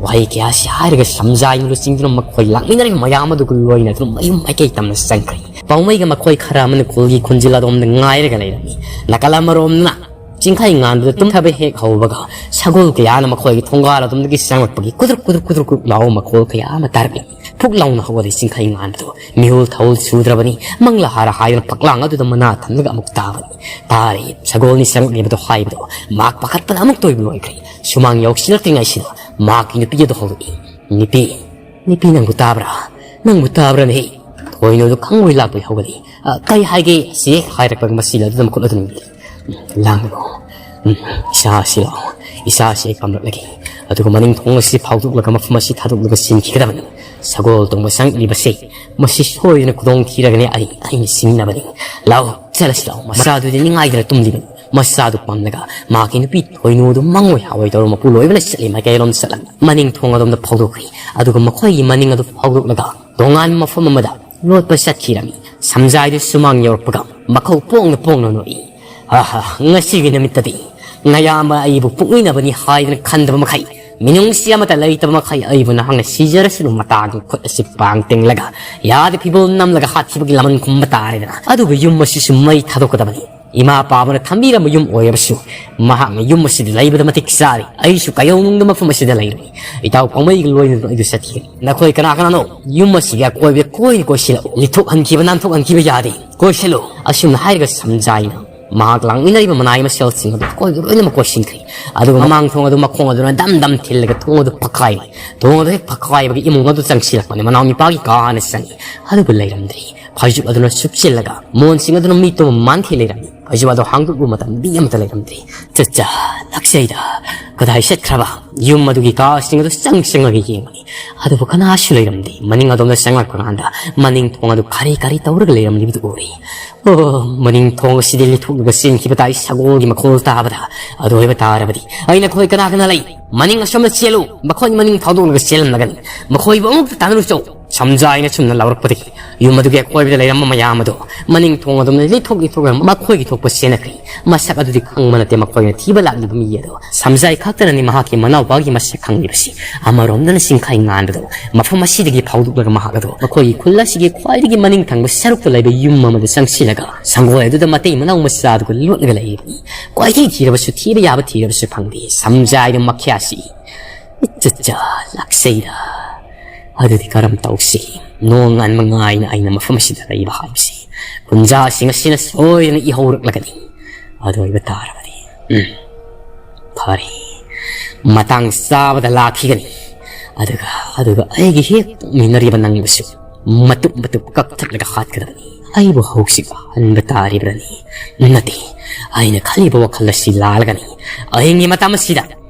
ꯋꯥꯍꯩ ꯀꯌꯥꯁꯤ ꯍꯥꯏꯔꯒ ꯁꯝꯖꯥꯏꯅ ꯂꯨꯆꯤꯡꯗꯨꯅ ꯃꯈꯣꯏ ꯂꯥꯛꯃꯤꯟꯅꯔꯤꯕ ꯃꯌꯥꯝ ꯑꯗꯨꯒ ꯂꯣꯏꯅꯗꯨꯅ ꯃꯌꯨꯝ ꯃꯥꯏꯀꯩ ꯇꯝꯅ ꯆꯪꯈ꯭ꯔꯦ꯫ ꯄꯥꯎꯃꯩꯒ ꯃꯈꯣꯏ ꯈꯔ ꯑꯃꯅ ꯈꯨꯜꯒꯤ ꯈꯨꯟꯖꯤꯜ ꯑꯗꯣꯝꯗ ꯉꯥꯏꯔꯒ ꯂꯩꯔꯝꯃꯤ꯫ ꯅꯥꯀꯜ ꯑꯃꯔꯣꯝꯅ ꯆꯤꯡꯈꯩ ꯉꯥꯟꯕꯗ ꯇꯨꯝꯊꯕ ꯍꯦꯛ ꯍꯧꯕꯒ ꯁꯒꯣꯜ ꯀꯌꯥꯅ ꯃꯈꯣꯏꯒꯤ ꯊꯣꯡꯒꯥꯜ ꯑꯗꯣꯝꯗꯒꯤ ꯆꯪꯂꯛꯄꯒꯤ ꯀꯨꯗ꯭ꯔꯨꯛ ꯀꯨꯗ꯭ꯔꯨꯛ ꯀꯨꯗ꯭ꯔꯨꯛ ꯀꯨꯗ꯭ꯔꯨꯛ ꯂꯥꯎꯕ ꯃꯈꯣꯜ ꯀꯌꯥ ꯑꯃ ꯇꯥꯔꯛꯂꯝꯃꯤ꯫ ꯐꯨꯛ ꯂꯥꯎꯅ ꯍꯧꯒꯠꯂꯤ ꯆꯤꯡꯈꯩ ꯉꯥꯟꯕꯗꯨ꯫ ꯃꯤꯍꯨꯜ ꯊꯧꯜ ꯁꯨꯗ꯭ꯔꯕꯅꯤ꯫ ꯃꯪꯂꯥ ꯍꯥꯔ ꯍꯥꯏꯗꯨꯅ ꯐꯛꯂꯥꯡ ꯑꯗꯨꯗ ꯃꯅꯥ ꯊꯝꯂꯒ ꯑꯃꯨꯛ ꯇꯥꯕꯅꯤ꯫ ꯇꯥꯔꯦ, ꯁꯒꯣꯜꯅꯤ ꯆꯪꯂꯛꯂꯤꯕꯗꯣ ꯍꯥꯏꯕꯗꯣ ꯃꯍꯥꯛ ꯄꯥꯈꯠꯄꯅ ꯑꯃꯨꯛꯇ ꯑꯣꯏꯕ ꯂꯣꯏꯈ꯭ꯔꯦ꯫ ꯁꯨꯃꯥꯡ ꯌꯧꯁꯤꯜꯂꯛꯇ꯭ꯔꯤꯉꯩꯁꯤꯗ ꯃꯍꯥꯛꯀꯤ ꯅꯨꯄꯤ ꯑꯗꯨ ꯍꯧꯗꯣꯛꯏ꯫ "ꯅꯨꯄꯤ, ꯅꯨꯄꯤ, ꯅꯪꯕꯨ ꯇꯥꯕ꯭ꯔꯥ? ꯅꯪꯕꯨ ꯇꯥꯕ꯭ꯔꯅꯦ? ꯀꯣꯏꯅꯣꯗꯣ ꯈꯪꯉꯣꯏ ꯂꯥꯛꯄꯩ ꯍꯧꯒꯠꯂꯛꯏ꯫ "ꯑ, ꯀꯩ ꯍꯥꯏꯒꯦ?" ꯁꯤ ꯍꯦꯛ ꯍꯥꯏꯔꯛꯄꯒ ꯃꯁꯤ ꯂꯥꯏꯗꯨꯗ ꯃꯈꯨꯠ ꯑꯗꯨꯝ ꯏꯜꯂꯤ꯫ "ꯎꯝ, ꯂꯥꯡꯒꯅꯨ꯫ ꯎꯝ, ꯏꯆꯥꯁꯤ ꯂꯥꯛꯑꯣ꯫ ꯏꯆꯥꯁꯤ ꯍꯦꯛ ꯄꯥꯝꯂꯛꯂꯒꯦ꯫ ꯑꯗꯨꯒ ꯃꯅꯤꯡ ꯊꯣꯡ ꯑꯁꯤ ꯐꯥꯎꯗꯣꯛꯂꯒ ꯃꯐꯝ ꯑꯁꯤ ꯊꯥꯗꯣꯛꯂꯒ ꯆꯦꯟꯈꯤꯒꯗꯕꯅꯤ꯫ ꯁꯒꯣꯜ ꯇꯣꯡꯕ ꯆꯪꯂꯤꯕꯁꯤ ꯃꯁꯤ ꯁꯣꯏꯗꯅ ꯈꯨꯗꯣꯡ ꯊꯤꯔꯒꯅꯤ꯫ ꯑꯩ, ꯑꯩꯅ ꯁꯤꯡꯅꯕꯅꯤ꯫ ꯂꯥꯛꯑꯣ, ꯆꯠꯂꯁꯤ ꯂꯥꯛꯑꯣ꯫" ꯃꯆꯥꯗꯨꯗꯤ ꯅꯤꯡꯉꯥꯏꯗꯅ ꯇꯨꯝꯂꯤꯕꯅꯤ꯫ ꯃꯆꯥꯗꯨ ꯄꯝꯂꯒ ꯃꯍꯥꯛꯀꯤ ꯅꯨꯄꯤ ꯊꯣꯏꯅꯨꯗꯨ ꯃꯪꯉꯣꯏ ꯍꯥꯋꯥꯏ ꯇꯧꯔ ꯃꯄꯨ ꯂꯣꯏꯕꯅ ꯆꯠꯂꯤ ꯃꯥꯏꯀꯩꯔꯣꯝꯗ ꯆꯠꯂꯝꯃꯤ꯫ ꯃꯅꯤꯡ ꯊꯣꯡ ꯑꯗꯣꯝꯗ ꯐꯥꯎꯗꯣꯛꯈ꯭ꯔꯤ꯫ ꯑꯗꯨꯒ ꯃꯈꯣꯏꯒꯤ ꯃꯅꯤꯡ ꯑꯗꯨ ꯐꯥꯎꯗꯣꯛꯂꯒ ꯇꯣꯉꯥꯟꯕ ꯃꯐꯝ ꯑꯃꯗ ꯂꯣꯠꯄ ꯆꯠꯈꯤꯔꯝꯃꯤ꯫ ꯁꯝꯖꯥꯏꯗꯨ ꯁꯨꯃꯥꯡ ꯌꯧꯔꯛꯄꯒ ꯃꯈꯧ ꯄꯣꯡꯅ ꯄꯣꯡꯅ ꯅꯣꯛꯏ꯫ "ꯑꯍꯥ, ꯉꯁꯤꯒꯤ ꯅꯨꯃꯤꯠꯇꯗꯤ ꯅꯌꯥꯝꯕ ꯑꯩꯕꯨ ꯄꯣꯛꯃꯤꯟꯅꯕꯅꯤ ꯍꯥꯏꯗꯅ ꯈꯟꯗꯕ ꯃꯈꯩ, ꯃꯤꯅꯨꯡꯁꯤ ꯑꯃꯠꯇ ꯂꯩꯇꯕ ꯃꯈꯩ ꯑꯩꯕꯨ ꯅꯍꯥꯛꯅ ꯁꯤꯖꯔꯁꯅꯨ꯫ ꯃꯇꯥꯒꯤ ꯈꯨꯠ ꯑꯁꯤ ꯄꯥꯡ ꯇꯤꯡꯂꯒ ꯌꯥꯗ ꯐꯤꯕꯣꯜ ꯅꯝꯂꯒ ꯍꯥꯠꯈꯤꯕꯒꯤ ꯂꯃꯟ ꯈꯨꯝꯕ ꯇꯥꯔꯦꯗꯅ꯫ ꯑꯗꯨꯒ ꯌꯨꯝ ꯑꯁꯤꯁꯨ ꯃꯩ ꯊꯥꯗꯣꯛꯀꯗꯕꯅꯤ꯫ ꯏꯃꯥ ꯄꯥꯕꯅ ꯊꯝꯕꯤꯔꯝꯕ ꯌꯨꯝ ꯑꯣꯏꯔꯕꯁꯨ, ꯃꯍꯥꯛꯅ ꯌꯨꯝ ꯑꯁꯤꯗ ꯂꯩꯕꯗ ꯃꯇꯤꯛ ꯆꯥꯔꯦ꯫ ꯑꯩꯁꯨ ꯀꯩꯗꯧꯅꯨꯡꯗ ꯃꯐꯝ ꯑꯁꯤꯗ ꯂꯩꯔꯣꯏ꯫ ꯏꯇꯥꯎ ꯄꯥꯎꯃꯩꯒ ꯂꯣꯏꯅꯅ ꯑꯩꯗꯨ ꯆꯠꯈꯤꯒꯅꯤ꯫ ꯅꯈꯣꯏ ꯀꯅꯥ ꯀꯅꯥꯅꯣ? ꯌꯨꯝ ꯑꯁꯤꯒꯤ ꯑꯀꯣꯏꯕꯗ ꯀꯣꯏꯅ ꯀꯣꯏꯁꯤꯜꯂꯛꯎ꯫ ꯂꯤꯊꯣꯛꯍꯟꯈꯤꯕ, ꯅꯥꯟꯊꯣꯛꯍꯟꯈꯤꯕ ꯌꯥꯗꯦ꯫ ꯀꯣꯏꯁꯤꯜꯂꯨ꯫" ꯑꯁꯨꯝꯅ ꯍꯥꯏꯔꯒ ꯁꯝꯖꯥꯏꯅ ꯃꯍꯥꯛ ꯂꯥꯛꯃꯤꯟꯅꯔꯤꯕ ꯃꯅꯥꯏ ꯃꯁꯦꯜꯁꯤꯡ ꯑꯗꯨ ꯑꯀꯣꯏꯕ ꯂꯣꯏꯅꯃꯛ ꯀꯣꯏꯁꯤꯟꯈ꯭ꯔꯦ꯫ ꯑꯗꯨꯒ ꯃꯃꯥꯡ ꯊꯣꯡ ꯑꯗꯨ ꯃꯈꯣꯡ ꯑꯗꯨꯅ ꯗꯝ ꯗꯝ ꯊꯤꯜꯂꯒ ꯊꯣꯡ ꯑꯗꯨ ꯐꯛꯀꯥꯏꯔꯦ꯫ ꯊꯣꯡ ꯑꯗꯨ ꯍꯦꯛ ꯐꯛꯀꯥꯏꯕꯒ ꯏꯃꯨꯡ ꯑꯗꯨ ꯆꯪꯁꯤꯜꯂꯛꯄꯅꯤ꯫ ꯃꯅꯥꯎ ꯅꯤꯄꯥꯒꯤ ꯀꯥ ꯍꯥꯟꯅ ꯆꯪꯉꯤ꯫ ꯑꯗꯨꯕꯨ ꯂꯩꯔꯝꯗ꯭ꯔꯦ꯫ ꯐꯩꯖꯨꯞ ꯑꯗꯨꯅ ꯁꯨꯞꯆꯤꯜꯂꯒ ꯃꯣꯟꯁꯤꯡ ꯑꯗꯨꯅ ꯃꯤ ꯇꯨꯝꯕ ꯃꯥꯟꯈꯤ ꯂꯩꯔꯝꯃꯤ꯫ ꯐꯩꯖꯨꯞ ꯑꯗꯨ ꯍꯥꯡꯗꯣꯛꯂꯨꯕ ꯃꯇꯝꯗ ꯃꯤ ꯑꯃꯠꯇ ꯂꯩꯔꯝꯗ꯭ꯔꯦ꯫ "ꯆꯠꯆꯥ, ꯂꯥꯛꯆꯩꯗ, ꯀꯗꯥꯏ ꯆꯠꯈ꯭ꯔꯕ?" ꯌꯨꯝ ꯑꯗꯨꯒꯤ ꯀꯥꯁꯤꯡ ꯑꯗꯨ ꯆꯪ ꯆꯪꯉꯒ ꯌꯦꯡꯕꯅꯤ꯫ ꯑꯗꯨꯕꯨ ꯀꯅꯥꯁꯨ ꯂꯩꯔꯝꯗꯦ꯫ ꯃꯅꯤꯡ ꯑꯗꯣꯝꯗ ꯆꯪꯂꯛꯄ ꯀꯥꯟꯗ ꯃꯅꯤꯡ ꯊꯣꯡ ꯑꯗꯨ ꯀꯔꯤ ꯀꯔꯤ ꯇꯧꯔꯒ ꯂꯩꯔꯝꯂꯤꯕꯗꯨ ꯎꯔꯦ꯫ "ꯑꯣ, ꯃꯅꯤꯡ ꯊꯣꯡ ꯑꯁꯤꯗꯤ ꯂꯤꯊꯣꯛꯂꯒ ꯆꯦꯟꯈꯤꯕ ꯇꯥꯏ꯫ ꯁꯒꯣꯜꯒꯤ ꯃꯈꯣꯜ ꯇꯥꯕꯗ꯫ ꯑꯗꯨ ꯑꯣꯏꯕ ꯇꯥꯔꯕꯗꯤ ꯑꯩ ꯅꯈꯣꯏ ꯀꯅꯥ ꯀꯅꯥ ꯂꯩ? ꯃꯅꯤꯡ ꯑꯁꯣꯝꯗ ꯆꯦꯜꯂꯨ꯫ ꯃꯈꯣꯏ ꯃꯅꯤꯡ ꯐꯥꯎꯗꯣꯛꯂꯒ ꯆꯦꯜꯂꯝꯂꯒꯅꯤ꯫ ꯃꯈꯣꯏꯕꯨ ꯑꯃꯨꯛꯇ ꯇꯥꯟꯅꯔꯨꯆꯣ꯫" ꯁꯝꯖꯥꯏꯅ ꯁꯨꯝꯅ ꯂꯥꯎꯔꯛꯄꯗꯒꯤ ꯌꯨꯝ ꯑꯗꯨꯒꯤ ꯑꯀꯣꯏꯕꯗ ꯂꯩꯔꯝꯕ ꯃꯌꯥꯝ ꯑꯗꯨ ꯃꯅꯤꯡ ꯊꯣꯡ ꯑꯗꯣꯝꯗ ꯂꯤꯊꯣꯛ ꯂꯤꯊꯣꯛꯂꯒ ꯃꯈꯣꯏꯒꯤ ꯊꯣꯛꯄ ꯆꯦꯟꯅꯈ꯭ꯔꯦ꯫ ꯃꯁꯛ ꯑꯗꯨꯗꯤ ꯈꯪꯕ ꯅꯠꯇꯦ ꯃꯈꯣꯏꯅ ꯊꯤꯕ ꯂꯥꯛꯂꯤꯕ ꯃꯤ ꯑꯗꯣ꯫ ꯁꯝꯖꯥꯏ ꯈꯛꯇꯅꯅꯤ ꯃꯍꯥꯛꯀꯤ ꯃꯅꯥꯎꯄꯥꯒꯤ ꯃꯁꯛ ꯈꯪꯂꯤꯕꯁꯤ꯫ ꯑꯃꯔꯣꯝꯗꯅ ꯁꯤꯡꯈꯥꯏ ꯉꯥꯟꯕꯗꯣ ꯃꯐꯝ ꯑꯁꯤꯗꯒꯤ ꯐꯥꯎꯗꯣꯛꯂꯒ ꯃꯍꯥꯛ ꯑꯗꯣ ꯃꯈꯣꯏꯒꯤ ꯈꯨꯜ ꯑꯁꯤꯒꯤ ꯈ꯭ꯋꯥꯏꯗꯒꯤ ꯃꯅꯤꯡ ꯊꯪꯕ ꯁꯔꯨꯛꯇ ꯂꯩꯕ ꯌꯨꯝ ꯑꯃꯗ ꯆꯪꯁꯤꯜꯂꯒ ꯁꯪꯒꯣꯏ ꯑꯗꯨꯗ ꯃꯇꯩ ꯃꯅꯥꯎ ꯃꯆꯥ ꯑꯗꯨꯒ ꯂꯣꯠꯂꯒ ꯂꯩꯔꯤꯕꯅꯤ꯫ ꯀꯣꯏꯊꯤ ꯊꯤꯔꯕꯁꯨ ꯊꯤꯕ ꯌꯥꯕ ꯊꯤꯔꯕꯁꯨ ꯐꯪꯗꯦ꯫ ꯁꯝꯖꯥꯏꯗꯨ ꯃꯈ꯭ꯌꯥꯁꯤ ꯏꯆꯠ ꯆꯠ ꯂꯥꯛꯆꯩꯗ꯫ ꯑꯗꯨꯗꯤ ꯀꯔꯝ ꯇꯧꯁꯤ? ꯅꯣꯡ ꯉꯥꯟꯕ ꯉꯥꯏꯅ ꯑꯩꯅ ꯃꯐꯝ ꯑꯁꯤꯗ ꯂꯩꯕ ꯍꯥꯏꯕꯁꯤ ꯀꯨꯟꯖꯥꯁꯤꯡ ꯑꯁꯤꯅ ꯁꯣꯏꯗꯅ ꯏꯍꯧꯔꯛꯂꯒꯅꯤ꯫ ꯑꯗꯨ ꯑꯣꯏꯕ ꯇꯥꯔꯕꯗꯤ, ꯎꯝ, ꯐꯔꯦ, ꯃꯇꯥꯡ ꯆꯥꯕꯗ ꯂꯥꯛꯈꯤꯒꯅꯤ꯫ ꯑꯗꯨꯒ, ꯑꯗꯨꯒ ꯑꯩꯒꯤ ꯍꯦꯛ ꯄꯣꯛꯃꯤꯟꯅꯔꯤꯕ ꯅꯪꯕꯨꯁꯨ ꯃꯇꯨꯞ ꯃꯇꯨꯞ ꯀꯛꯊꯠꯂꯒ ꯍꯥꯠꯀꯗꯕꯅꯤ꯫ ꯑꯩꯕꯨ ꯍꯧꯖꯤꯛ ꯍꯟꯕ ꯇꯥꯔꯤꯕ꯭ꯔꯅꯤ? ꯅꯠꯇꯦ, ꯑꯩꯅ ꯈꯜꯂꯤꯕ ꯋꯥꯈꯜ ꯑꯁꯤ ꯂꯥꯜꯂꯒꯅꯤ꯫ ꯑꯍꯤꯡꯒꯤ ꯃꯇꯝ ꯑꯁꯤꯗ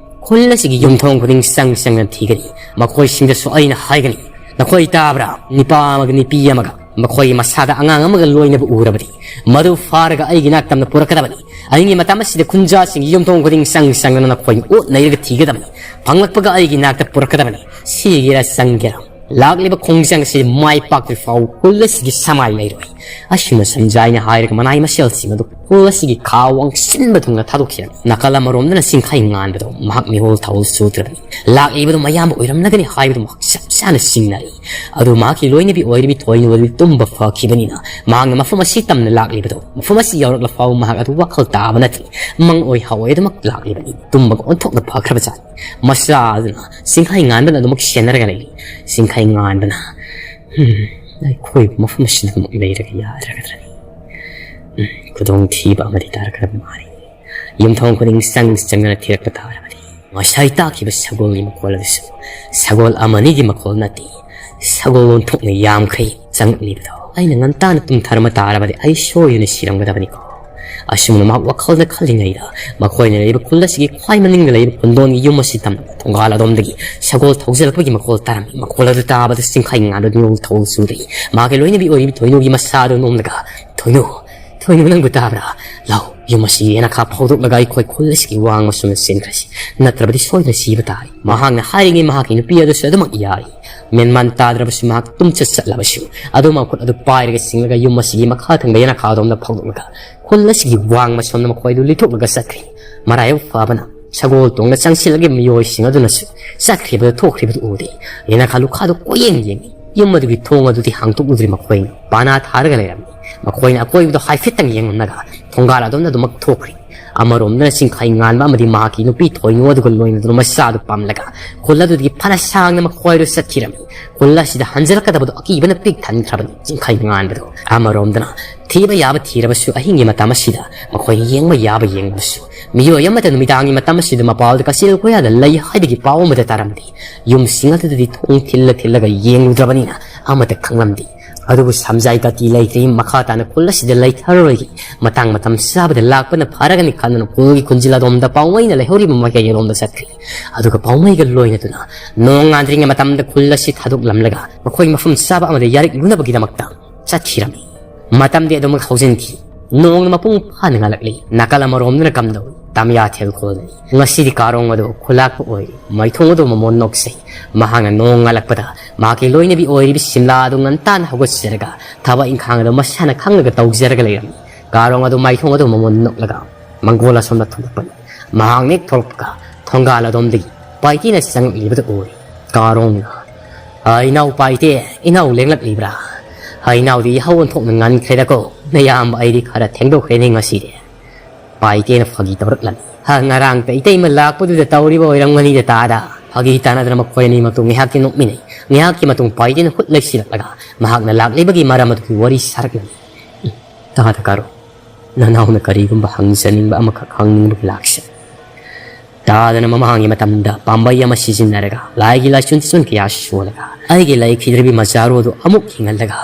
ꯈꯨꯜ ꯑꯁꯤꯒꯤ ꯌꯨꯝꯊꯣꯡ ꯈꯨꯗꯤꯡ ꯆꯪ ꯆꯪꯗꯨꯅ ꯊꯤꯒꯅꯤ꯫ ꯃꯈꯣꯏꯁꯤꯡꯗꯁꯨ ꯑꯩꯅ ꯍꯥꯏꯒꯅꯤ, ꯅꯈꯣꯏ ꯇꯥꯕ꯭ꯔꯥ? ꯅꯨꯄꯥ ꯑꯃꯒ ꯅꯨꯄꯤ ꯑꯃꯒ ꯃꯈꯣꯏꯒꯤ ꯃꯁꯥꯗ ꯑꯉꯥꯡ ꯑꯃꯒ ꯂꯣꯏꯅꯕ ꯎꯔꯕꯗꯤ, ꯃꯗꯨ ꯐꯥꯔꯒ ꯑꯩꯒꯤ ꯅꯥꯛꯇꯝꯅ ꯄꯨꯔꯛꯀꯗꯕꯅꯤ꯫ ꯑꯍꯤꯡꯒꯤ ꯃꯇꯝ ꯑꯁꯤꯗ ꯈꯨꯟꯖꯥꯁꯤꯡꯒꯤ ꯌꯨꯝꯊꯣꯡ ꯈꯨꯗꯤꯡ ꯆꯪ ꯆꯪꯗꯨꯅ ꯅꯈꯣꯏꯅ ꯑꯣꯠ ꯅꯩꯔꯒ ꯊꯤꯒꯗꯕꯅꯤ꯫ ꯐꯪꯂꯛꯄꯒ ꯑꯩꯒꯤ ꯅꯥꯛꯇ ꯄꯨꯔꯛꯀꯗꯕꯅꯤ꯫ ꯁꯤꯒꯦꯔꯥ ꯆꯪꯒꯦꯔꯥ, ꯂꯥꯛꯂꯤꯕ ꯈꯣꯡꯖꯪ ꯑꯁꯤ ꯃꯥꯏ ꯄꯥꯛꯇ꯭ꯔꯤ ꯐꯥꯎ ꯈꯨꯜ ꯑꯁꯤꯒꯤ ꯁꯃꯥꯏ ꯂꯩꯔꯣꯏ꯫ ꯑꯁꯨꯝꯅ ꯁꯟꯖꯥꯏꯅ ꯍꯥꯏꯔꯒ ꯃꯅꯥꯏ ꯃꯁꯦꯜꯁꯤꯡ ꯑꯗꯨ ꯈꯨꯜ ꯑꯁꯤꯒꯤ ꯈꯥ ꯋꯥꯡꯁꯤꯟꯕ ꯊꯨꯡꯅ ꯊꯥꯗꯣꯛꯈꯤꯔꯝꯃꯤ꯫ ꯅꯥꯀꯜ ꯑꯃꯔꯣꯝꯗꯅ ꯆꯤꯡꯈꯩ ꯉꯥꯟꯕꯗꯣ ꯃꯍꯥꯛ ꯃꯤꯍꯣꯜ ꯊꯧꯜ ꯁꯨꯗ꯭ꯔꯕꯅꯤ꯫ ꯂꯥꯛꯂꯤꯕꯗꯨ ꯃꯌꯥꯝꯕ ꯑꯣꯏꯔꯝꯂꯒꯅꯤ ꯍꯥꯏꯕꯗꯨ ꯃꯍꯥꯛ ꯆꯞ ꯆꯥꯅ ꯆꯤꯡꯅꯔꯤ꯫ ꯑꯗꯨ ꯃꯍꯥꯛꯀꯤ ꯂꯣꯏꯅꯕꯤ ꯑꯣꯏꯔꯤꯕꯤ ꯊꯣꯏꯅꯨ ꯑꯗꯨ ꯇꯨꯝꯕ ꯐꯈꯤꯕꯅꯤꯅ ꯃꯍꯥꯛꯅ ꯃꯐꯝ ꯑꯁꯤ ꯇꯝꯅ ꯂꯥꯛꯂꯤꯕꯗꯣ, ꯃꯐꯝ ꯑꯁꯤ ꯌꯧꯔꯛꯂ ꯐꯥꯎ ꯃꯍꯥꯛ ꯑꯗꯨ ꯋꯥꯈꯜ ꯇꯥꯕ ꯅꯠꯇ꯭ꯔꯤ꯫ ꯃꯪ ꯑꯣꯏ ꯍꯋꯥꯏ ꯑꯗꯨꯃꯛ ꯂꯥꯛꯂꯤꯕꯅꯤ꯫ ꯇꯨꯝꯕꯒ ꯑꯣꯟꯊꯣꯛꯅ ꯐꯈ꯭ꯔꯕ ꯖꯥꯠꯅꯤ꯫ ꯃꯆꯥ ꯑꯗꯨꯅ ꯆꯤꯡꯈꯩ ꯉꯥꯟꯕꯅ ꯑꯗꯨꯃꯛ ꯁꯦꯟꯅꯔꯒ ꯂꯩꯔꯤ꯫ ꯆꯤꯡꯈꯩ ꯉꯥꯟꯕꯅ, "ꯍꯝ, ꯑꯩꯈꯣꯏꯕꯨ ꯃꯐꯝ ꯑꯁꯤꯗ ꯑꯗꯨꯃꯛ ꯂꯩꯔꯒ ꯌꯥꯗ꯭ꯔꯒꯗ꯭ꯔꯅꯤ? ꯎꯝ, ꯈꯨꯗꯣꯡꯊꯤꯕ ꯑꯃꯗꯤ ꯇꯥꯔꯛꯀꯗꯕ ꯃꯥꯜꯂꯤ꯫ ꯌꯨꯝꯊꯣꯡ ꯈꯨꯗꯤꯡ ꯆꯪ ꯆꯪꯗꯨꯅ ꯊꯤꯔꯛꯄ ꯇꯥꯔꯕꯗꯤ, ꯉꯁꯥꯏ ꯇꯥꯈꯤꯕ ꯁꯒꯣꯜꯒꯤ ꯃꯈꯣꯜ ꯑꯗꯨꯁꯨ ꯁꯒꯣꯜ ꯑꯃꯅꯤꯒꯤ ꯃꯈꯣꯜ ꯅꯠꯇꯦ, ꯁꯒꯣꯜ ꯑꯣꯟꯊꯣꯛꯅ ꯌꯥꯝꯈꯩ ꯆꯪꯂꯛꯂꯤꯕꯗꯣ꯫ ꯑꯩꯅ ꯉꯟꯇꯥꯅ ꯇꯨꯝꯊꯔꯝꯕ ꯇꯥꯔꯕꯗꯤ ꯑꯩ ꯁꯣꯏꯗꯅ ꯁꯤꯔꯝꯒꯗꯕꯅꯤꯀꯣ꯫ ꯑꯁꯨꯝꯅ ꯃꯍꯥꯛ ꯋꯥꯈꯜꯗ ꯈꯜꯂꯤꯉꯩꯗ ꯃꯈꯣꯏꯅ ꯂꯩꯔꯤꯕ ꯈꯨꯜ ꯑꯁꯤꯒꯤ ꯈ꯭ꯋꯥꯏ ꯃꯅꯤꯡꯗ ꯂꯩꯔꯤꯕ ꯈꯨꯟꯗꯣꯟꯒꯤ ꯌꯨꯝ ꯑꯁꯤ ꯇꯝꯂꯒ ꯊꯣꯡꯒꯥꯜ ꯑꯗꯣꯝꯗꯒꯤ ꯁꯒꯣꯜ ꯊꯧꯖꯤꯜꯂꯛꯄꯒꯤ ꯃꯈꯣꯜ ꯇꯥꯔꯝꯃꯤ꯫ ꯃꯈꯣꯜ ꯑꯗꯨ ꯇꯥꯕꯗ ꯆꯤꯡꯈꯩ ꯉꯥꯟꯕ ꯃꯤꯑꯣꯜ ꯊꯧ ꯆꯨꯔꯛꯏ꯫ ꯃꯍꯥꯛꯀꯤ ꯂꯣꯏꯅꯕꯤ ꯑꯣꯏꯔꯤꯕ ꯊꯣꯏꯅꯨꯒꯤ ꯃꯁꯥ ꯑꯗꯨ ꯅꯣꯝꯂꯒ, "ꯊꯣꯏꯅꯨ, ꯊꯣꯏꯅꯨ, ꯅꯪꯕꯨ ꯇꯥꯕ꯭ꯔꯥ? ꯂꯥꯎ, ꯌꯨꯝ ꯑꯁꯤꯒꯤ ꯌꯦꯅꯈꯥ ꯐꯥꯎꯗꯣꯛꯂꯒ ꯑꯩꯈꯣꯏ ꯈꯨꯜ ꯑꯁꯤꯒꯤ ꯋꯥꯡꯃ ꯁꯣꯝꯗ ꯆꯦꯟꯈ꯭ꯔꯁꯤ, ꯅꯠꯇ꯭ꯔꯕꯗꯤ ꯁꯣꯏꯗꯅ ꯁꯤꯕ ꯇꯥꯔꯦ"꯫ ꯃꯍꯥꯛꯅ ꯍꯥꯏꯔꯤꯉꯩ ꯃꯍꯥꯛꯀꯤ ꯅꯨꯄꯤ ꯑꯗꯨꯁꯨ ꯑꯗꯨꯃꯛ ꯌꯥꯔꯤ꯫ ꯃꯦꯟꯃꯥꯟ ꯇꯥꯗ꯭ꯔꯕꯁꯨ ꯃꯍꯥꯛ ꯇꯨꯝꯆꯠ ꯆꯠꯂꯕꯁꯨ ꯑꯗꯨ ꯃꯈꯨꯠ ꯑꯗꯨ ꯄꯥꯏꯔꯒ ꯆꯤꯡꯂꯒ ꯌꯨꯝ ꯑꯁꯤꯒꯤ ꯃꯈꯥ ꯊꯪꯕ ꯌꯦꯅꯈꯥ ꯑꯗꯣꯝꯗ ꯐꯥꯎꯗꯣꯛꯂꯒ ꯈꯨꯜ ꯑꯁꯤꯒꯤ ꯋꯥꯡꯃ ꯁꯣꯝꯗ ꯃꯈꯣꯏꯗꯨ ꯂꯤꯊꯣꯛꯂꯒ ꯆꯠꯈ꯭ꯔꯤ꯫ ꯃꯔꯥꯏꯕꯛ ꯐꯕꯅ ꯁꯒꯣꯜ ꯇꯣꯡꯗ ꯆꯪꯁꯤꯜꯂꯒ ꯃꯤꯑꯣꯏꯁꯤꯡ ꯑꯗꯨꯅꯁꯨ ꯆꯠꯈ꯭ꯔꯤꯕꯗꯨ ꯊꯣꯛꯈ꯭ꯔꯤꯕꯗꯨ ꯎꯗꯦ꯫ ꯌꯦꯅꯈꯥ ꯂꯨꯈꯥꯗꯨ ꯀꯣꯏꯌꯦꯡ ꯌꯦꯡꯉꯤ꯫ ꯌꯨꯝ ꯑꯗꯨꯒꯤ ꯊꯣꯡ ꯑꯗꯨꯗꯤ ꯍꯥꯡꯗꯣꯛꯂꯨꯗ꯭ꯔꯤ ꯃꯈꯣꯏꯅ꯫ ꯄꯥꯅꯥ ꯊꯥꯔꯒ ꯂꯩꯔꯝꯃꯤ꯫ ꯃꯈꯣꯏꯅ ꯑꯀꯣꯏꯕꯗꯨ ꯍꯥꯏꯐꯦꯠꯇꯪ ꯌꯦꯡꯂꯝꯂꯒ ꯊꯣꯡꯒꯥꯜ ꯑꯗꯣꯝꯗ ꯑꯗꯨꯃꯛ ꯊꯣꯛꯈ꯭ꯔꯤ꯫ ꯑꯃꯔꯣꯝꯗꯅ ꯆꯤꯡꯈꯩ ꯉꯥꯟꯕ ꯑꯃꯗꯤ ꯃꯍꯥꯛꯀꯤ ꯅꯨꯄꯤ ꯊꯣꯏꯅꯨ ꯑꯗꯨꯒ ꯂꯣꯏꯅꯗꯨꯅ ꯃꯆꯥꯗꯨ ꯄꯝꯂꯒ ꯈꯨꯜ ꯑꯗꯨꯗꯒꯤ ꯐꯅ ꯁꯥꯡꯅ ꯃꯈꯣꯏꯗꯨ ꯆꯠꯈꯤꯔꯝꯃꯤ꯫ ꯈꯨꯜ ꯑꯁꯤꯗ ꯍꯟꯖꯤꯜꯂꯛꯀꯗꯕꯗꯨ ꯑꯀꯤꯕꯅ ꯄꯤꯛ ꯊꯟꯈ꯭ꯔꯕꯅꯤ ꯆꯤꯡꯈꯩ ꯉꯥꯟꯕꯗꯨ꯫ ꯑꯃꯔꯣꯝꯗꯅ ꯊꯤꯕ ꯌꯥꯕ ꯊꯤꯔꯕꯁꯨ ꯑꯍꯤꯡꯒꯤ ꯃꯇꯝ ꯑꯁꯤꯗ ꯃꯈꯣꯏꯅ ꯌꯦꯡꯕ ꯌꯥꯕ ꯌꯦꯡꯕꯁꯨ ꯃꯤꯑꯣꯏ ꯑꯃꯠꯇ ꯅꯨꯃꯤꯗꯥꯡꯒꯤ ꯃꯇꯝ ꯑꯁꯤꯗ ꯃꯄꯥꯜꯗ ꯀꯆꯦꯜ ꯀꯣꯌꯥꯗ ꯂꯩ ꯍꯥꯏꯕꯒꯤ ꯄꯥꯎ ꯑꯃꯗ ꯇꯥꯔꯝꯗꯦ꯫ ꯌꯨꯝꯁꯤꯡ ꯑꯗꯨꯗꯗꯤ ꯊꯣꯡ ꯊꯤꯜꯂ ꯊꯤꯜꯂꯒ ꯌꯦꯡꯂꯨꯗ꯭ꯔꯕꯅꯤꯅ ꯑꯃꯠꯇ ꯈꯪꯂꯝꯗꯦ꯫ ꯑꯗꯨꯕꯨ ꯁꯝꯖꯥꯏ ꯀꯥꯇꯤ ꯂꯩꯇ꯭ꯔꯤ, ꯃꯈꯥ ꯇꯥꯅ ꯈꯨꯜ ꯑꯁꯤꯗ ꯂꯩꯊꯔꯔꯣꯏꯒꯦ꯫ ꯃꯇꯥꯡ ꯃꯇꯝ ꯆꯥꯕꯗ ꯂꯥꯛꯄꯅ ꯐꯔꯒꯅꯤ ꯈꯟꯗꯨꯅ ꯈꯨꯜꯒꯤ ꯈꯨꯟꯖꯤꯜ ꯑꯗꯣꯝꯗ ꯄꯥꯎꯃꯩꯅ ꯂꯩꯍꯧꯔꯤꯕ ꯃꯥꯏꯀꯩꯔꯣꯝꯗ ꯆꯠꯈ꯭ꯔꯤ꯫ ꯑꯗꯨꯒ ꯄꯥꯎꯃꯩꯒ ꯂꯣꯏꯅꯗꯨꯅ ꯅꯣꯡ ꯉꯥꯟꯗ꯭ꯔꯤꯉꯩ ꯃꯇꯝꯗ ꯈꯨꯜ ꯑꯁꯤ ꯊꯥꯗꯣꯛꯂꯝꯂꯒ ꯃꯈꯣꯏ ꯃꯐꯝ ꯆꯥꯕ ꯑꯃꯗ ꯌꯥꯔꯤꯛꯂꯨꯅꯕꯒꯤꯗꯃꯛꯇ ꯆꯠꯈꯤꯔꯝꯃꯤ꯫ ꯃꯇꯝꯗꯤ ꯑꯗꯨꯃꯛ ꯍꯧꯖꯤꯟꯈꯤ꯫ ꯅꯣꯡꯅ ꯃꯄꯨꯡ ꯐꯥꯅ ꯉꯥꯜꯂꯛꯂꯤ꯫ ꯅꯥꯀꯜ ꯑꯃꯔꯣꯝꯗꯅ ꯀꯝꯗꯧꯏ? ꯇꯥꯃꯤꯌꯥ ꯊꯦꯜ ꯈꯣꯜꯂꯤ꯫ ꯉꯁꯤꯗꯤ ꯀꯥꯔꯣꯡ ꯑꯗꯨ ꯈꯨꯂꯥꯛꯄ ꯑꯣꯏꯔꯤ꯫ ꯃꯥꯏꯊꯣꯡ ꯑꯗꯨ ꯃꯃꯣꯟ ꯅꯣꯛꯆꯩ꯫ ꯃꯍꯥꯛꯅ ꯅꯣꯡ ꯉꯥꯜꯂꯛꯄꯗ ꯃꯍꯥꯛꯀꯤ ꯂꯣꯏꯅꯕꯤ ꯑꯣꯏꯔꯤꯕꯤ ꯁꯤꯝꯂꯥ ꯑꯗꯨ ꯉꯟꯇꯥꯅ ꯍꯧꯒꯠꯆꯔꯒ ꯊꯕꯛ ꯏꯪꯈꯥꯡ ꯑꯗꯨ ꯃꯁꯥꯅ ꯈꯪꯂꯒ ꯇꯧꯖꯔꯒ ꯂꯩꯔꯝꯃꯤ꯫ ꯀꯥꯔꯣꯡ ꯑꯗꯨ ꯃꯥꯏꯊꯣꯡ ꯑꯗꯨ ꯃꯃꯣꯟ ꯅꯣꯛꯂꯒ ꯃꯪꯒꯣꯜ ꯑꯁꯣꯝꯗ ꯊꯣꯛꯂꯛꯄꯅꯤ꯫ ꯃꯍꯥꯛ ꯍꯦꯛ ꯊꯣꯛꯂꯛꯄꯒ ꯊꯣꯡꯒꯥꯜ ꯑꯗꯣꯝꯗꯒꯤ ꯄꯥꯏꯇꯦꯅ ꯆꯪꯂꯛꯂꯤꯕꯗꯨ ꯎꯔꯦ꯫ ꯀꯥꯔꯣꯡꯅ, "ꯑ, ꯏꯅꯥꯎ ꯄꯥꯏꯇꯦ, ꯏꯅꯥꯎ ꯂꯦꯡꯂꯛꯂꯤꯕ꯭ꯔꯥ? ꯑ, ꯏꯅꯥꯎꯗꯤ ꯌꯥꯍꯧ ꯑꯣꯟꯊꯣꯛꯅ ꯉꯟꯈ꯭ꯔꯦꯗꯀꯣ, ꯅꯌꯥꯝꯕ ꯑꯩꯗꯤ ꯈꯔ ꯊꯦꯡꯗꯣꯛꯈ꯭ꯔꯦꯅꯦ ꯉꯁꯤꯗꯤ"꯫ ꯄꯥꯏꯇꯦꯅ ꯐꯥꯒꯤ ꯇꯧꯔꯛꯂꯝꯃꯤ꯫ "ꯍ, ꯉꯔꯥꯡꯇ ꯏꯇꯩꯃ ꯂꯥꯛꯄꯗꯨꯗ ꯇꯧꯔꯤꯕ ꯑꯣꯏꯔꯝꯒꯅꯤꯗ ꯇꯥꯗ꯫ ꯐꯥꯒꯤ ꯇꯥꯅꯗꯅ ꯃꯈꯣꯏ ꯑꯅꯤꯃꯛꯇꯨ ꯉꯥꯏꯍꯥꯛꯇꯤ ꯅꯣꯛꯃꯤꯟꯅꯩ꯫ ꯉꯥꯏꯍꯥꯛꯀꯤ ꯃꯇꯨꯡ ꯄꯥꯏꯇꯦꯅ ꯈꯨꯠ ꯂꯩꯁꯤꯜꯂꯛꯂꯒ ꯃꯍꯥꯛꯅ ꯂꯥꯛꯂꯤꯕꯒꯤ ꯃꯔꯝ ꯑꯗꯨꯒꯤ ꯋꯥꯔꯤ ꯁꯥꯔꯛꯂꯝꯃꯤ꯫ ꯎꯝ, ꯇꯥꯗ ꯀꯥꯔꯣ, ꯅꯅꯥꯎꯅ ꯀꯔꯤꯒꯨꯝꯕ ꯍꯪꯖꯅꯤꯡꯕ ꯑꯃꯈꯛ ꯍꯪꯅꯤꯡꯕꯒꯤ ꯂꯥꯛꯆꯩ꯫ ꯇꯥꯗꯅ ꯃꯃꯥꯡꯒꯤ ꯃꯇꯝꯗ ꯄꯥꯝꯕꯩ ꯑꯃ ꯁꯤꯖꯤꯟꯅꯔꯒ ꯂꯥꯏꯒꯤ ꯂꯥꯏꯆꯨꯟ ꯇꯤꯆꯨꯟ ꯀꯌꯥ ꯁꯣꯜꯂꯒ ꯑꯩꯒꯤ ꯂꯩꯈꯤꯗ꯭ꯔꯤꯕꯤ ꯃꯆꯥꯔꯣꯜꯗꯨ ꯑꯃꯨꯛ ꯍꯤꯡꯍꯜꯂꯒ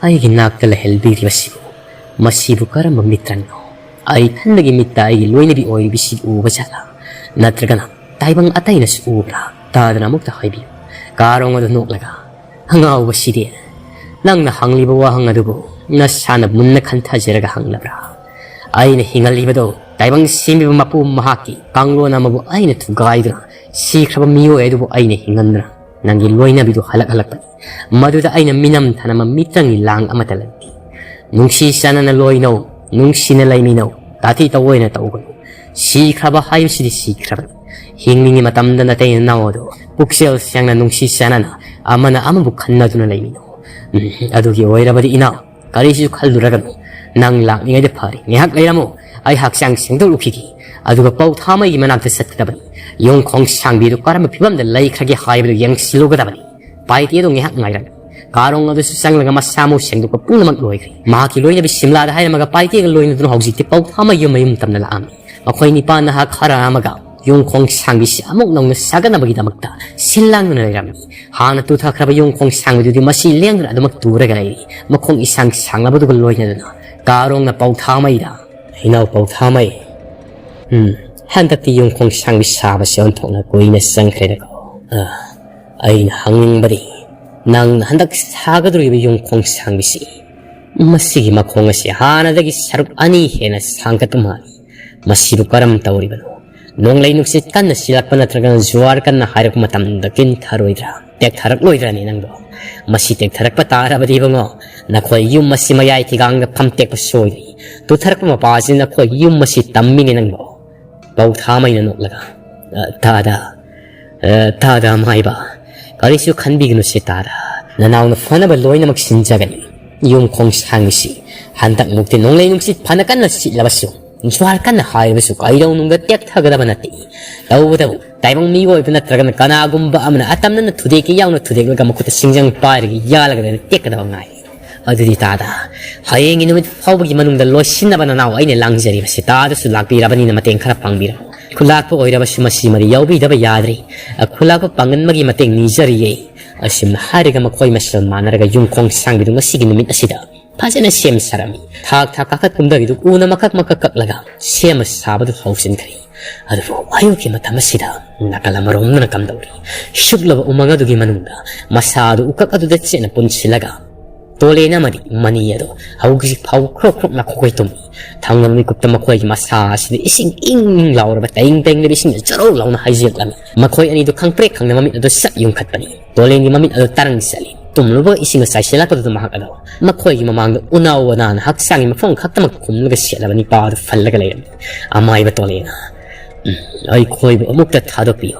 ꯑꯩꯒꯤ ꯅꯥꯛꯇ ꯂꯩꯍꯟꯕꯤꯔꯤꯕꯁꯤꯕꯨ, ꯃꯁꯤꯕꯨ ꯀꯔꯝꯕ ꯃꯤꯇ꯭ꯔꯪꯅꯣ? ꯑꯩ ꯏꯊꯟꯗꯒꯤ ꯃꯤꯠꯇ ꯑꯩꯒꯤ ꯂꯣꯏꯅꯕꯤ ꯑꯣꯏꯔꯤꯕꯁꯤ ꯎꯕ ꯖꯥꯠꯂꯥ? ꯅꯠꯇ꯭ꯔꯒꯅ ꯇꯥꯏꯕꯪ ꯑꯇꯩꯅꯁꯨ ꯎꯕ꯭ꯔꯥ? ꯇꯥꯗꯅ ꯑꯃꯨꯛꯇ ꯍꯥꯏꯕꯤꯌꯨ꯫" ꯀꯥꯔꯣꯡ ꯑꯗꯨ ꯅꯣꯛꯂꯒ, "ꯑꯉꯥꯎꯕꯁꯤꯗꯤ, ꯅꯪꯅ ꯍꯪꯂꯤꯕ ꯋꯥꯍꯪ ꯑꯗꯨꯕꯨ ꯅꯁꯥꯅ ꯃꯨꯟꯅ ꯈꯟꯊꯖꯔꯒ ꯍꯪꯂꯕ꯭ꯔꯥ? ꯑꯩꯅ ꯍꯤꯡꯍꯜꯂꯤꯕꯗꯣ ꯇꯥꯏꯕꯪ ꯁꯦꯝꯕꯤꯕ ꯃꯄꯨ ꯃꯍꯥꯛꯀꯤ ꯀꯥꯡꯂꯣꯟ ꯑꯃꯕꯨ ꯑꯩꯅ ꯊꯨꯒꯥꯏꯗꯨꯅ ꯁꯤꯈ꯭ꯔꯕ ꯃꯤꯑꯣꯏ ꯑꯗꯨꯕꯨ ꯑꯩꯅ ꯍꯤꯡꯍꯟꯗꯨꯅ ꯅꯪꯒꯤ ꯂꯣꯏꯅꯕꯤꯗꯨ ꯍꯜꯂꯛꯍꯜꯂꯛꯄꯅꯤ꯫ ꯃꯗꯨꯗ ꯑꯩꯅ ꯃꯤꯅꯝ ꯊꯅꯝꯕ ꯃꯤꯇ꯭ꯔꯪꯒꯤ ꯂꯥꯡ ꯑꯃꯠꯇ ꯂꯩꯇꯦ꯫ ꯅꯨꯡꯁꯤ ꯆꯥꯟꯅꯅ ꯂꯣꯏꯅꯧ, ꯅꯨꯡꯁꯤꯅ ꯂꯩꯃꯤꯟꯅꯧ, ꯇꯥꯊꯤ ꯇꯧꯑꯣꯏꯅ ꯇꯧꯒꯅꯨ꯫ ꯁꯤꯈ꯭ꯔꯕ ꯍꯥꯏꯕꯁꯤꯗꯤ ꯁꯤꯈ꯭ꯔꯕꯅꯤ꯫ ꯍꯤꯡꯂꯤꯉꯩ ꯃꯇꯝꯗ ꯅꯇꯩ ꯅꯅꯥꯎ ꯑꯗꯨ ꯄꯨꯛꯆꯦꯜ ꯁꯦꯡꯅ ꯅꯨꯡꯁꯤ ꯆꯥꯟꯅꯅ ꯑꯃꯅ ꯑꯃꯕꯨ ꯈꯟꯅꯗꯨꯅ ꯂꯩꯃꯤꯟꯅꯧ꯫ ꯎꯝ, ꯑꯗꯨꯒꯤ ꯑꯣꯏꯔꯕꯗꯤ ꯏꯅꯥꯎ, ꯀꯔꯤꯁꯨ ꯈꯜꯂꯨꯔꯒꯅꯨ꯫ ꯅꯪ ꯂꯥꯛꯂꯤꯉꯩꯗ ꯐꯔꯦ꯫ ꯉꯥꯏꯍꯥꯛ ꯂꯩꯔꯝꯃꯨ꯫ ꯑꯩ ꯍꯛꯆꯥꯡ ꯁꯦꯡꯗꯣꯛꯂꯨꯈꯤꯒꯦ, ꯑꯗꯨꯒ ꯄꯧꯊꯥꯃꯩꯒꯤ ꯃꯅꯥꯛꯇ ꯆꯠꯀꯗꯕꯅꯤ꯫ ꯌꯨꯝꯈꯣꯡ ꯁꯥꯡꯕꯤꯗꯨ ꯀꯔꯝꯕ ꯐꯤꯕꯝꯗ ꯂꯩꯈ꯭ꯔꯒꯦ ꯍꯥꯏꯕꯗꯨ ꯌꯦꯡꯁꯤꯜꯂꯨꯒꯗꯕꯅꯤ꯫ ꯄꯥꯏꯇꯦ ꯑꯗꯨ ꯉꯥꯏꯍꯥꯛ ꯉꯥꯏꯔꯝꯃꯤ꯫ ꯀꯥꯔꯣꯡ ꯑꯗꯨꯁꯨ ꯆꯪꯂꯒ ꯃꯁꯥ ꯃꯎ ꯁꯦꯡꯗꯣꯛꯄ ꯄꯨꯝꯅꯃꯛ ꯂꯣꯏꯈ꯭ꯔꯦ꯫ ꯃꯍꯥꯛꯀꯤ ꯂꯣꯏꯅꯕꯤ ꯁꯤꯝꯂꯥꯗ ꯍꯥꯏꯔꯝꯃꯒ ꯄꯥꯏꯇꯦꯒ ꯂꯣꯏꯅꯗꯨꯅ ꯍꯧꯖꯤꯛꯇꯤ ꯄꯧꯊꯥꯃꯩ ꯌꯨꯝ ꯃꯌꯨꯝ ꯇꯝꯅ ꯂꯥꯛꯑꯝꯃꯤ꯫ ꯃꯈꯣꯏ ꯅꯤꯄꯥꯟ ꯅꯍꯥ ꯈꯔ ꯑꯃꯒ ꯌꯨꯝꯈꯣꯡ ꯁꯥꯡꯕꯤꯁꯤ ꯑꯃꯨꯛ ꯅꯧꯅ ꯁꯥꯒꯠꯅꯕꯒꯤꯗꯃꯛꯇ ꯁꯤꯜ ꯂꯥꯡꯗꯨꯅ ꯂꯩꯔꯝꯃꯤ꯫ ꯍꯥꯟꯅ ꯇꯨꯊꯈ꯭ꯔꯕ ꯌꯨꯝꯈꯣꯡ ꯁꯥꯡꯕꯤꯗꯨꯗꯤ ꯃꯁꯤ ꯂꯦꯡꯗꯅ ꯑꯗꯨꯃꯛ ꯇꯨꯔꯒ ꯂꯩꯔꯤ꯫ ꯃꯈꯣꯡ ꯏꯁꯥꯡ ꯁꯥꯡꯂꯕꯗꯨꯒ ꯂꯣꯏꯅꯗꯨꯅ ꯀꯥꯔꯣꯡꯅ ꯄꯧꯊꯥꯃꯩꯗ, "ꯏꯅꯥꯎ ꯄꯧꯊꯥꯃꯩ, ꯎꯝ, ꯍꯟꯗꯛꯇꯤ ꯌꯨꯝꯈꯣꯡ ꯁꯥꯡꯕꯤ ꯁꯥꯕꯁꯦ ꯑꯣꯟꯊꯣꯛꯅ ꯀꯨꯏꯅ ꯆꯪꯈ꯭ꯔꯦꯗꯀꯣ꯫ ꯑ, ꯑꯩꯅ ꯍꯪꯅꯤꯡꯕꯗꯤ, ꯅꯪꯅ ꯍꯟꯗꯛ ꯁꯥꯒꯗꯧꯔꯤꯕ ꯌꯨꯝꯈꯣꯡ ꯁꯥꯡꯕꯤꯁꯤ, ꯃꯁꯤꯒꯤ ꯃꯈꯣꯡ ꯑꯁꯤ ꯍꯥꯟꯅꯗꯒꯤ ꯁꯔꯨꯛ ꯑꯅꯤ ꯍꯦꯟꯅ ꯁꯥꯡꯒꯠꯄ ꯃꯥꯜꯂꯤ꯫ ꯃꯁꯤꯕꯨ ꯀꯔꯝ ꯇꯧꯔꯤꯕꯅꯣ? ꯅꯣꯡꯂꯩ ꯅꯨꯡꯁꯤꯠ ꯀꯟꯅ ꯁꯤꯜꯂꯛꯄ ꯅꯠꯇ꯭ꯔꯒꯅ ꯖꯨꯋꯥꯔ ꯀꯟꯅ ꯍꯥꯏꯔꯛꯄ ꯃꯇꯝꯗ ꯀꯤꯟꯊꯔꯣꯏꯗ꯭ꯔꯥ? ꯇꯦꯛꯊꯔꯛꯂꯣꯏꯗ꯭ꯔꯅꯤ ꯅꯪꯕꯣ? ꯃꯁꯤ ꯇꯦꯛꯊꯔꯛꯄ ꯇꯥꯔꯕꯗꯤ ꯏꯕꯨꯡꯉꯣ, ꯅꯈꯣꯏ ꯌꯨꯝ ꯑꯁꯤ ꯃꯌꯥꯏ ꯊꯤꯒꯥꯡꯗ ꯐꯝ ꯇꯦꯛꯄ ꯁꯣꯏꯗ꯭ꯔꯤ꯫ ꯇꯨꯊꯔꯛꯄ ꯃꯄꯥ ꯑꯁꯤ ꯅꯈꯣꯏ ꯌꯨꯝ ꯑꯁꯤ ꯇꯝꯃꯤꯅꯤ ꯅꯪꯕꯣ?" ꯄꯧꯊꯥꯃꯩꯅ ꯅꯣꯛꯂꯒ, "ꯑ, ꯇꯥꯗ, ꯑ, ꯇꯥꯗ ꯑꯃꯥꯏꯕ, ꯀꯔꯤꯁꯨ ꯈꯟꯕꯤꯒꯅꯨꯁꯦ ꯇꯥꯗ꯫ ꯅꯅꯥꯎꯅ ꯐꯅꯕ ꯂꯣꯏꯅꯃꯛ ꯁꯤꯟꯖꯒꯅꯤ꯫ ꯌꯨꯝ ꯈꯣꯡ ꯁꯥꯡꯕꯤꯁꯤ ꯍꯟꯗꯛꯃꯨꯛꯇꯤ ꯅꯣꯡꯂꯩ ꯅꯨꯡꯁꯤꯠ ꯐꯅ ꯀꯟꯅ ꯁꯤꯠꯂꯕꯁꯨ, ꯖ꯭ꯋꯥꯔ ꯀꯟꯅ ꯍꯥꯏꯔꯕꯁꯨ ꯀꯩꯗꯧꯅꯨꯡꯗ ꯇꯦꯛꯊꯒꯗꯕ ꯅꯠꯇꯦ꯫ ꯇꯧꯕꯇꯕꯨ ꯇꯥꯏꯕꯪ ꯃꯤꯑꯣꯏꯕ ꯅꯠꯇ꯭ꯔꯒꯅ ꯀꯅꯥꯒꯨꯝꯕ ꯑꯃꯅ ꯑꯇꯝꯅꯅ ꯊꯨꯗꯦꯛꯀꯤ ꯌꯥꯎꯅ ꯊꯨꯗꯦꯛꯂꯒ ꯃꯈꯨꯠꯇ ꯁꯤꯡꯖꯪ ꯄꯥꯏꯔꯒ ꯌꯥꯜꯂꯒ ꯇꯦꯛꯀꯗꯕ ꯉꯥꯏ꯫ ꯑꯗꯨꯗꯤ ꯇꯥꯗ, ꯍꯌꯦꯡꯒꯤ ꯅꯨꯃꯤꯠ ꯐꯥꯎꯕꯒꯤ ꯃꯅꯨꯡꯗ ꯂꯣꯏꯁꯤꯟꯅꯕ ꯅꯅꯥꯎ ꯑꯩꯅ ꯂꯥꯡꯖꯔꯤꯕꯁꯤ ꯇꯥꯗꯁꯨ ꯂꯥꯛꯄꯤꯔꯕꯅꯤꯅ ꯃꯇꯦꯡ ꯈꯔ ꯄꯥꯡꯕꯤꯔꯝꯃꯨ꯫ ꯈꯨꯂꯥꯛꯄ ꯑꯣꯏꯔꯕꯁꯨ ꯃꯁꯤꯃꯗꯤ ꯌꯥꯎꯕꯤꯗꯕ ꯌꯥꯗ꯭ꯔꯤ꯫ ꯑ, ꯈꯨꯂꯥꯛꯄ ꯄꯥꯡꯒꯟꯕꯒꯤ ꯃꯇꯦꯡ ꯅꯤꯖꯔꯤꯌꯦ꯫" ꯑꯁꯨꯝꯅ ꯍꯥꯏꯔꯒ ꯃꯈꯣꯏ ꯃꯁꯦꯜ ꯃꯥꯟꯅꯔꯒ ꯌꯨꯝꯈꯣꯡ ꯁꯥꯡꯕꯤꯗꯨ ꯉꯁꯤꯒꯤ ꯅꯨꯃꯤꯠ ꯑꯁꯤꯗ ꯐꯖꯅ ꯁꯦꯝ ꯁꯥꯔꯝꯃꯤ꯫ ꯊꯥꯛ ꯊꯥꯛ ꯀꯥꯈꯠ ꯀꯨꯝꯊꯕꯤꯗꯨ ꯎꯅ ꯃꯀꯛ ꯃꯀꯛ ꯀꯛꯂꯒ ꯁꯦꯝꯕ ꯁꯥꯕꯗꯨ ꯍꯧꯖꯤꯟꯈ꯭ꯔꯦ꯫ ꯑꯗꯨꯕꯨ ꯑꯌꯨꯛꯀꯤ ꯃꯇꯝ ꯑꯁꯤꯗ ꯅꯥꯀꯜ ꯑꯃꯔꯣꯝꯗꯅ ꯀꯝꯗꯧꯔꯤ? ꯁꯨꯛꯂꯕ ꯎꯃꯪ ꯑꯗꯨꯒꯤ ꯃꯅꯨꯡꯗ ꯃꯁꯥ ꯑꯗꯨ ꯎꯀꯛ ꯑꯗꯨꯗ ꯆꯦꯠꯅ ꯄꯨꯟꯁꯤꯜꯂꯒ ꯇꯣꯂꯦꯟ ꯑꯃꯗꯤ ꯃꯅꯤ ꯑꯗꯨ ꯍꯧꯖꯤꯛ ꯐꯥꯎ ꯈ꯭ꯔꯣꯛ ꯈ꯭ꯔꯣꯛ ꯅꯥꯈꯣꯛꯈꯣꯏ ꯇꯨꯝꯃꯤ꯫ ꯊꯪꯅꯕ ꯃꯤꯀꯨꯞꯇ ꯃꯈꯣꯏꯒꯤ ꯃꯁꯥ ꯑꯁꯤꯗ ꯏꯁꯤꯡ ꯏꯪ ꯏꯪ ꯂꯥꯎꯔꯕ ꯇꯥꯏꯪ ꯇꯥꯏꯪꯂꯕ ꯏꯁꯤꯡꯅ ꯖꯔꯧ ꯂꯥꯎꯅ ꯍꯩꯖꯤꯜꯂꯛꯂꯝꯃꯤ꯫ ꯃꯈꯣꯏ ꯑꯅꯤꯗꯨ ꯈꯪꯄ꯭ꯔꯦꯛ ꯈꯪꯅ ꯃꯃꯤꯠ ꯑꯗꯨ ꯁꯠ ꯌꯨꯝꯈꯠꯄꯅꯤ꯫ ꯇꯣꯂꯦꯟꯒꯤ ꯃꯃꯤꯠ ꯑꯗꯨ ꯇꯔꯪ ꯆꯠꯂꯤ꯫ ꯇꯨꯝꯂꯨꯕꯒ ꯏꯁꯤꯡꯅ ꯆꯥꯏꯁꯤꯜꯂꯛꯄꯗꯨꯗ ꯃꯍꯥꯛ ꯑꯗꯣ ꯃꯈꯣꯏꯒꯤ ꯃꯃꯥꯡꯗ ꯎꯅꯥ ꯋꯥꯅꯥꯅ ꯍꯛꯆꯥꯡꯒꯤ ꯃꯐꯝ ꯈꯛꯇꯃꯛ ꯈꯨꯝꯂꯒ ꯁꯦꯠꯂꯕ ꯅꯤꯄꯥ ꯑꯗꯨ ꯐꯜꯂꯒ ꯂꯩꯔꯝꯃꯤ꯫ "ꯑꯃꯥꯏꯕ ꯇꯣꯂꯦꯅ, ꯎꯝ, ꯑꯩꯈꯣꯏꯕꯨ ꯑꯃꯨꯛꯇ ꯊꯥꯗꯣꯛꯄꯤꯌꯨ꯫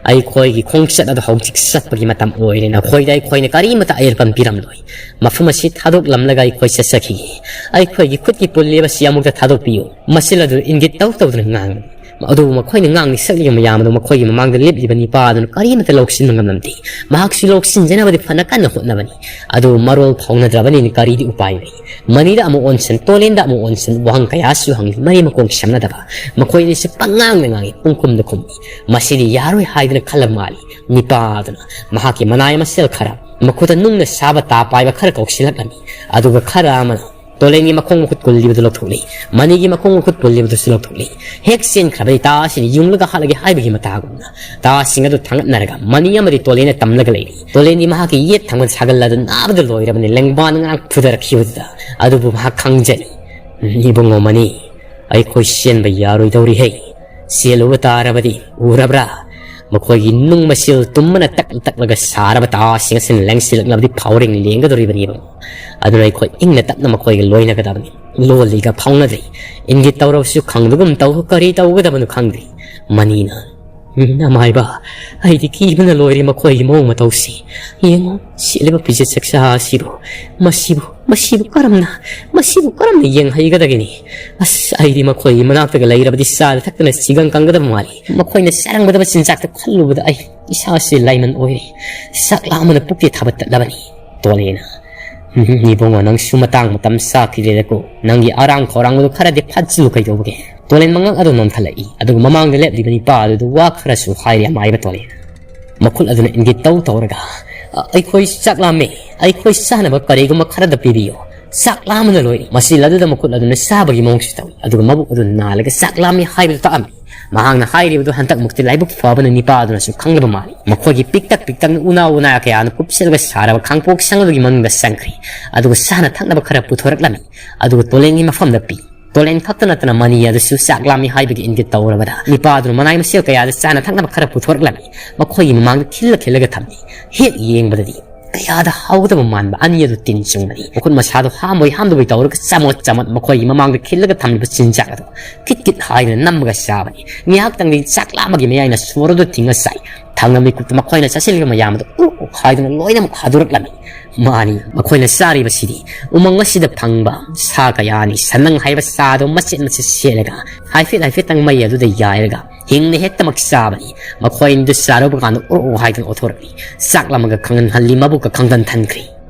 ꯑꯩꯈꯣꯏꯒꯤ ꯈꯣꯡꯆꯠ ꯑꯗꯨ ꯍꯧꯖꯤꯛ ꯆꯠꯄꯒꯤ ꯃꯇꯝ ꯑꯣꯏꯔꯦ꯫ ꯅꯈꯣꯏꯗ ꯑꯩꯈꯣꯏꯅ ꯀꯔꯤꯃꯇ ꯑꯌꯦꯠꯄ ꯄꯤꯔꯝꯂꯣꯏ꯫ ꯃꯐꯝ ꯑꯁꯤ ꯊꯥꯗꯣꯛꯂꯝꯂꯒ ꯑꯩꯈꯣꯏ ꯆꯠꯆꯈꯤꯒꯦ꯫ "ꯑꯩꯈꯣꯏꯒꯤ ꯈꯨꯠꯀꯤ ꯄꯨꯜꯂꯤꯕꯁꯤ ꯑꯃꯨꯛꯇ ꯊꯥꯗꯣꯛꯄꯤꯌꯨ", ꯃꯁꯤꯜ ꯑꯗꯨ ꯏꯪꯒꯤꯠ ꯇꯧ ꯇꯧꯗꯨꯅ ꯉꯥꯡꯂꯤ꯫ ꯑꯗꯨꯕꯨ ꯃꯈꯣꯏꯅ ꯉꯥꯡꯂꯤ ꯁꯛꯂꯤꯕ ꯃꯌꯥꯝ ꯑꯗꯨ ꯃꯈꯣꯏꯒꯤ ꯃꯃꯥꯡꯗ ꯂꯦꯞꯂꯤꯕ ꯅꯤꯄꯥ ꯑꯗꯨꯅ ꯀꯔꯤꯃꯠꯇ ꯂꯧꯁꯤꯟꯕ ꯉꯝꯂꯝꯗꯦ꯫ ꯃꯍꯥꯛꯁꯨ ꯂꯧꯁꯤꯟꯖꯅꯕꯗꯤ ꯐꯅ ꯀꯟꯅ ꯍꯣꯠꯅꯕꯅꯤ, ꯑꯗꯨꯕꯨ ꯃꯔꯣꯜ ꯐꯥꯎꯅꯗ꯭ꯔꯕꯅꯤꯅ ꯀꯔꯤꯗꯤ ꯎꯄꯥꯏ ꯂꯩ? ꯃꯅꯤꯗ ꯑꯃꯨꯛ ꯑꯣꯟꯁꯤꯟ, ꯇꯣꯂꯦꯟꯗ ꯑꯃꯨꯛ ꯑꯣꯟꯁꯤꯟ, ꯋꯥꯍꯪ ꯀꯌꯥꯁꯨ ꯍꯪꯂꯤ, ꯃꯔꯤ ꯃꯈꯣꯡ ꯁꯝꯅꯗꯕ꯫ ꯃꯈꯣꯏ ꯑꯅꯤꯁꯤ ꯄꯪꯉꯥꯡꯗ ꯉꯥꯡꯏ, ꯄꯨꯡꯈꯨꯝꯗ ꯈꯨꯝꯏ꯫ ꯃꯁꯤꯗꯤ ꯌꯥꯔꯣꯏ ꯍꯥꯏꯗꯨꯅ ꯈꯜꯂꯕ ꯃꯥꯜꯂꯤ꯫ ꯅꯤꯄꯥ ꯑꯗꯨꯅ ꯃꯍꯥꯛꯀꯤ ꯃꯅꯥꯏ ꯃꯁꯦꯜ ꯈꯔ, ꯃꯈꯨꯠꯇ ꯅꯨꯡꯅ ꯁꯥꯕ ꯇꯥ ꯄꯥꯏꯕ ꯈꯔ ꯀꯧꯁꯤꯜꯂꯛꯂꯝꯃꯤ꯫ ꯑꯗꯨꯒ ꯈꯔ ꯑꯃꯅ ꯇꯣꯂꯦꯟꯒꯤ ꯃꯈꯣꯡ ꯃꯈꯨꯠ ꯀꯨꯜꯂꯤꯕꯗꯨ ꯂꯧꯊꯣꯛꯂꯤ, ꯃꯅꯤꯒꯤ ꯃꯈꯣꯡ ꯃꯈꯨꯠ ꯀꯨꯜꯂꯤꯕꯗꯨꯁꯨ ꯂꯧꯊꯣꯛꯂꯤ꯫ ꯍꯦꯛ ꯆꯦꯟꯈ꯭ꯔꯕꯗꯤ ꯇꯥꯁꯤꯅ ꯌꯨꯡꯂꯒ ꯍꯥꯠꯂꯒꯦ ꯍꯥꯏꯕꯒꯤ ꯃꯇꯥꯒꯨꯝꯅ ꯇꯥꯁꯤꯡ ꯑꯗꯨ ꯊꯥꯡꯒꯠꯅꯔꯒ ꯃꯅꯤ ꯑꯃꯗꯤ ꯇꯣꯂꯦꯟꯅ ꯇꯝꯂꯒ ꯂꯩꯔꯤ꯫ ꯇꯣꯂꯦꯟꯗꯤ ꯃꯍꯥꯛꯀꯤ ꯌꯦꯠ ꯊꯪꯕ ꯁꯥꯒꯜ ꯑꯗꯨ ꯅꯥꯕꯗ ꯂꯣꯏꯔꯕꯅꯤ, ꯂꯦꯡꯕꯥꯟ ꯉꯔꯥꯡ ꯐꯨꯊꯔꯛꯈꯤꯕꯗꯨꯗ꯫ ꯑꯗꯨꯕꯨ ꯃꯍꯥꯛ ꯈꯪꯖꯔꯤ, "ꯏꯕꯨꯡꯉꯣ ꯃꯅꯤ, ꯑꯩꯈꯣꯏ ꯆꯦꯟꯕ ꯌꯥꯔꯣꯏꯗꯧꯔꯤꯍꯦ꯫ ꯆꯦꯜꯂꯨꯕ ꯇꯥꯔꯕꯗꯤ, ꯎꯔꯕ꯭ꯔꯥ? ꯃꯈꯣꯏꯒꯤ ꯅꯨꯡ ꯃꯁꯤꯜ ꯇꯨꯝꯕꯅ ꯇꯛ ꯇꯛꯂꯒ ꯁꯥꯔꯕ ꯇꯥꯁꯤꯡ ꯑꯁꯤꯅ ꯂꯦꯡꯁꯤꯜꯂꯛꯂꯕꯗꯤ ꯐꯥꯎꯔꯦꯡ ꯂꯦꯡꯒꯗꯧꯔꯤꯕꯅꯦꯕ꯫ ꯑꯗꯨꯅ ꯑꯩꯈꯣꯏ ꯏꯪꯅ ꯇꯞꯅ ꯃꯈꯣꯏꯒ ꯂꯣꯏꯅꯒꯗꯕꯅꯤ꯫ ꯂꯣꯜꯂꯤꯒ ꯐꯥꯎꯅꯗ꯭ꯔꯤ꯫ ꯏꯪꯒꯤꯠ ꯇꯧꯔꯕꯁꯨ ꯈꯪꯗꯒꯨꯝ ꯇꯧ, ꯀꯔꯤ ꯇꯧꯒꯗꯕꯅꯣ ꯈꯪꯗ꯭ꯔꯤ"꯫ ꯃꯅꯤꯅ, "ꯎꯝ, ꯑꯃꯥꯏꯕ, ꯑꯩꯗꯤ ꯀꯤꯕꯅ ꯂꯣꯏꯔꯦ ꯃꯈꯣꯏꯒꯤ ꯃꯑꯣꯡ ꯃꯇꯧꯁꯤ꯫ ꯌꯦꯡꯉꯨ, ꯁꯦꯠꯂꯤꯕ ꯐꯤꯖꯦꯠ ꯆꯛꯆꯥ ꯑꯁꯤꯕꯨ, ꯃꯁꯤꯕꯨ, ꯃꯁꯤꯕꯨ ꯀꯔꯝꯅ, ꯃꯁꯤꯕꯨ ꯀꯔꯝꯅ ꯌꯦꯡꯍꯩꯒꯗꯒꯦꯅꯤ? ꯑꯁ, ꯑꯩꯗꯤ ꯃꯈꯣꯏꯒꯤ ꯃꯅꯥꯛꯇꯒ ꯂꯩꯔꯕꯗꯤ ꯆꯥꯗ ꯊꯛꯇꯅ ꯁꯤꯒꯪ ꯀꯪꯒꯗꯕ ꯃꯥꯜꯂꯤ꯫ ꯃꯈꯣꯏꯅ ꯆꯥꯔꯝꯒꯗꯕ ꯆꯤꯟꯖꯥꯛꯇ ꯈꯜꯂꯨꯕꯗ ꯑꯩ ꯏꯁꯥꯁꯤ ꯂꯥꯏꯃꯟ ꯑꯣꯏꯔꯦ꯫ ꯆꯥꯛ ꯂꯥꯝꯕꯅ ꯄꯨꯛꯇꯤ ꯊꯥꯕꯠ ꯇꯠꯂꯕꯅꯤ"꯫ ꯇꯣꯂꯦꯅ, "ꯎꯝ, ꯏꯕꯨꯡꯉꯣ, ꯅꯪꯁꯨ ꯃꯇꯥꯡ ꯃꯇꯝ ꯆꯥꯈꯤꯗ꯭ꯔꯦꯗꯀꯣ꯫ ꯅꯪꯒꯤ ꯑꯔꯥꯡ ꯈꯧꯔꯥꯡꯕꯗꯨ ꯈꯔꯗꯤ ꯐꯥꯖꯤꯜꯂꯨ ꯀꯩꯗꯧꯕꯒꯦ?" ꯇꯣꯂꯦꯟ ꯃꯉꯛ ꯑꯗꯨ ꯅꯣꯟꯊꯠꯂꯛꯏ, ꯑꯗꯨꯒ ꯃꯃꯥꯡꯗ ꯂꯦꯞꯂꯤꯕ ꯅꯤꯄꯥ ꯑꯗꯨꯗ ꯋꯥ ꯈꯔꯁꯨ ꯍꯥꯏꯔꯤ ꯑꯃꯥꯏꯕ ꯇꯣꯂꯦꯟ꯫ ꯃꯈꯨꯠ ꯑꯗꯨꯅ ꯏꯪꯒꯤꯠ ꯇꯧ ꯇꯧꯔꯒ, "ꯑ, ꯑꯩꯈꯣꯏ ꯆꯥꯛ ꯂꯥꯝꯃꯦ, ꯑꯩꯈꯣꯏ ꯆꯥꯅꯕ ꯀꯔꯤꯒꯨꯝꯕ ꯈꯔꯗ ꯄꯤꯕꯤꯌꯨ, ꯆꯥꯛ ꯂꯥꯝꯕꯅ ꯂꯣꯏꯔꯦ"꯫ ꯃꯁꯤ ꯑꯗꯨꯗ ꯃꯈꯨꯠ ꯑꯗꯨꯅ ꯆꯥꯕꯒꯤ ꯃꯑꯣꯡꯁꯨ ꯇꯧꯏ, ꯑꯗꯨꯒ ꯃꯕꯨꯛ ꯑꯗꯨ ꯅꯥꯜꯂꯒ ꯆꯥꯛ ꯂꯥꯝꯃꯤ ꯍꯥꯏꯕꯗꯨ ꯇꯥꯛꯑꯝꯃꯤ꯫ ꯃꯍꯥꯛꯅ ꯍꯥꯏꯔꯤꯕꯗꯨ ꯍꯟꯗꯛꯃꯨꯛꯇꯤ ꯂꯥꯏꯕꯛ ꯐꯕꯅ ꯅꯤꯄꯥ ꯑꯗꯨꯅꯁꯨ ꯈꯪꯂꯕ ꯃꯥꯜꯂꯤ꯫ ꯃꯈꯣꯏꯒꯤ ꯄꯤꯛꯇꯛ ꯄꯤꯛꯇꯛꯅ ꯎꯅꯥ ꯎꯅꯥ ꯀꯌꯥꯅ ꯀꯨꯞꯁꯤꯜꯂꯒ ꯁꯥꯔꯕ ꯈꯥꯡꯄꯣꯛ ꯁꯪ ꯑꯗꯨꯒꯤ ꯃꯅꯨꯡꯗ ꯆꯪꯈ꯭ꯔꯤ, ꯑꯗꯨꯒ ꯆꯥꯅ ꯊꯛꯅꯕ ꯈꯔ ꯄꯨꯊꯣꯔꯛꯂꯝꯃꯤ, ꯑꯗꯨꯒ ꯇꯣꯂꯦꯟꯒꯤ ꯃꯐꯝꯗ ꯄꯤ꯫ ꯇꯣꯂꯦꯟ ꯈꯛꯇ ꯅꯠꯇꯅ ꯃꯅꯤ ꯑꯗꯨꯁꯨ ꯆꯥꯛ ꯂꯥꯝꯃꯤ ꯍꯥꯏꯕꯒꯤ ꯏꯪꯒꯤꯠ ꯇꯧꯔꯕꯗ ꯅꯤꯄꯥ ꯑꯗꯨꯅ ꯃꯅꯥꯏ ꯃꯁꯤꯜ ꯀꯌꯥꯗ ꯆꯥꯅ ꯊꯛꯅꯕ ꯈꯔ ꯄꯨꯊꯣꯔꯛꯂꯝꯃꯤ꯫ ꯃꯈꯣꯏꯒꯤ ꯃꯃꯥꯡꯗ ꯈꯤꯜꯂ ꯈꯤꯜꯂꯒ ꯊꯝꯃꯤ꯫ ꯍꯦꯛ ꯌꯦꯡꯕꯗꯗꯤ ꯀꯌꯥꯗ ꯍꯥꯎꯒꯗꯕ ꯃꯥꯟꯕ ꯑꯅꯤ ꯑꯗꯨ ꯇꯤꯟ ꯆꯨꯡꯕꯅꯤ꯫ ꯃꯈꯨꯠ ꯃꯁꯥꯗꯣ ꯍꯥꯝꯕꯣꯏ ꯍꯥꯝꯗꯕꯣꯏ ꯇꯧꯔꯒ ꯆꯃꯣꯠ ꯆꯃꯣꯠ ꯃꯈꯣꯏꯒꯤ ꯃꯃꯥꯡꯗ ꯈꯤꯜꯂꯒ ꯊꯝꯂꯤꯕ ꯆꯤꯟꯖꯥꯛ ꯑꯗꯨ ꯀꯤꯠ ꯀꯤꯠ ꯍꯥꯏꯗꯨꯅ ꯅꯝꯃꯒ ꯆꯥꯕꯅꯤ꯫ ꯉꯥꯏꯍꯥꯛꯇꯪꯗꯤ ꯆꯥꯛ ꯂꯥꯝꯕꯒꯤ ꯃꯌꯥꯏꯅ ꯁꯣꯔ ꯑꯗꯨ ꯊꯤꯡꯉ ꯆꯥꯏ꯫ ꯊꯪꯅ ꯃꯤꯀꯨꯞꯇ ꯃꯈꯣꯏꯅ ꯆꯥꯁꯤꯜꯂꯤꯕ ꯃꯌꯥꯝ ꯑꯗꯨ ꯎ ꯎ ꯍꯥꯏꯗꯨꯅ ꯂꯣꯏꯅꯃꯛ ꯍꯥꯗꯣꯔꯛꯂꯝꯃꯤ꯫ ꯃꯥꯅꯤ, ꯃꯈꯣꯏꯅ ꯆꯥꯔꯤꯕꯁꯤꯗꯤ ꯎꯃꯪ ꯑꯁꯤꯗ ꯐꯪꯕ ꯁꯥ ꯀꯌꯥꯅꯤ꯫ ꯁꯟꯅꯪ ꯍꯥꯏꯕ ꯁꯥꯗꯣ ꯃꯆꯦꯠ ꯃꯆꯦꯠ ꯁꯦꯠꯂꯒ ꯍꯥꯏꯐꯦꯠ ꯍꯥꯏꯐꯦꯠꯇꯪ ꯃꯩ ꯑꯗꯨꯗ ꯌꯥꯏꯔꯒ ꯍꯤꯡꯅ ꯍꯦꯛꯇꯃꯛ ꯆꯥꯕꯅꯤ꯫ ꯃꯈꯣꯏ ꯑꯅꯤꯗꯨ ꯆꯥꯔꯨꯕ ꯀꯥꯟꯗ ꯑꯣꯔꯣ ꯍꯥꯏꯗꯨꯅ ꯑꯣꯊꯣꯔꯛꯂꯤ꯫ ꯆꯥꯛ ꯂꯥꯝꯃꯒ ꯈꯪꯍꯟꯍꯜꯂꯤ, ꯃꯕꯨꯛꯀ ꯈꯪꯗꯟ ꯊꯟꯈ꯭ꯔꯦ꯫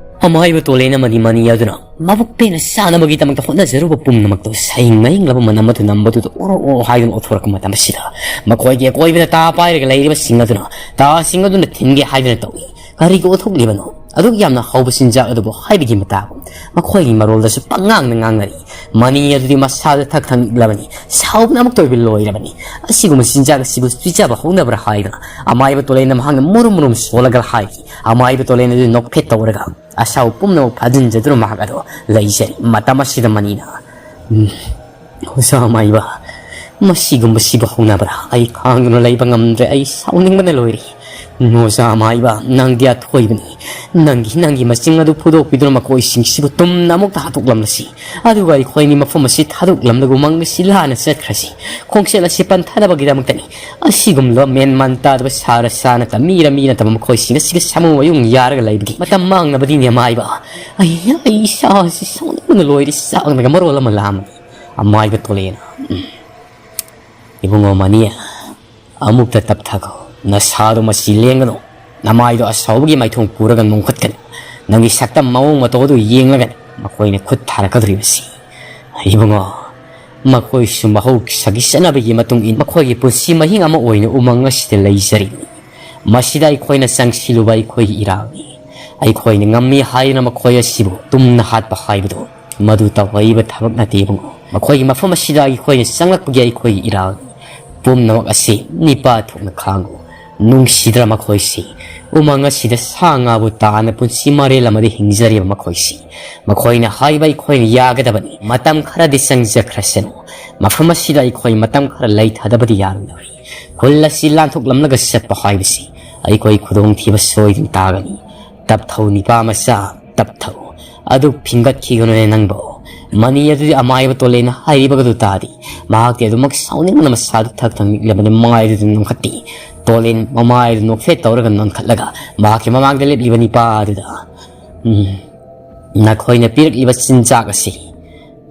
ꯑꯃꯥꯏꯕ ꯇꯣꯂꯦꯟ ꯑꯃꯗꯤ ꯃꯅꯤ ꯑꯗꯨꯅ ꯃꯕꯨꯛ ꯄꯦꯟꯅ ꯆꯥꯅꯕꯒꯤꯗꯃꯛꯇ ꯍꯣꯠꯅꯖꯔꯨꯕ ꯄꯨꯝꯅꯃꯛꯇꯨ ꯁꯩ ꯉꯌꯤꯡꯂꯕ ꯃꯅꯝ ꯑꯗꯨ ꯅꯝꯕꯗꯨꯗ ꯑꯣꯔꯣ ꯑꯣꯔꯣ ꯍꯥꯏꯗꯨꯅ ꯑꯣꯊꯣꯔꯛꯄ ꯃꯇꯝ ꯑꯁꯤꯗ ꯃꯈꯣꯏꯒꯤ ꯑꯀꯣꯏꯕꯗ ꯇꯥ ꯄꯥꯏꯔꯒ ꯂꯩꯔꯤꯕꯁꯤꯡ ꯑꯗꯨꯅ ꯇꯥꯁꯤꯡ ꯑꯗꯨꯅ ꯊꯤꯟꯒꯦ ꯍꯥꯏꯗꯨꯅ ꯇꯧꯏ꯫ ꯀꯔꯤꯒꯤ ꯑꯣꯊꯣꯛꯂꯤꯕꯅꯣ? ꯑꯗꯨꯛ ꯌꯥꯝꯅ ꯍꯧꯕ ꯆꯤꯟꯖꯥꯛ ꯑꯗꯨꯕꯨ ꯍꯥꯏꯕꯒꯤ ꯃꯇꯥꯒꯨꯝ ꯃꯈꯣꯏꯒꯤ ꯃꯔꯣꯜꯗꯁꯨ ꯄꯪꯉꯥꯡꯗ ꯉꯥꯡꯅꯔꯤ꯫ ꯃꯅꯤ ꯑꯗꯨꯗꯤ ꯃꯁꯥꯗ ꯊꯛ ꯊꯛꯂꯕꯅꯤ, ꯁꯥꯎꯕꯅ ꯑꯃꯨꯛꯇ ꯑꯣꯏꯕ ꯂꯣꯏꯔꯕꯅꯤ꯫ ꯑꯁꯤꯒꯨꯝꯕ ꯆꯤꯟꯖꯥꯛ ꯑꯁꯤꯕꯨ ꯄꯤꯖꯕ ꯍꯧꯅꯕ꯭ꯔꯥ ꯍꯥꯏꯗꯨꯅ ꯑꯃꯥꯏꯕ ꯇꯣꯂꯦꯟꯅ ꯃꯍꯥꯛꯅ ꯃꯨꯔꯨꯝ ꯃꯨꯔꯨꯝ ꯁꯣꯜꯂꯒ ꯍꯥꯏꯈꯤ꯫ ꯑꯃꯥꯏꯕ ꯇꯣꯂꯦꯟ ꯑꯗꯨ ꯅꯣꯛꯐꯦꯠ ꯇꯧꯔꯒ ꯑꯁꯥꯎ ꯄꯨꯝꯅꯃꯛ ꯐꯥꯖꯤꯟꯖꯗꯨꯅ ꯃꯍꯥꯛ ꯑꯗꯣ ꯂꯩꯖꯔꯤ꯫ ꯃꯇꯝ ꯑꯁꯤꯗ ꯃꯅꯤꯅ, "ꯎꯝ, ꯑꯣꯖꯥ ꯑꯃꯥꯏꯕ, ꯃꯁꯤꯒꯨꯝꯕꯁꯤꯕꯨ ꯍꯧꯅꯕ꯭ꯔꯥ? ꯑꯩ ꯈꯥꯡꯗꯨꯅ ꯂꯩꯕ ꯉꯝꯗ꯭ꯔꯦ꯫ ꯑꯩ ꯁꯥꯎꯅꯤꯡꯕꯅ ꯂꯣꯏꯔꯦ꯫ ꯎꯝ, ꯑꯣꯖꯥ ꯑꯃꯥꯏꯕ, ꯅꯪꯗꯤ ꯑꯊꯣꯏꯕꯅꯤ꯫ ꯅꯪꯒꯤ, ꯅꯪꯒꯤ ꯃꯆꯤꯡ ꯑꯗꯨ ꯐꯨꯗꯣꯛꯄꯤꯗꯨꯅ ꯃꯈꯣꯏꯁꯤꯡꯁꯤꯕꯨ ꯇꯨꯝꯅ ꯑꯃꯨꯛꯇ ꯍꯥꯠꯇꯣꯛꯂꯝꯂꯁꯤ꯫ ꯑꯗꯨꯒ ꯑꯩꯈꯣꯏꯅꯤ ꯃꯐꯝ ꯑꯁꯤ ꯊꯥꯗꯣꯛꯂꯝꯂꯒ ꯎꯃꯪ ꯑꯁꯤ ꯂꯥꯟꯅ ꯆꯠꯈ꯭ꯔꯁꯤ꯫ ꯈꯣꯡꯆꯠ ꯑꯁꯤ ꯄꯟꯊꯅꯕꯒꯤꯗꯃꯛꯇꯅꯤ꯫ ꯑꯁꯤꯒꯨꯝꯂꯕ ꯃꯦꯟ ꯃꯥꯟ ꯇꯥꯗꯕ ꯁꯥꯔ ꯁꯥ ꯅꯠꯇꯕ ꯃꯤꯔ ꯃꯤ ꯅꯠꯇꯕ ꯃꯈꯣꯏꯁꯤꯡ ꯑꯁꯤꯒ ꯁꯥꯃꯨ ꯃꯌꯨꯡ ꯌꯥꯔꯒ ꯂꯩꯕꯒꯤ ꯃꯇꯝ ꯃꯥꯡꯅꯕꯗꯤꯅꯦ, ꯑꯃꯥꯏꯕ꯫ ꯑꯩ, ꯑꯩ ꯏꯁꯥꯁꯤ ꯁꯥꯎꯅꯤꯡꯕꯅ ꯂꯣꯏꯔꯦ, ꯆꯥꯛꯅꯒ ꯃꯔꯣꯜ ꯑꯃ ꯂꯥꯝꯃꯤ꯫" ꯑꯃꯥꯏꯕ ꯇꯣꯂꯦꯟꯅ, "ꯎꯝ, ꯏꯕꯨꯡꯉꯣ ꯃꯅꯤ, ꯑꯃꯨꯛꯇ ꯇꯞꯊꯈꯣ꯫ ꯅꯁꯥꯗꯣ ꯃꯁꯤ ꯂꯦꯡꯒꯅꯨ꯫ ꯅꯃꯥꯏꯗꯣ ꯑꯁꯥꯎꯕꯒꯤ ꯃꯥꯏꯊꯣꯡ ꯄꯨꯔꯒ ꯅꯣꯡꯈꯠꯀꯅꯨ꯫ ꯅꯪꯒꯤ ꯁꯛꯇꯝ ꯃꯑꯣꯡ ꯃꯇꯧ ꯑꯗꯨ ꯌꯦꯡꯂꯒꯅꯤ ꯃꯈꯣꯏꯅ ꯈꯨꯠ ꯊꯥꯔꯛꯀꯗꯧꯔꯤꯕꯁꯤ꯫" ꯏꯕꯨꯡꯉꯣ, ꯃꯈꯣꯏꯁꯨ ꯃꯍꯧꯁꯥꯒꯤ ꯆꯠꯅꯕꯒꯤ ꯃꯇꯨꯡ ꯏꯟꯅ ꯃꯈꯣꯏꯒꯤ ꯄꯨꯟꯁꯤ ꯃꯍꯤꯡ ꯑꯃ ꯑꯣꯏꯅ ꯎꯃꯪ ꯑꯁꯤꯗ ꯂꯩꯖꯔꯤꯕꯅꯤ꯫ ꯃꯁꯤꯗ ꯑꯩꯈꯣꯏꯅ ꯆꯪꯁꯤꯜꯂꯨꯕ ꯑꯩꯈꯣꯏꯒꯤ ꯏꯔꯥꯜꯅꯤ꯫ ꯑꯩꯈꯣꯏꯅ ꯉꯝꯃꯤ ꯍꯥꯏꯗꯨꯅ ꯃꯈꯣꯏ ꯑꯁꯤꯕꯨ ꯇꯨꯝꯅ ꯍꯥꯠꯄ ꯍꯥꯏꯕꯗꯨ ꯃꯗꯨ ꯇꯧꯍꯩꯕ ꯊꯕꯛ ꯅꯠꯇꯦ ꯏꯕꯨꯡꯉꯣ꯫ ꯃꯈꯣꯏꯒꯤ ꯃꯐꯝ ꯑꯁꯤꯗ ꯑꯩꯈꯣꯏꯅ ꯆꯪꯂꯛꯄꯒꯤ ꯑꯩꯈꯣꯏꯒꯤ ꯏꯔꯥꯜꯅꯤ꯫ ꯄꯨꯝꯅꯃꯛ ꯑꯁꯤ ꯅꯤꯄꯥ ꯊꯣꯛꯅ ꯈꯥꯡꯉꯨ꯫ ꯅꯨꯡꯁꯤꯗ꯭ꯔ ꯃꯈꯣꯏꯁꯤ? ꯎꯃꯪ ꯑꯁꯤꯗ ꯁꯥ ꯉꯥꯕꯨ ꯇꯥꯅ ꯄꯨꯟꯁꯤ ꯃꯔꯦꯜ ꯑꯃꯗ ꯍꯤꯡꯖꯔꯤꯕ ꯃꯈꯣꯏꯁꯤ꯫ ꯃꯈꯣꯏꯅ ꯍꯥꯏꯕ ꯑꯩꯈꯣꯏꯅ ꯌꯥꯒꯗꯕꯅꯤ꯫ ꯃꯇꯝ ꯈꯔꯗꯤ ꯆꯪꯖꯈ꯭ꯔꯁꯅꯨ꯫ ꯃꯐꯝ ꯑꯁꯤꯗ ꯑꯩꯈꯣꯏ ꯃꯇꯝ ꯈꯔ ꯂꯩꯊꯗꯕꯗꯤ ꯌꯥꯔꯣꯏꯗꯧꯔꯤ꯫ ꯈꯨꯜ ꯑꯁꯤ ꯂꯥꯟꯊꯣꯛꯂꯝꯂꯒ ꯆꯠꯄ ꯍꯥꯏꯕꯁꯤ ꯑꯩꯈꯣꯏ ꯈꯨꯗꯣꯡꯊꯤꯕ ꯁꯣꯏꯗꯅ ꯇꯥꯒꯅꯤ꯫ ꯇꯞꯊꯧ ꯅꯤꯄꯥ ꯃꯆꯥ, ꯇꯞꯊꯧ꯫ ꯑꯗꯨ ꯐꯤꯡꯒꯠꯈꯤꯒꯅꯨꯅꯦ ꯅꯪꯕꯣ꯫ ꯃꯅꯤ ꯑꯗꯨꯗꯤ ꯑꯃꯥꯏꯕ ꯇꯣꯂꯦꯟꯅ ꯍꯥꯏꯔꯤꯕꯒꯗꯨ ꯇꯥꯗꯦ꯫ ꯃꯍꯥꯛꯇꯤ ꯑꯗꯨꯃꯛ ꯁꯥꯎꯅꯤꯡꯕꯅ ꯃꯁꯥꯗꯨ ꯊꯛ ꯊꯛ ꯅꯤꯛꯂꯕꯅꯤ, ꯃꯥꯏꯗꯨꯗ ꯅꯝꯈꯠꯇꯦ꯫ ꯇꯣꯂꯦꯟ ꯃꯃꯥꯏꯗꯨ ꯅꯣꯛꯐꯦꯠ ꯇꯧꯔꯒ ꯅꯣꯟꯈꯠꯂꯒ ꯃꯍꯥꯛꯀꯤ ꯃꯃꯥꯡꯗ ꯂꯦꯞꯂꯤꯕ ꯅꯤꯄꯥ ꯑꯗꯨꯗ, "ꯎꯝ, ꯅꯈꯣꯏꯅ ꯄꯤꯔꯛꯂꯤꯕ ꯆꯤꯟꯖꯥꯛ ꯑꯁꯤ,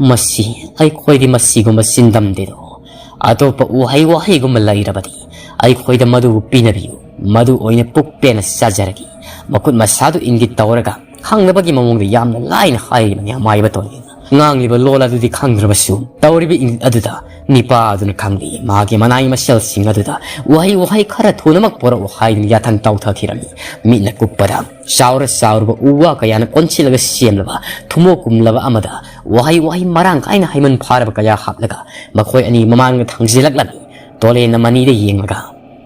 ꯃꯁꯤ ꯑꯩꯈꯣꯏꯗꯤ ꯃꯁꯤꯒꯨꯝꯕ ꯆꯤꯟꯗꯝꯗꯦꯗꯣ꯫ ꯑꯇꯣꯞꯄ ꯎꯍꯩ ꯋꯥꯍꯩꯒꯨꯝꯕ ꯂꯩꯔꯕꯗꯤ ꯑꯩꯈꯣꯏꯗ ꯃꯗꯨꯕꯨ ꯄꯤꯅꯕꯤꯌꯨ꯫ ꯃꯗꯨ ꯑꯣꯏꯅ ꯄꯨꯛ ꯄꯦꯟꯅ ꯆꯥꯖꯔꯒꯦ꯫" ꯃꯈꯨꯠ ꯃꯁꯥꯗꯨ ꯏꯪꯒꯤꯠ ꯇꯧꯔꯒ ꯈꯪꯗꯕꯒꯤ ꯃꯑꯣꯡꯗ ꯌꯥꯝꯅ ꯂꯥꯏꯅ ꯍꯥꯏꯔꯤꯕꯅꯤ ꯑꯃꯥꯏꯕ ꯇꯣꯂꯦꯟꯅ꯫ ꯉꯥꯡꯂꯤꯕ ꯂꯣꯜ ꯑꯗꯨꯗꯤ ꯈꯪꯗ꯭ꯔꯕꯁꯨ, ꯇꯧꯔꯤꯕ ꯏꯪꯒꯤꯠ ꯑꯗꯨꯗ ꯅꯤꯄꯥ ꯑꯗꯨꯅ ꯈꯪꯂꯤ꯫ ꯃꯍꯥꯛꯀꯤ ꯃꯅꯥꯏ ꯃꯁꯦꯜꯁꯤꯡ ꯑꯗꯨꯗ ꯎꯍꯩ ꯋꯥꯍꯩ ꯈꯔ ꯊꯨꯅꯃꯛ ꯄꯣꯔꯛꯎ ꯍꯥꯏꯗꯨꯅ ꯌꯥꯊꯪ ꯇꯧꯊꯈꯤꯔꯝꯃꯤ꯫ ꯃꯤꯠꯅ ꯀꯨꯞꯄꯗ ꯆꯥꯎꯔ ꯆꯥꯎꯔꯕ ꯎ ꯋꯥ ꯀꯌꯥꯅ ꯀꯣꯟꯁꯤꯜꯂꯒ ꯁꯦꯝꯂꯕ ꯊꯨꯝꯃꯣꯛ ꯀꯨꯝꯂꯕ ꯑꯃꯗ ꯎꯍꯩ ꯋꯥꯍꯩ ꯃꯔꯥꯡ ꯀꯥꯏꯅ ꯍꯩꯃꯟ ꯐꯥꯔꯕ ꯀꯌꯥ ꯍꯥꯞꯂꯒ ꯃꯈꯣꯏ ꯑꯅꯤ ꯃꯃꯥꯡꯗ ꯊꯥꯡꯖꯤꯜꯂꯛꯂꯝꯃꯤ꯫ ꯇꯣꯂꯦꯟꯅ ꯃꯅꯤꯗ ꯌꯦꯡꯂꯒ,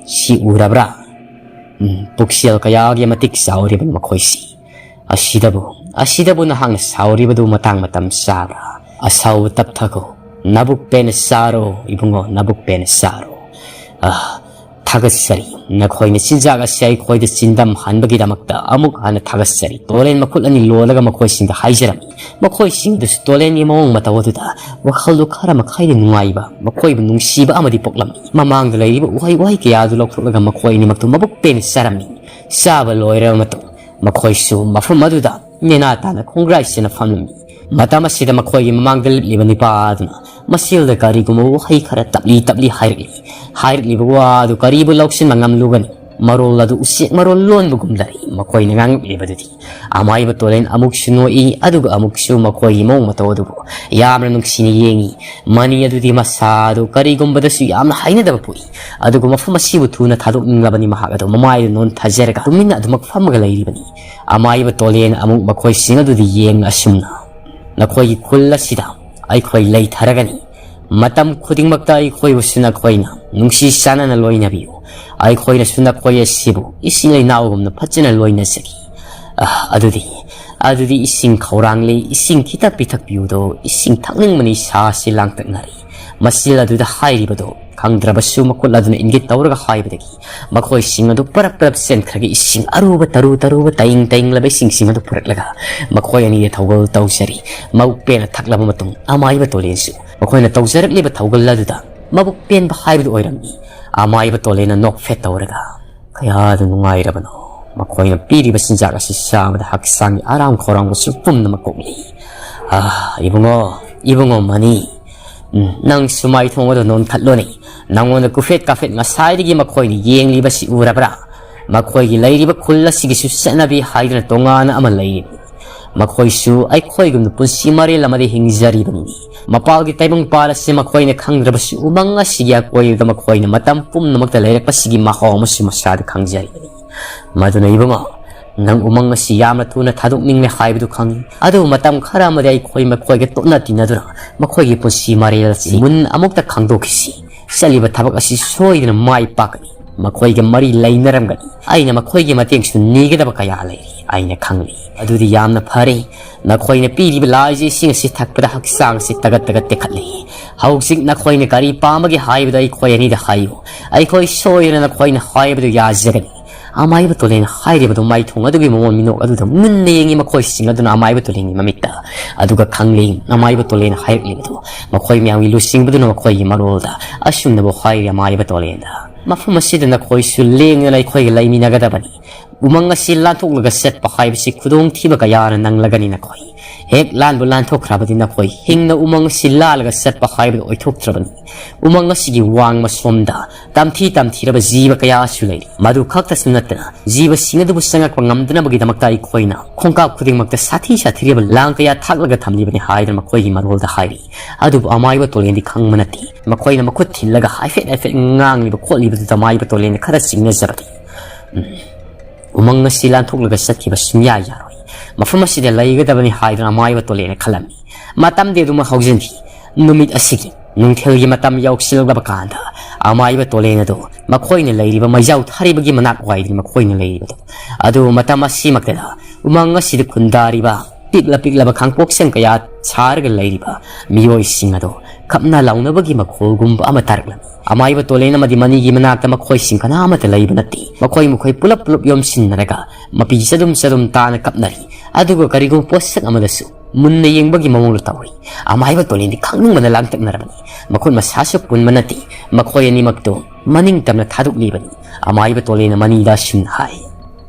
"ꯁꯤ ꯎꯔꯕ꯭ꯔꯥ? ꯎꯝ, ꯄꯨꯛꯆꯦꯜ ꯀꯌꯥꯒꯤ ꯃꯇꯤꯛ ꯆꯥꯎꯔꯤꯕꯅꯤ ꯃꯈꯣꯏꯁꯤ꯫ ꯑꯁꯤꯗꯕꯨ, ꯑꯁꯤꯗꯕꯨ ꯅꯍꯥꯛꯅ ꯁꯥꯎꯔꯤꯕꯗꯨ ꯃꯇꯥꯡ ꯃꯇꯝ ꯆꯥꯕ꯭ꯔꯥ? ꯑꯁꯥꯎꯕ ꯇꯞꯊꯈꯣ꯫ ꯅꯕꯨꯛ ꯄꯦꯟꯅ ꯆꯥꯔꯣ, ꯏꯕꯨꯡꯉꯣ, ꯅꯕꯨꯛ ꯄꯦꯟꯅ ꯆꯥꯔꯣ꯫" ꯑ, "ꯊꯥꯒꯠꯆꯔꯤ꯫ ꯅꯈꯣꯏꯅ ꯆꯤꯟꯖꯥꯛ ꯑꯁꯤ ꯑꯩꯈꯣꯏꯗ ꯆꯤꯟꯗꯝ ꯍꯟꯕꯒꯤꯗꯃꯛꯇ ꯑꯃꯨꯛ ꯍꯟꯅ ꯊꯥꯒꯠꯆꯔꯤ꯫" ꯇꯣꯂꯦꯟ ꯃꯈꯨꯠ ꯑꯅꯤ ꯂꯣꯜꯂꯒ ꯃꯈꯣꯏꯁꯤꯡꯗ ꯍꯥꯏꯖꯔꯝꯃꯤ꯫ ꯃꯈꯣꯏꯁꯤꯡꯗꯨꯁꯨ ꯇꯣꯂꯦꯟꯒꯤ ꯃꯑꯣꯡ ꯃꯇꯧ ꯑꯗꯨꯗ ꯋꯥꯈꯜꯗꯨ ꯈꯔ ꯃꯈꯩꯗꯤ ꯅꯨꯡꯉꯥꯏꯕ, ꯃꯈꯣꯏꯕꯨ ꯅꯨꯡꯁꯤꯕ ꯑꯃꯗꯤ ꯄꯣꯛꯂꯝꯃꯤ꯫ ꯃꯃꯥꯡꯗ ꯂꯩꯔꯤꯕ ꯎꯍꯩ ꯋꯥꯍꯩ ꯀꯌꯥ ꯑꯗꯨ ꯂꯧꯊꯣꯛꯂꯒ ꯃꯈꯣꯏ ꯑꯅꯤꯃꯛꯇꯨ ꯃꯕꯨꯛ ꯄꯦꯟꯅ ꯆꯥꯔꯝꯃꯤ꯫ ꯆꯥꯕ ꯂꯣꯏꯔꯕ ꯃꯇꯨꯡ ꯃꯈꯣꯏꯁꯨ ꯃꯐꯝ ꯑꯗꯨꯗ ꯅꯦꯅꯥ ꯇꯥꯅ ꯈꯣꯡꯒ꯭ꯔꯥꯏ ꯆꯦꯟꯅ ꯐꯝꯂꯝꯃꯤ꯫ ꯃꯇꯝ ꯑꯁꯤꯗ ꯃꯈꯣꯏꯒꯤ ꯃꯃꯥꯡꯗ ꯂꯦꯞꯂꯤꯕ ꯅꯤꯄꯥ ꯑꯗꯨꯅ ꯃꯁꯦꯜꯗ ꯀꯔꯤꯒꯨꯝꯕ ꯋꯥꯍꯩ ꯈꯔ ꯇꯞꯂꯤ ꯇꯞꯂꯤ ꯍꯥꯏꯔꯛꯂꯤ꯫ ꯍꯥꯏꯔꯛꯂꯤꯕ ꯋꯥ ꯑꯗꯨ ꯀꯔꯤꯕꯨ ꯂꯧꯁꯤꯟꯕ ꯉꯝꯂꯨꯒꯅꯤ? ꯃꯔꯣꯜ ꯑꯗꯨ ꯎꯆꯦꯛ ꯃꯔꯣꯜ ꯂꯣꯟꯕꯒꯨꯝ ꯂꯩ꯫ ꯃꯈꯣꯏꯅ ꯉꯥꯡꯂꯛꯂꯤꯕꯗꯨꯗꯤ ꯑꯃꯥꯏꯕ ꯇꯣꯂꯦꯟ ꯑꯃꯨꯛꯁꯨ ꯅꯣꯛꯏ, ꯑꯗꯨꯒ ꯑꯃꯨꯛꯁꯨ ꯃꯈꯣꯏꯒꯤ ꯃꯑꯣꯡ ꯃꯇꯧ ꯑꯗꯨꯕꯨ ꯌꯥꯝꯅ ꯅꯨꯡꯁꯤꯅ ꯌꯦꯡꯏ꯫ ꯃꯅꯤ ꯑꯗꯨꯗꯤ ꯃꯁꯥ ꯑꯗꯨ ꯀꯔꯤꯒꯨꯝꯕꯗꯁꯨ ꯌꯥꯝꯅ ꯍꯩꯅꯗꯕ ꯄꯣꯛꯏ, ꯑꯗꯨꯒ ꯃꯐꯝ ꯑꯁꯤꯕꯨ ꯊꯨꯅ ꯊꯥꯗꯣꯛꯅꯤꯡꯂꯕꯅꯤ꯫ ꯃꯍꯥꯛ ꯑꯗꯨ ꯃꯃꯥꯏꯗ ꯅꯣꯟꯊꯖꯔꯒ ꯇꯨꯃꯤꯟꯅ ꯑꯗꯨꯃꯛ ꯐꯝꯃꯒ ꯂꯩꯔꯤꯕꯅꯤ꯫ ꯑꯃꯥꯏꯕ ꯇꯣꯂꯦꯟ ꯑꯃꯨꯛ ꯃꯈꯣꯏꯁꯤꯡ ꯑꯗꯨꯗ ꯌꯦꯡ ꯑꯁꯨꯝꯅ, "ꯅꯈꯣꯏꯒꯤ ꯈꯨꯜ ꯑꯁꯤꯗ ꯑꯩꯈꯣꯏ ꯂꯩꯊꯔꯒꯅꯤ꯫ ꯃꯇꯝ ꯈꯨꯗꯤꯡꯃꯛꯇ ꯑꯩꯈꯣꯏꯕꯨꯁꯨ ꯅꯈꯣꯏꯅ ꯅꯨꯡꯁꯤ ꯆꯥꯟꯅꯅ ꯂꯣꯏꯅꯕꯤꯌꯨ꯫ ꯑꯩꯈꯣꯏꯅꯁꯨ ꯅꯈꯣꯏ ꯑꯁꯤꯕꯨ ꯏꯆꯤꯜ ꯏꯅꯥꯎꯒꯨꯝꯅ ꯐꯖꯅ ꯂꯣꯏꯅꯖꯒꯦ꯫ ꯑ, ꯑꯗꯨꯗꯤ, ꯑꯗꯨꯗꯤ ꯏꯁꯤꯡ ꯈꯧꯔꯥꯡꯂꯦ, ꯏꯁꯤꯡ ꯈꯤꯇ ꯄꯤꯊꯛꯄꯤꯌꯨꯗꯣ, ꯏꯁꯤꯡ ꯊꯛꯅꯤꯡꯕꯅ ꯏꯁꯥꯁꯤ ꯂꯥꯡꯇꯛꯅꯔꯦ꯫" ꯃꯆꯤꯜ ꯑꯗꯨꯗ ꯍꯥꯏꯔꯤꯕꯗꯣ ꯈꯪꯗ꯭ꯔꯕꯁꯨ ꯃꯈꯨꯠ ꯑꯗꯨꯅ ꯏꯪꯒꯤꯠ ꯇꯧꯔꯒ ꯍꯥꯏꯕꯗꯒꯤ ꯃꯈꯣꯏꯁꯤꯡ ꯑꯗꯨ ꯄꯔꯞ ꯄꯔꯞ ꯆꯦꯟꯈ꯭ꯔꯒ ꯏꯁꯤꯡ ꯑꯔꯨꯕ ꯇꯔꯨ ꯇꯔꯨꯕ ꯇꯌꯤꯡ ꯇꯌꯤꯡꯂꯕ ꯏꯁꯤꯡꯁꯤꯡ ꯑꯗꯨ ꯄꯨꯔꯛꯂꯒ ꯃꯈꯣꯏ ꯑꯅꯤꯗ ꯊꯧꯒꯜ ꯇꯧꯖꯔꯤ꯫ ꯃꯕꯨꯛ ꯄꯦꯟꯅ ꯊꯛꯂꯕ ꯃꯇꯨꯡ ꯑꯃꯥꯏꯕ ꯇꯣꯂꯦꯟꯁꯨ ꯃꯈꯣꯏꯅ ꯇꯧꯖꯔꯛꯂꯤꯕ ꯊꯧꯒꯜ ꯑꯗꯨꯗ ꯃꯕꯨꯛ ꯄꯦꯟꯕ ꯍꯥꯏꯕꯗꯨ ꯑꯣꯏꯔꯝꯃꯤ꯫ ꯑꯃꯥꯏꯕ ꯇꯣꯂꯦꯟꯅ ꯅꯣꯛꯐꯦꯠ ꯇꯧꯔꯒ, "ꯀꯌꯥꯗ ꯅꯨꯡꯉꯥꯏꯔꯕꯅꯣ꯫ ꯃꯈꯣꯏꯅ ꯄꯤꯔꯤꯕ ꯆꯤꯟꯖꯥꯛ ꯑꯁꯤ ꯆꯥꯕꯗ ꯍꯛꯆꯥꯡꯒꯤ ꯑꯔꯥꯝ ꯈꯧꯔꯥꯡꯕꯁꯨ ꯄꯨꯝꯅꯃꯛ ꯀꯣꯛꯂꯤ꯫ ꯑꯥ, ꯏꯕꯨꯡꯉꯣ, ꯏꯕꯨꯡꯉꯣ ꯃꯅꯤ, ꯎꯝ, ꯅꯪꯁꯨ ꯃꯥꯏꯊꯣꯡ ꯑꯗꯨ ꯅꯣꯟꯈꯠꯂꯣꯅꯦ꯫ ꯅꯪꯉꯣꯟꯗ ꯀꯨꯐꯦꯠ ꯀꯥꯐꯦꯠ ꯉꯁꯥꯏꯗꯒꯤ ꯃꯈꯣꯏꯅ ꯌꯦꯡꯂꯤꯕꯁꯤ ꯎꯔꯕ꯭ꯔꯥ? ꯃꯈꯣꯏꯒꯤ ꯂꯩꯔꯤꯕ ꯈꯨꯜ ꯑꯁꯤꯒꯤꯁꯨ ꯆꯠꯅꯕꯤ ꯍꯥꯏꯗꯨꯅ ꯇꯣꯉꯥꯟꯅ ꯑꯃ ꯂꯩꯔꯤꯕꯅꯤ꯫ ꯃꯈꯣꯏꯁꯨ ꯑꯩꯈꯣꯏꯒꯨꯝꯅ ꯄꯨꯟꯁꯤ ꯃꯔꯦꯜ ꯑꯃꯗ ꯍꯤꯡꯖꯔꯤꯕꯅꯤ꯫ ꯃꯄꯥꯜꯒꯤ ꯇꯥꯏꯕꯪꯄꯥꯜ ꯑꯁꯤ ꯃꯈꯣꯏꯅ ꯈꯪꯗ꯭ꯔꯕꯁꯨ, ꯎꯃꯪ ꯑꯁꯤꯒꯤ ꯑꯀꯣꯏꯕꯗ ꯃꯈꯣꯏꯅ ꯃꯇꯝ ꯄꯨꯝꯅꯃꯛꯇ ꯂꯩꯔꯛꯄꯁꯤꯒꯤ ꯃꯍꯥꯎ ꯑꯃꯁꯨ ꯃꯁꯥꯗ ꯈꯪꯖꯔꯤꯕꯅꯤ꯫ ꯃꯗꯨꯅ ꯏꯕꯨꯡꯉꯣ, ꯅꯪ ꯎꯃꯪ ꯑꯁꯤ ꯌꯥꯝꯅ ꯊꯨꯅ ꯊꯥꯗꯣꯛꯅꯤꯡꯂꯦ ꯍꯥꯏꯕꯗꯨ ꯈꯪꯏ꯫ ꯑꯗꯨꯕꯨ ꯃꯇꯝ ꯈꯔ ꯑꯃꯗꯤ ꯑꯩꯈꯣꯏ ꯃꯈꯣꯏꯒ ꯇꯣꯠꯅ ꯇꯤꯟꯅꯗꯨꯅ ꯃꯈꯣꯏꯒꯤ ꯄꯨꯟꯁꯤ ꯃꯔꯦꯜ ꯑꯁꯤ ꯃꯨꯟ ꯑꯃꯨꯛꯇ ꯈꯪꯗꯣꯛꯈꯤꯁꯤ꯫ ꯆꯠꯂꯤꯕ ꯊꯕꯛ ꯑꯁꯤ ꯁꯣꯏꯗꯅ ꯃꯥꯏ ꯄꯥꯛꯀꯅꯤ꯫ ꯃꯈꯣꯏꯒ ꯃꯔꯤ ꯂꯩꯅꯔꯝꯒꯅꯤ꯫ ꯑꯩꯅ ꯃꯈꯣꯏꯒꯤ ꯃꯇꯦꯡꯁꯨ ꯅꯤꯒꯗꯕ ꯀꯌꯥ ꯂꯩꯔꯤ꯫ ꯑꯩꯅ ꯈꯪꯂꯤ꯫ ꯑꯗꯨꯗꯤ ꯌꯥꯝꯅ ꯐꯔꯦ꯫ ꯅꯈꯣꯏꯅ ꯄꯤꯔꯤꯕ ꯂꯥꯏꯖ ꯏꯁꯤꯡ ꯑꯁꯤ ꯊꯛꯄꯗ ꯍꯛꯆꯥꯡ ꯑꯁꯤ ꯇꯒꯠ ꯇꯒꯠ ꯇꯦꯛꯈꯠꯂꯤ꯫ ꯍꯧꯖꯤꯛ ꯅꯈꯣꯏꯅ ꯀꯔꯤ ꯄꯥꯝꯕꯒꯦ ꯍꯥꯏꯕꯗꯨ ꯑꯩꯈꯣꯏ ꯑꯅꯤꯗ ꯍꯥꯏꯌꯨ꯫ ꯑꯩꯈꯣꯏ ꯁꯣꯏꯗꯅ ꯅꯈꯣꯏꯅ ꯍꯥꯏꯕꯗꯨ ꯌꯥꯖꯒꯅꯤ꯫ ꯑꯃꯥꯏꯕ ꯇꯣꯂꯦꯟ ꯍꯥꯏꯔꯤꯕꯗꯨ ꯃꯥꯏꯊꯣꯡ ꯑꯗꯨꯒꯤ ꯃꯑꯣꯡ ꯃꯤꯅꯣꯛ ꯑꯗꯨꯗ ꯃꯨꯟꯅ ꯌꯦꯡꯉꯤ ꯃꯈꯣꯏꯁꯤꯡ ꯑꯗꯨꯅ ꯑꯃꯥꯏꯕ ꯇꯣꯂꯦꯟꯒꯤ ꯃꯃꯤꯠꯇ꯫ ꯑꯗꯨꯒ ꯈꯪꯂꯤ, ꯑꯃꯥꯏꯕ ꯇꯣꯂꯦꯟ ꯍꯥꯏꯔꯛꯂꯤꯕꯗꯨ ꯃꯈꯣꯏ ꯃꯌꯥꯝꯒꯤ ꯂꯨꯆꯤꯡꯕꯗꯨꯅ ꯃꯈꯣꯏꯒꯤ ꯃꯔꯣꯜꯗ ꯑꯁꯨꯝꯅꯕꯨ ꯍꯥꯏꯔꯤ ꯑꯃꯥꯏꯕ ꯇꯣꯂꯦꯟꯗ: "ꯃꯐꯝ ꯑꯁꯤꯗ ꯅꯈꯣꯏꯁꯨ ꯂꯦꯡꯗꯅ ꯑꯩꯈꯣꯏꯒ ꯂꯩꯃꯤꯟꯅꯒꯗꯕꯅꯤ꯫ ꯎꯃꯪ ꯑꯁꯤ ꯂꯥꯟꯊꯣꯛꯂꯒ ꯆꯠꯄ ꯍꯥꯏꯕꯁꯤ ꯈꯨꯗꯣꯡꯊꯤꯕ ꯀꯌꯥꯅ ꯅꯪꯂꯒꯅꯤ ꯅꯈꯣꯏ꯫ ꯍꯦꯛ ꯂꯥꯟꯕꯨ ꯂꯥꯟꯊꯣꯛꯈ꯭ꯔꯕꯗꯤ ꯅꯈꯣꯏ ꯍꯤꯡꯅ ꯎꯃꯪ ꯑꯁꯤ ꯂꯥꯜꯂꯒ ꯆꯠꯄ ꯍꯥꯏꯕꯗꯨ ꯑꯣꯏꯊꯣꯛꯇ꯭ꯔꯕꯅꯤ꯫ ꯎꯃꯪ ꯑꯁꯤꯒꯤ ꯋꯥꯡꯃ ꯁꯣꯝꯗ ꯇꯝꯊꯤ ꯇꯝꯊꯤꯔꯕ ꯖꯤꯕ ꯀꯌꯥꯁꯨ ꯂꯩꯔꯤ꯫ ꯃꯗꯨ ꯈꯛꯇꯁꯨ ꯅꯠꯇꯅ ꯖꯤꯕꯁꯤꯡ ꯑꯗꯨꯕꯨ ꯆꯪꯉꯛꯄ ꯉꯝꯗꯅꯕꯒꯤꯗꯃꯛꯇ ꯑꯩꯈꯣꯏꯅ ꯈꯣꯡꯀꯥꯞ ꯈꯨꯗꯤꯡꯃꯛꯇ ꯁꯥꯊꯤ ꯁꯥꯊꯤꯔꯕ ꯂꯥꯡ ꯀꯌꯥ ꯊꯥꯛꯂꯒ ꯊꯝꯂꯤꯕꯅꯤ" ꯍꯥꯏꯗꯨꯅ ꯃꯈꯣꯏꯒꯤ ꯃꯔꯣꯜꯗ ꯍꯥꯏꯔꯤ꯫ ꯑꯗꯨꯕꯨ ꯑꯃꯥꯏꯕ ꯇꯣꯂꯦꯟꯗꯤ ꯈꯪꯕ ꯅꯠꯇꯦ꯫ ꯃꯈꯣꯏꯅ ꯃꯈꯨꯠ ꯊꯤꯜꯂꯒ ꯍꯥꯏꯐꯦꯠ ꯍꯥꯏꯐꯦꯠ ꯉꯥꯡꯂꯤꯕ ꯈꯣꯠꯂꯤꯕꯗꯨꯗ ꯑꯃꯥꯏꯕ ꯇꯣꯂꯦꯟꯅ ꯈꯔ ꯆꯤꯡꯅꯖꯕꯗꯤ, "ꯎꯝ, ꯎꯃꯪ ꯑꯁꯤ ꯂꯥꯟꯊꯣꯛꯂꯒ ꯆꯠꯈꯤꯕ ꯁꯨꯡꯌꯥ ꯌꯥꯔꯣꯏ꯫ ꯃꯐꯝ ꯑꯁꯤꯗ ꯂꯩꯒꯗꯕꯅꯤ" ꯍꯥꯏꯗꯨꯅ ꯑꯃꯥꯏꯕ ꯇꯣꯂꯦꯟꯅ ꯈꯜꯂꯝꯃꯤ꯫ ꯃꯇꯝꯗꯤ ꯑꯗꯨꯃꯛ ꯍꯧꯖꯤꯟꯈꯤ꯫ ꯅꯨꯃꯤꯠ ꯑꯁꯤꯒꯤ ꯅꯨꯡꯊꯤꯜꯒꯤ ꯃꯇꯝ ꯌꯧꯁꯤꯜꯂꯛꯂꯕ ꯀꯥꯟꯗ ꯑꯃꯥꯏꯕ ꯇꯣꯂꯦꯟ ꯑꯗꯨ ꯃꯈꯣꯏꯅ ꯂꯩꯔꯤꯕ ꯃꯩꯖꯥꯎ ꯊꯥꯔꯤꯕꯒꯤ ꯃꯅꯥꯛ ꯋꯥꯏꯗꯅꯤ ꯃꯈꯣꯏꯅ ꯂꯩꯔꯤꯕꯗꯨ꯫ ꯑꯗꯨꯕꯨ ꯃꯇꯝ ꯑꯁꯤꯃꯛꯇꯗ ꯎꯃꯪ ꯑꯁꯤꯗ ꯈꯨꯟꯗꯥꯔꯤꯕ ꯄꯤꯛꯂ ꯄꯤꯛꯂꯕ ꯈꯥꯡꯄꯣꯛꯁꯪ ꯀꯌꯥ ꯁꯥꯔꯒ ꯂꯩꯔꯤꯕ ꯃꯤꯑꯣꯏꯁꯤꯡ ꯑꯗꯨ ꯀꯞꯅ ꯂꯥꯎꯅꯕꯒꯤ ꯃꯈꯣꯜꯒꯨꯝꯕ ꯑꯃ ꯇꯥꯔꯛꯂꯝꯃꯤ꯫ ꯑꯃꯥꯏꯕ ꯇꯣꯂꯦꯟ ꯑꯃꯗꯤ ꯃꯅꯤꯒꯤ ꯃꯅꯥꯛꯇ ꯃꯈꯣꯏꯁꯤꯡ ꯀꯅꯥ ꯑꯃꯠꯇ ꯂꯩꯕ ꯅꯠꯇꯦ꯫ ꯃꯈꯣꯏ ꯃꯈꯣꯏ ꯄꯨꯂꯞ ꯄꯨꯂꯞ ꯌꯣꯝꯁꯤꯟꯅꯔꯒ ꯃꯄꯤ ꯆꯗꯨꯝ ꯆꯗꯨꯝ ꯇꯥꯅ ꯀꯞꯅꯔꯤ꯫ ꯑꯗꯨꯒ ꯀꯔꯤꯒꯨꯝꯕ ꯄꯣꯠꯁꯛ ꯑꯃꯗꯁꯨ ꯃꯨꯟꯅ ꯌꯦꯡꯕꯒꯤ ꯃꯑꯣꯡꯗ ꯇꯧꯏ꯫ ꯑꯃꯥꯏꯕ ꯇꯣꯂꯦꯟꯗꯤ ꯈꯪꯅꯤꯡꯕꯅ ꯂꯥꯡꯇꯛꯅꯔꯕꯅꯤ꯫ ꯃꯈꯨꯠ ꯃꯁꯥꯁꯨ ꯄꯨꯟꯕ ꯅꯠꯇꯦ꯫ ꯃꯈꯣꯏ ꯑꯅꯤꯃꯛꯇꯨ ꯃꯅꯤꯡ ꯇꯝꯅ ꯊꯥꯗꯣꯛꯂꯤꯕꯅꯤ꯫ ꯑꯃꯥꯏꯕ ꯇꯣꯂꯦꯟꯅ ꯃꯅꯤꯗ ꯑꯁꯨꯝꯅ ꯍꯥꯏ,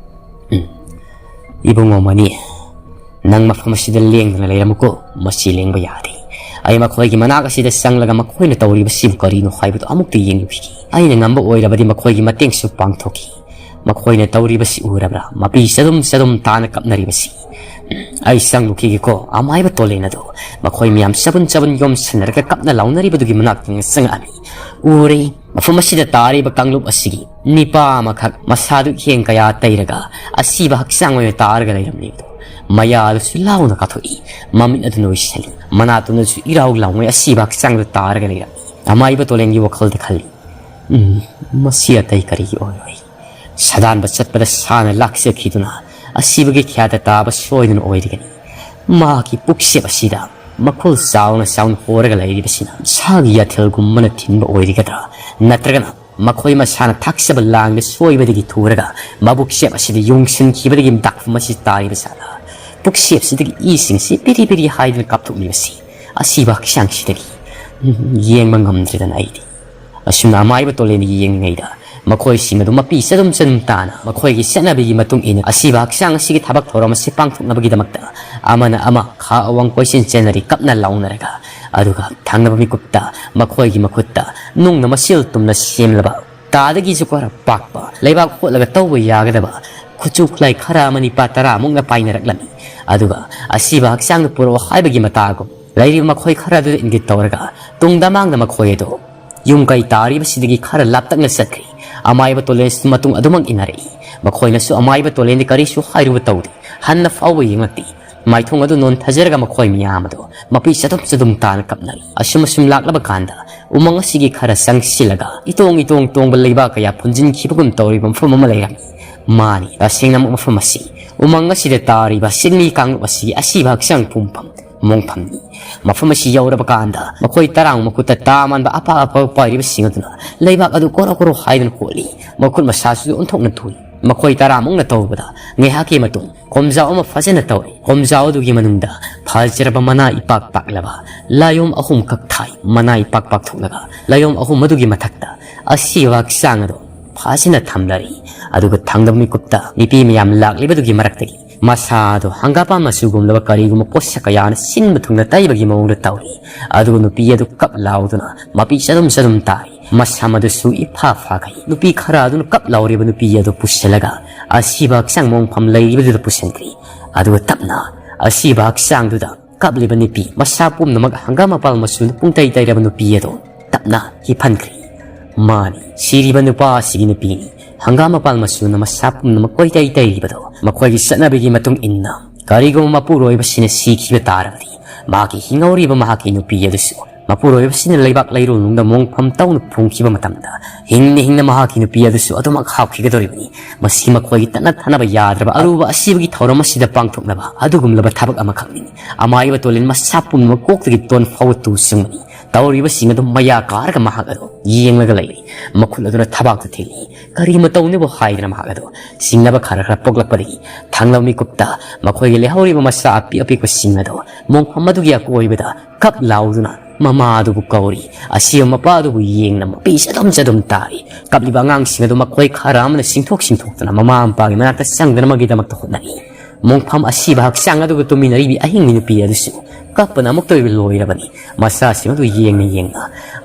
"ꯎꯝ, ꯏꯕꯨꯡꯉꯣ ꯃꯅꯤ, ꯅꯪ ꯃꯐꯝ ꯑꯁꯤꯗ ꯂꯦꯡꯗꯅ ꯂꯩꯔꯝꯃꯨꯀꯣ꯫ ꯃꯁꯤ ꯂꯦꯡꯕ ꯌꯥꯗꯦ꯫ ꯑꯩ ꯃꯈꯣꯏꯒꯤ ꯃꯅꯥꯛ ꯑꯁꯤꯗ ꯆꯪꯂꯒ ꯃꯈꯣꯏꯅ ꯇꯧꯔꯤꯕꯁꯤꯕꯨ ꯀꯔꯤꯅꯣ ꯍꯥꯏꯕꯗꯨ ꯑꯃꯨꯛꯇ ꯌꯦꯡꯂꯨꯈꯤꯒꯦ꯫ ꯑꯩꯅ ꯉꯝꯕ ꯑꯣꯏꯔꯕꯗꯤ ꯃꯈꯣꯏꯒꯤ ꯃꯇꯦꯡꯁꯨ ꯄꯥꯡꯊꯣꯛꯈꯤ꯫ ꯃꯈꯣꯏꯅ ꯇꯧꯔꯤꯕꯁꯤ ꯎꯔꯕ꯭ꯔꯥ? ꯃꯄꯤ ꯆꯗꯨꯝ ꯆꯗꯨꯝ ꯇꯥꯅ ꯀꯞꯅꯔꯤꯕꯁꯤ꯫ ꯑꯩ ꯆꯪꯂꯨꯈꯤꯒꯦꯀꯣ꯫" ꯑꯃꯥꯏꯕ ꯇꯣꯂꯦꯟ ꯑꯗꯨ ꯃꯈꯣꯏ ꯃꯌꯥꯝ ꯆꯕꯨꯟ ꯆꯕꯨꯟ ꯌꯣꯝꯁꯤꯟꯅꯔꯒ ꯀꯞꯅ ꯂꯥꯎꯅꯔꯤꯕꯗꯨꯒꯤ ꯃꯅꯥꯛꯇ ꯆꯪꯉꯛꯑꯝꯃꯤ꯫ ꯎꯔꯦ, ꯃꯐꯝ ꯑꯁꯤꯗ ꯇꯥꯔꯤꯕ ꯀꯥꯡꯂꯨꯞ ꯑꯁꯤꯒꯤ ꯅꯤꯄꯥ ꯑꯃꯈꯛ, ꯃꯁꯥꯗꯨ ꯏꯍꯦꯡ ꯀꯌꯥ ꯇꯩꯔꯒ ꯑꯁꯤꯕ ꯍꯛꯆꯥꯡ ꯑꯣꯏꯅ ꯇꯥꯔꯒ ꯂꯩꯔꯝꯂꯤꯕꯗꯨ꯫ ꯃꯌꯥꯗꯨꯁꯨ ꯂꯥꯎꯅ ꯀꯥꯊꯣꯛꯏ, ꯃꯃꯤꯠ ꯑꯗꯨ ꯅꯣꯏꯁꯤꯜꯂꯤ, ꯃꯅꯥꯇꯣꯟꯗꯨꯁꯨ ꯏꯔꯥꯎ ꯂꯥꯎꯉꯩ ꯑꯁꯤꯕ ꯍꯛꯆꯥꯡꯗꯨ ꯇꯥꯔꯒ ꯂꯩꯔꯝꯃꯤ꯫ ꯑꯃꯥꯏꯕ ꯇꯣꯂꯦꯟꯒꯤ ꯋꯥꯈꯜꯗ ꯈꯜꯂꯤ, "ꯎꯝ, ꯃꯁꯤ ꯑꯇꯩ ꯀꯔꯤꯒꯤ ꯑꯣꯏꯔꯣꯏ? ꯁꯥꯗꯥꯟꯕ ꯆꯠꯄꯗ ꯁꯥꯅ ꯂꯥꯛꯆꯈꯤꯗꯨꯅ ꯑꯁꯤꯕꯒꯤ ꯈ꯭ꯌꯥꯇ ꯇꯥꯕ ꯁꯣꯏꯗꯅ ꯑꯣꯏꯔꯒꯅꯤ꯫ ꯃꯍꯥꯛꯀꯤ ꯄꯨꯛꯆꯦꯞ ꯑꯁꯤꯗ ꯃꯈꯨꯜ ꯆꯥꯎꯅ ꯆꯥꯎꯅ ꯍꯣꯔꯒ ꯂꯩꯔꯤꯕꯁꯤꯅ ꯁꯥꯒꯤ ꯌꯥꯊꯦꯜꯒꯨꯝꯕꯅ ꯊꯤꯟꯕ ꯑꯣꯏꯔꯒꯗ꯭ꯔꯥ? ꯅꯠꯇ꯭ꯔꯒꯅ ꯃꯈꯣꯏ ꯃꯁꯥꯅ ꯊꯥꯛꯆꯕ ꯂꯥꯡꯗ ꯁꯣꯏꯕꯗꯒꯤ ꯊꯨꯔꯒ ꯃꯕꯨꯛꯆꯦꯞ ꯑꯁꯤꯗ ꯌꯨꯡꯁꯤꯟꯈꯤꯕꯗꯒꯤ ꯗꯥꯛꯐꯝ ꯑꯁꯤ ꯇꯥꯔꯤꯕ ꯖꯥꯠꯂꯥ? ꯄꯨꯛꯆꯦꯞꯁꯤꯗꯒꯤ ꯏꯁꯤꯡꯁꯤ ꯄꯤꯔꯤ ꯄꯤꯔꯤ ꯍꯥꯏꯗꯨꯅ ꯀꯥꯞꯊꯣꯛꯂꯤꯕꯁꯤ ꯑꯁꯤꯕ ꯍꯛꯆꯥꯡꯁꯤꯗꯒꯤ ꯌꯦꯡꯕ ꯉꯝꯗ꯭ꯔꯦꯗꯅ ꯑꯩꯗꯤ꯫" ꯑꯁꯨꯝꯅ ꯑꯃꯥꯏꯕ ꯇꯣꯂꯦꯟꯗ ꯌꯦꯡꯂꯤꯉꯩꯗ ꯃꯈꯣꯏꯁꯤꯡ ꯑꯗꯨ ꯃꯄꯤ ꯆꯗꯨꯝ ꯆꯗꯨꯝ ꯇꯥꯅ ꯃꯈꯣꯏꯒꯤ ꯆꯠꯅꯕꯤꯒꯤ ꯃꯇꯨꯡ ꯏꯟꯅ ꯑꯁꯤꯕ ꯍꯛꯆꯥꯡ ꯑꯁꯤꯒꯤ ꯊꯕꯛ ꯊꯧꯔꯝ ꯑꯁꯤ ꯄꯥꯡꯊꯣꯛꯅꯕꯒꯤꯗꯃꯛꯇ ꯑꯃꯅ ꯑꯃ ꯈꯥ ꯑꯋꯥꯡ ꯀꯣꯏꯆꯦꯟ ꯆꯦꯟꯅꯔꯤ ꯀꯞꯅ ꯂꯥꯎꯅꯔꯒ꯫ ꯑꯗꯨꯒ ꯊꯪꯅꯕ ꯃꯤꯀꯨꯞꯇ ꯃꯈꯣꯏꯒꯤ ꯃꯈꯨꯠꯇ ꯅꯨꯡꯅ ꯃꯁꯤꯜ ꯇꯨꯝꯅ ꯁꯦꯝꯂꯕ ꯇꯥꯗꯒꯤꯁꯨ ꯈꯔ ꯄꯥꯛꯄ ꯂꯩꯕꯥꯛ ꯍꯣꯠꯂꯒ ꯇꯧꯕ ꯌꯥꯒꯗꯕ ꯈꯨꯠꯁꯨ ꯈꯨꯠꯂꯥꯏ ꯈꯔ ꯑꯃ ꯅꯤꯄꯥ ꯇꯔꯥꯃꯨꯛꯅ ꯄꯥꯏꯅꯔꯛꯂꯝꯃꯤ꯫ ꯑꯗꯨꯒ ꯑꯁꯤꯕ ꯍꯛꯆꯥꯡꯗꯨ ꯄꯨꯔꯛꯑꯣ ꯍꯥꯏꯕꯒꯤ ꯃꯇꯥꯒꯨꯝ ꯂꯩꯔꯤꯕ ꯃꯈꯣꯏ ꯈꯔ ꯑꯗꯨꯗ ꯏꯪꯒꯤꯠ ꯇꯧꯔꯒ ꯇꯨꯡꯗ ꯃꯥꯡꯗ ꯃꯈꯣꯏ ꯑꯗꯨ ꯌꯨꯝ ꯀꯩ ꯇꯥꯔꯤꯕꯁꯤꯗꯒꯤ ꯈꯔ ꯂꯥꯞꯇꯛꯅ ꯆꯠꯈ꯭ꯔꯤ꯫ ꯑꯃꯥꯏꯕ ꯇꯣꯂꯦꯟꯁꯨ ꯃꯇꯨꯡ ꯑꯗꯨꯃꯛ ꯏꯟꯅꯔꯛꯏ꯫ ꯃꯈꯣꯏꯅꯁꯨ ꯑꯃꯥꯏꯕ ꯇꯣꯂꯦꯟꯗꯤ ꯀꯔꯤꯁꯨ ꯍꯥꯏꯔꯨꯕ ꯇꯧꯗꯦ꯫ ꯍꯟꯅ ꯐꯥꯎꯕ ꯌꯦꯡꯂꯛꯇꯦ꯫ ꯃꯥꯏꯊꯣꯡ ꯑꯗꯨ ꯅꯣꯟꯊꯖꯔꯒ ꯃꯈꯣꯏ ꯃꯌꯥꯝ ꯑꯗꯨ ꯃꯄꯤ ꯆꯗꯨꯝ ꯆꯗꯨꯝ ꯇꯥꯅ ꯀꯞꯅꯔꯤ꯫ ꯑꯁꯨꯝ ꯑꯁꯨꯝ ꯂꯥꯛꯂꯕ ꯀꯥꯟꯗ ꯎꯃꯪ ꯑꯁꯤꯒꯤ ꯈꯔ ꯆꯪꯁꯤꯜꯂꯒ ꯏꯇꯣꯡ ꯏꯇꯣꯡ ꯇꯣꯡꯕ ꯂꯩꯕꯥꯛ ꯀꯌꯥ ꯐꯨꯟꯖꯤꯟꯈꯤꯕꯒꯨꯝ ꯇꯧꯔꯤꯕ ꯃꯐꯝ ꯑꯃ ꯂꯩꯔꯝꯃꯤ꯫ ꯃꯥꯅꯤ, ꯇꯁꯦꯡꯅꯃꯛ ꯃꯐꯝ ꯑꯁꯤ ꯎꯃꯪ ꯑꯁꯤꯗ ꯇꯥꯔꯤꯕ ꯁꯤꯟꯃꯤ ꯀꯥꯡꯂꯨꯞ ꯑꯁꯤꯒꯤ ꯑꯁꯤꯕ ꯍꯛꯆꯥꯡ ꯄꯨꯝꯐꯝ ꯃꯣꯡꯐꯝꯅꯤ꯫ ꯃꯐꯝ ꯑꯁꯤ ꯌꯧꯔꯕ ꯀꯥꯟꯗ ꯃꯈꯣꯏ ꯇꯔꯥꯃꯨꯛ ꯃꯈꯨꯠꯇ ꯇꯥ ꯃꯥꯟꯕ ꯑꯐ ꯑꯐꯕ ꯄꯥꯏꯔꯤꯕꯁꯤꯡ ꯑꯗꯨꯅ ꯂꯩꯕꯥꯛ ꯑꯗꯨ ꯀꯣꯔꯣ ꯀꯣꯔꯣ ꯍꯥꯏꯗꯨꯅ ꯀꯣꯠꯂꯤ꯫ ꯃꯈꯨꯠ ꯃꯁꯥꯁꯨ ꯑꯣꯟꯊꯣꯛꯅ ꯊꯨꯏ꯫ ꯃꯈꯣꯏ ꯇꯔꯥꯃꯨꯛꯅ ꯇꯧꯕꯗ ꯉꯥꯏꯍꯥꯛꯀꯤ ꯃꯇꯨꯡ ꯀꯣꯝꯖꯥꯎ ꯑꯃ ꯐꯖꯅ ꯇꯧꯔꯦ꯫ ꯀꯣꯝꯖꯥꯎ ꯑꯗꯨꯒꯤ ꯃꯅꯨꯡꯗ ꯐꯖꯔꯕ ꯃꯅꯥ ꯏꯄꯥꯛ ꯄꯥꯛꯂꯕ ꯂꯥꯌꯣꯝ ꯑꯍꯨꯝꯈꯛ ꯊꯥꯏ꯫ ꯃꯅꯥ ꯏꯄꯥꯛ ꯄꯥꯛꯊꯣꯛꯂꯒ ꯂꯥꯌꯣꯝ ꯑꯍꯨꯝ ꯑꯗꯨꯒꯤ ꯃꯊꯛꯇ ꯑꯁꯤꯕ ꯍꯛꯆꯥꯡ ꯑꯗꯨ ꯐꯖꯅ ꯊꯝꯂꯔꯤ꯫ ꯑꯗꯨꯒ ꯊꯪꯅꯕ ꯃꯤꯀꯨꯞꯇ ꯅꯨꯄꯤ ꯃꯌꯥꯝ ꯂꯥꯛꯂꯤꯕꯗꯨꯒꯤ ꯃꯔꯛꯇꯒꯤ ꯃꯁꯥꯗꯣ ꯍꯪꯒꯥꯄꯥꯟ ꯃꯆꯨꯒꯨꯝꯂꯕ ꯀꯔꯤꯒꯨꯝꯕ ꯄꯣꯠꯁꯛ ꯀꯌꯥꯅ ꯁꯤꯟꯕ ꯊꯨꯡꯅ ꯇꯩꯕꯒꯤ ꯃꯑꯣꯡꯗ ꯇꯧꯔꯤ꯫ ꯑꯗꯨꯒ ꯅꯨꯄꯤ ꯑꯗꯨ ꯀꯞ ꯂꯥꯎꯗꯨꯅ ꯃꯄꯤ ꯆꯗꯨꯝ ꯆꯗꯨꯝ ꯇꯥꯔꯤ꯫ ꯃꯁꯝ ꯑꯗꯨꯁꯨ ꯏꯐꯥ ꯐꯥꯈꯩ꯫ ꯅꯨꯄꯤ ꯈꯔ ꯑꯗꯨꯅ ꯀꯞ ꯂꯥꯎꯔꯤꯕ ꯅꯨꯄꯤ ꯑꯗꯨ ꯄꯨꯁꯤꯜꯂꯒ ꯑꯁꯤꯕ ꯍꯛꯆꯥꯡ ꯃꯣꯡꯐꯝ ꯂꯩꯔꯤꯕꯗꯨꯗ ꯄꯨꯁꯤꯟꯈ꯭ꯔꯤ꯫ ꯑꯗꯨꯒ ꯇꯞꯅ ꯑꯁꯤꯕ ꯍꯛꯆꯥꯡꯗꯨꯗ ꯀꯞꯂꯤꯕ ꯅꯨꯄꯤ, ꯃꯁꯥ ꯄꯨꯝꯅꯃꯛ ꯍꯪꯒꯥꯝ ꯃꯄꯥꯜ ꯃꯆꯨꯅ ꯄꯨꯡꯇꯩ ꯇꯩꯔꯕ ꯅꯨꯄꯤ ꯑꯗꯨ ꯇꯞꯅ ꯍꯤꯞꯍꯟꯈ꯭ꯔꯤ꯫ ꯃꯥꯅꯤ, ꯁꯤꯔꯤꯕ ꯅꯨꯄꯥ ꯑꯁꯤꯒꯤ ꯅꯨꯄꯤꯅꯤ꯫ ꯍꯪꯒꯥꯝ ꯃꯄꯥꯜ ꯃꯆꯨꯅ ꯃꯁꯥ ꯄꯨꯝꯅꯃꯛ ꯀꯣꯏꯇꯩ ꯇꯩꯔꯤꯕꯗꯣ ꯃꯈꯣꯏꯒꯤ ꯆꯠꯅꯕꯤꯒꯤ ꯃꯇꯨꯡ ꯏꯟꯅ ꯀꯔꯤꯒꯨꯝꯕ ꯃꯄꯨꯔꯣꯏꯕꯁꯤꯅ ꯁꯤꯈꯤꯕ ꯇꯥꯔꯕꯗꯤ ꯃꯍꯥꯛꯀꯤ ꯍꯤꯡꯍꯧꯔꯤꯕ ꯃꯍꯥꯛꯀꯤ ꯅꯨꯄꯤ ꯑꯗꯨꯁꯨ ꯃꯄꯨꯔꯣꯏꯕꯁꯤꯅ ꯂꯩꯕꯥꯛ ꯂꯩꯔꯣꯜꯅꯨꯡꯗ ꯃꯣꯡꯐꯝ ꯇꯧꯅ ꯐꯨꯝꯈꯤꯕ ꯃꯇꯝꯗ ꯍꯤꯡꯅ ꯍꯤꯡꯅ ꯃꯍꯥꯛꯀꯤ ꯅꯨꯄꯤ ꯑꯗꯨꯁꯨ ꯑꯗꯨꯃꯛ ꯍꯥꯞꯈꯤꯒꯗꯧꯔꯤꯕꯅꯤ꯫ ꯃꯁꯤ ꯃꯈꯣꯏꯒꯤ ꯇꯠꯅ ꯊꯥꯅꯕ ꯌꯥꯗ꯭ꯔꯕ ꯑꯔꯨꯕ ꯑꯁꯤꯕꯒꯤ ꯊꯧꯔꯝ ꯑꯁꯤꯗ ꯄꯥꯡꯊꯣꯛꯅꯕ ꯑꯗꯨꯒꯨꯝꯂꯕ ꯊꯕꯛ ꯑꯃꯈꯛꯅꯤ꯫ ꯑꯃꯥꯏꯕ ꯇꯣꯂꯦꯟ ꯃꯁꯥ ꯄꯨꯝꯅꯃꯛ ꯀꯣꯛꯇꯒꯤ ꯇꯣꯟ ꯐꯥꯎꯕ ꯇꯨ ꯆꯨꯡꯕꯅꯤ꯫ ꯇꯧꯔꯤꯕꯁꯤꯡ ꯑꯗꯨ ꯃꯌꯥ ꯀꯥꯔꯒ ꯃꯍꯥꯛ ꯑꯗꯨ ꯌꯦꯡꯂꯒ ꯂꯩꯔꯤ꯫ ꯃꯈꯨꯠ ꯑꯗꯨꯅ ꯊꯕꯥꯛꯇ ꯊꯤꯜꯂꯤ꯫ ꯀꯔꯤ ꯃꯇꯧꯅꯕꯨ ꯍꯥꯏꯗꯅ ꯃꯍꯥꯛ ꯑꯗꯨ ꯆꯤꯡꯅꯕ ꯈꯔ ꯈꯔ ꯄꯣꯛꯂꯛꯄꯗꯒꯤ ꯊꯪꯅꯕ ꯃꯤꯀꯨꯞꯇ ꯃꯈꯣꯏꯒꯤ ꯂꯩꯍꯧꯔꯤꯕ ꯃꯆꯥ ꯑꯄꯤꯛ ꯑꯄꯤꯛꯄꯁꯤꯡ ꯑꯗꯨ ꯃꯣꯡꯐꯝ ꯑꯗꯨꯒꯤ ꯑꯀꯣꯏꯕꯗ ꯀꯞ ꯂꯥꯎꯗꯨꯅ ꯃꯃꯥ ꯑꯗꯨꯕꯨ ꯀꯧꯔꯤ꯫ ꯑꯁꯤꯕ ꯃꯄꯥ ꯑꯗꯨꯕꯨ ꯌꯦꯡꯅ ꯃꯄꯤ ꯆꯗꯨꯝ ꯆꯗꯨꯝ ꯇꯥꯔꯤ꯫ ꯀꯞꯂꯤꯕ ꯑꯉꯥꯡꯁꯤꯡ ꯑꯗꯨ ꯃꯈꯣꯏ ꯈꯔ ꯑꯃꯅ ꯆꯤꯡꯊꯣꯛ ꯆꯤꯡꯊꯣꯛꯇꯨꯅ ꯃꯃꯥ ꯃꯄꯥꯒꯤ ꯃꯅꯥꯛꯇ ꯆꯪꯗꯅꯕꯒꯤꯗꯃꯛꯇ ꯍꯣꯠꯅꯔꯤ꯫ ꯃꯣꯡꯐꯝ ꯑꯁꯤꯕ ꯍꯛꯆꯥꯡ ꯑꯗꯨꯒ ꯇꯨꯃꯤꯟꯅꯔꯤꯕꯤ ꯑꯍꯤꯡꯒꯤ ꯅꯨꯄꯤ ꯑꯗꯨꯁꯨ ꯀꯞꯄꯅ ꯑꯃꯨꯛꯇ ꯑꯣꯏꯕ ꯂꯣꯏꯔꯕꯅꯤ꯫ ꯃꯆꯥꯁꯤꯡ ꯑꯗꯨ ꯌꯦꯡꯅ ꯌꯦꯡꯅ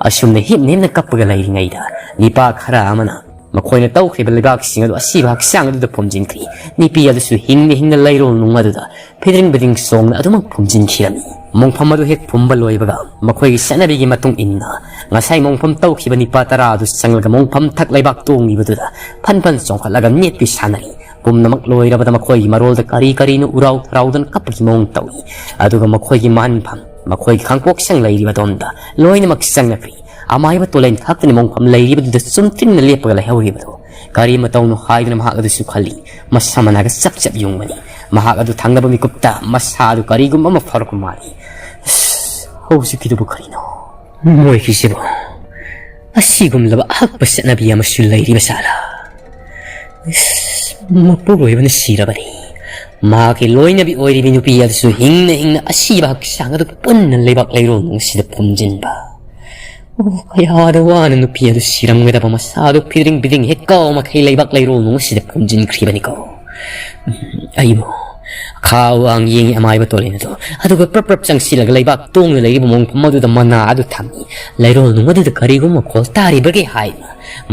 ꯑꯁꯨꯝꯅ ꯍꯤꯞ ꯅꯦꯝꯅ ꯀꯞꯄꯒ ꯂꯩꯔꯤꯉꯩꯗ ꯅꯤꯄꯥ ꯈꯔ ꯑꯃꯅ ꯃꯈꯣꯏꯅ ꯇꯧꯈ꯭ꯔꯤꯕ ꯂꯩꯕꯥꯛꯁꯤꯡ ꯑꯗꯨ ꯑꯁꯤꯕ ꯍꯛꯆꯥꯡ ꯑꯗꯨꯗ ꯐꯨꯝꯖꯤꯟꯈ꯭ꯔꯤ꯫ ꯅꯨꯄꯤ ꯑꯗꯨꯁꯨ ꯍꯤꯡꯅ ꯍꯤꯡꯅ ꯂꯩꯔꯣꯜ ꯅꯨꯡ ꯑꯗꯨꯗ ꯐꯤꯗ꯭ꯔꯤꯡ ꯕꯤꯗ꯭ꯔꯤꯡ ꯆꯣꯡꯅ ꯑꯗꯨꯃꯛ ꯐꯨꯝꯖꯤꯟꯈꯤꯔꯝꯃꯤ꯫ ꯃꯣꯡꯐꯝ ꯑꯗꯨ ꯍꯦꯛ ꯐꯨꯝꯕ ꯂꯣꯏꯕꯒ ꯃꯈꯣꯏꯒꯤ ꯆꯠꯅꯕꯤꯒꯤ ꯃꯇꯨꯡ ꯏꯟꯅ ꯉꯁꯥꯏ ꯃꯣꯡꯐꯝ ꯇꯧꯈꯤꯕ ꯅꯤꯄꯥ ꯇꯔꯥ ꯑꯗꯨ ꯆꯪꯂꯒ ꯃꯣꯡꯐꯝ ꯊꯛ ꯂꯩꯕꯥꯛ ꯇꯣꯡꯂꯤꯕꯗꯨꯗ ꯐꯟ ꯐꯟ ꯆꯣꯡꯈꯠꯂꯒ ꯅꯦꯠꯄꯤ ꯁꯥꯟꯅꯔꯤ꯫ ꯄꯨꯝꯅꯃꯛ ꯂꯣꯏꯔꯕꯗ ꯃꯈꯣꯏꯒꯤ ꯃꯔꯣꯜꯗ ꯀꯔꯤ ꯀꯔꯤꯅꯣ ꯎꯔꯥꯎ ꯊꯔꯥꯎꯗꯅ ꯀꯞꯄꯒꯤ ꯃꯑꯣꯡ ꯇꯧꯏ꯫ ꯑꯗꯨꯒ ꯃꯈꯣꯏꯒꯤ ꯃꯍꯟꯐꯝ, ꯃꯈꯣꯏꯒꯤ ꯈꯥꯡꯄꯣꯛꯁꯪ ꯂꯩꯔꯤꯕ ꯑꯗꯣꯝꯗ ꯂꯣꯏꯅꯃꯛ ꯆꯪꯅꯈ꯭ꯔꯤ꯫ ꯑꯃꯥꯏꯕ ꯇꯣꯂꯦꯟ ꯈꯛꯇꯅꯤ ꯃꯣꯡꯐꯝ ꯂꯩꯔꯤꯕꯗꯨꯗ ꯆꯨꯝꯇ꯭ꯔꯤꯡꯅ ꯂꯦꯞꯄꯒ ꯂꯩꯍꯧꯔꯤꯕꯗꯣ꯫ ꯀꯔꯤ ꯃꯇꯧꯅꯣ ꯍꯥꯏꯗꯨꯅ ꯃꯍꯥꯛ ꯑꯗꯨꯁꯨ ꯈꯜꯂꯤ꯫ ꯃꯁꯝ ꯃꯅꯥꯒ ꯆꯞ ꯆꯞ ꯌꯨꯡꯕꯅꯤ꯫ ꯃꯍꯥꯛ ꯑꯗꯨ ꯊꯪꯅꯕ ꯃꯤꯀꯨꯞꯇ ꯃꯁꯥ ꯑꯗꯨ ꯀꯔꯤꯒꯨꯝꯕ ꯑꯃ ꯐꯥꯎꯔꯛꯄ ꯃꯥꯜꯂꯤ꯫ "ꯑꯁ, ꯍꯧꯖꯤꯛꯀꯤꯗꯨꯕꯨ ꯀꯔꯤꯅꯣ? ꯃꯣꯏꯒꯤꯁꯤꯕꯨ ꯑꯁꯤꯒꯨꯝꯂꯕ ꯑꯍꯛꯄ ꯆꯠꯅꯕꯤ ꯑꯃꯁꯨ ꯂꯩꯔꯤꯕ ꯖꯥꯠꯂꯥ? ꯏꯁ, ꯃꯄꯨꯔꯣꯏꯕꯅ ꯁꯤꯔꯕꯅꯤ꯫ ꯃꯍꯥꯛꯀꯤ ꯂꯣꯏꯅꯕꯤ ꯑꯣꯏꯔꯤꯕꯤ ꯅꯨꯄꯤ ꯑꯗꯨꯁꯨ ꯍꯤꯡꯅ ꯍꯤꯡꯅ ꯑꯁꯤꯕ ꯍꯛꯆꯥꯡ ꯑꯗꯨ ꯄꯨꯟꯅ ꯂꯩꯕꯥꯛ ꯂꯩꯔꯣꯜ ꯅꯨꯡꯁꯤꯗ ꯐꯨꯝꯖꯤꯟꯕ꯫ ꯑꯣ, ꯀꯌꯥꯗ ꯋꯥꯅ ꯅꯨꯄꯤ ꯑꯗꯨ ꯁꯤꯔꯝꯒꯗꯕ ꯃꯁꯥ ꯑꯗꯨ ꯐꯤꯗ꯭ꯔꯤꯡ ꯐꯤꯗ꯭ꯔꯤꯡ ꯍꯦꯛ ꯀꯥꯎ ꯃꯈꯩ ꯂꯩꯕꯥꯛ ꯂꯩꯔꯣꯜ ꯅꯨꯡꯁꯤꯗ ꯐꯨꯝꯖꯤꯟꯈ꯭ꯔꯤꯕꯅꯤꯀꯣ꯫ ꯎꯝ, ꯑꯩꯕꯨ ꯈꯥ ꯋꯥꯡ ꯌꯦꯡꯉꯤ ꯑꯃꯥꯏꯕ ꯇꯣꯂꯦꯟ ꯑꯗꯣ, ꯑꯗꯨꯒ ꯄ꯭ꯔꯞ ꯄ꯭ꯔꯞ ꯆꯪꯁꯤꯜꯂꯒ ꯂꯩꯕꯥꯛ ꯇꯣꯡꯅ ꯂꯩꯔꯤꯕ ꯃꯑꯣꯡ ꯃꯐꯝ ꯑꯗꯨꯗ ꯃꯅꯥ ꯑꯗꯨ ꯊꯝꯃꯤ꯫ ꯂꯩꯔꯣꯜ ꯅꯨꯡ ꯑꯗꯨꯗ ꯀꯔꯤꯒꯨꯝꯕ ꯈꯣꯜ ꯇꯥꯔꯤꯕꯒꯦ ꯍꯥꯏꯅ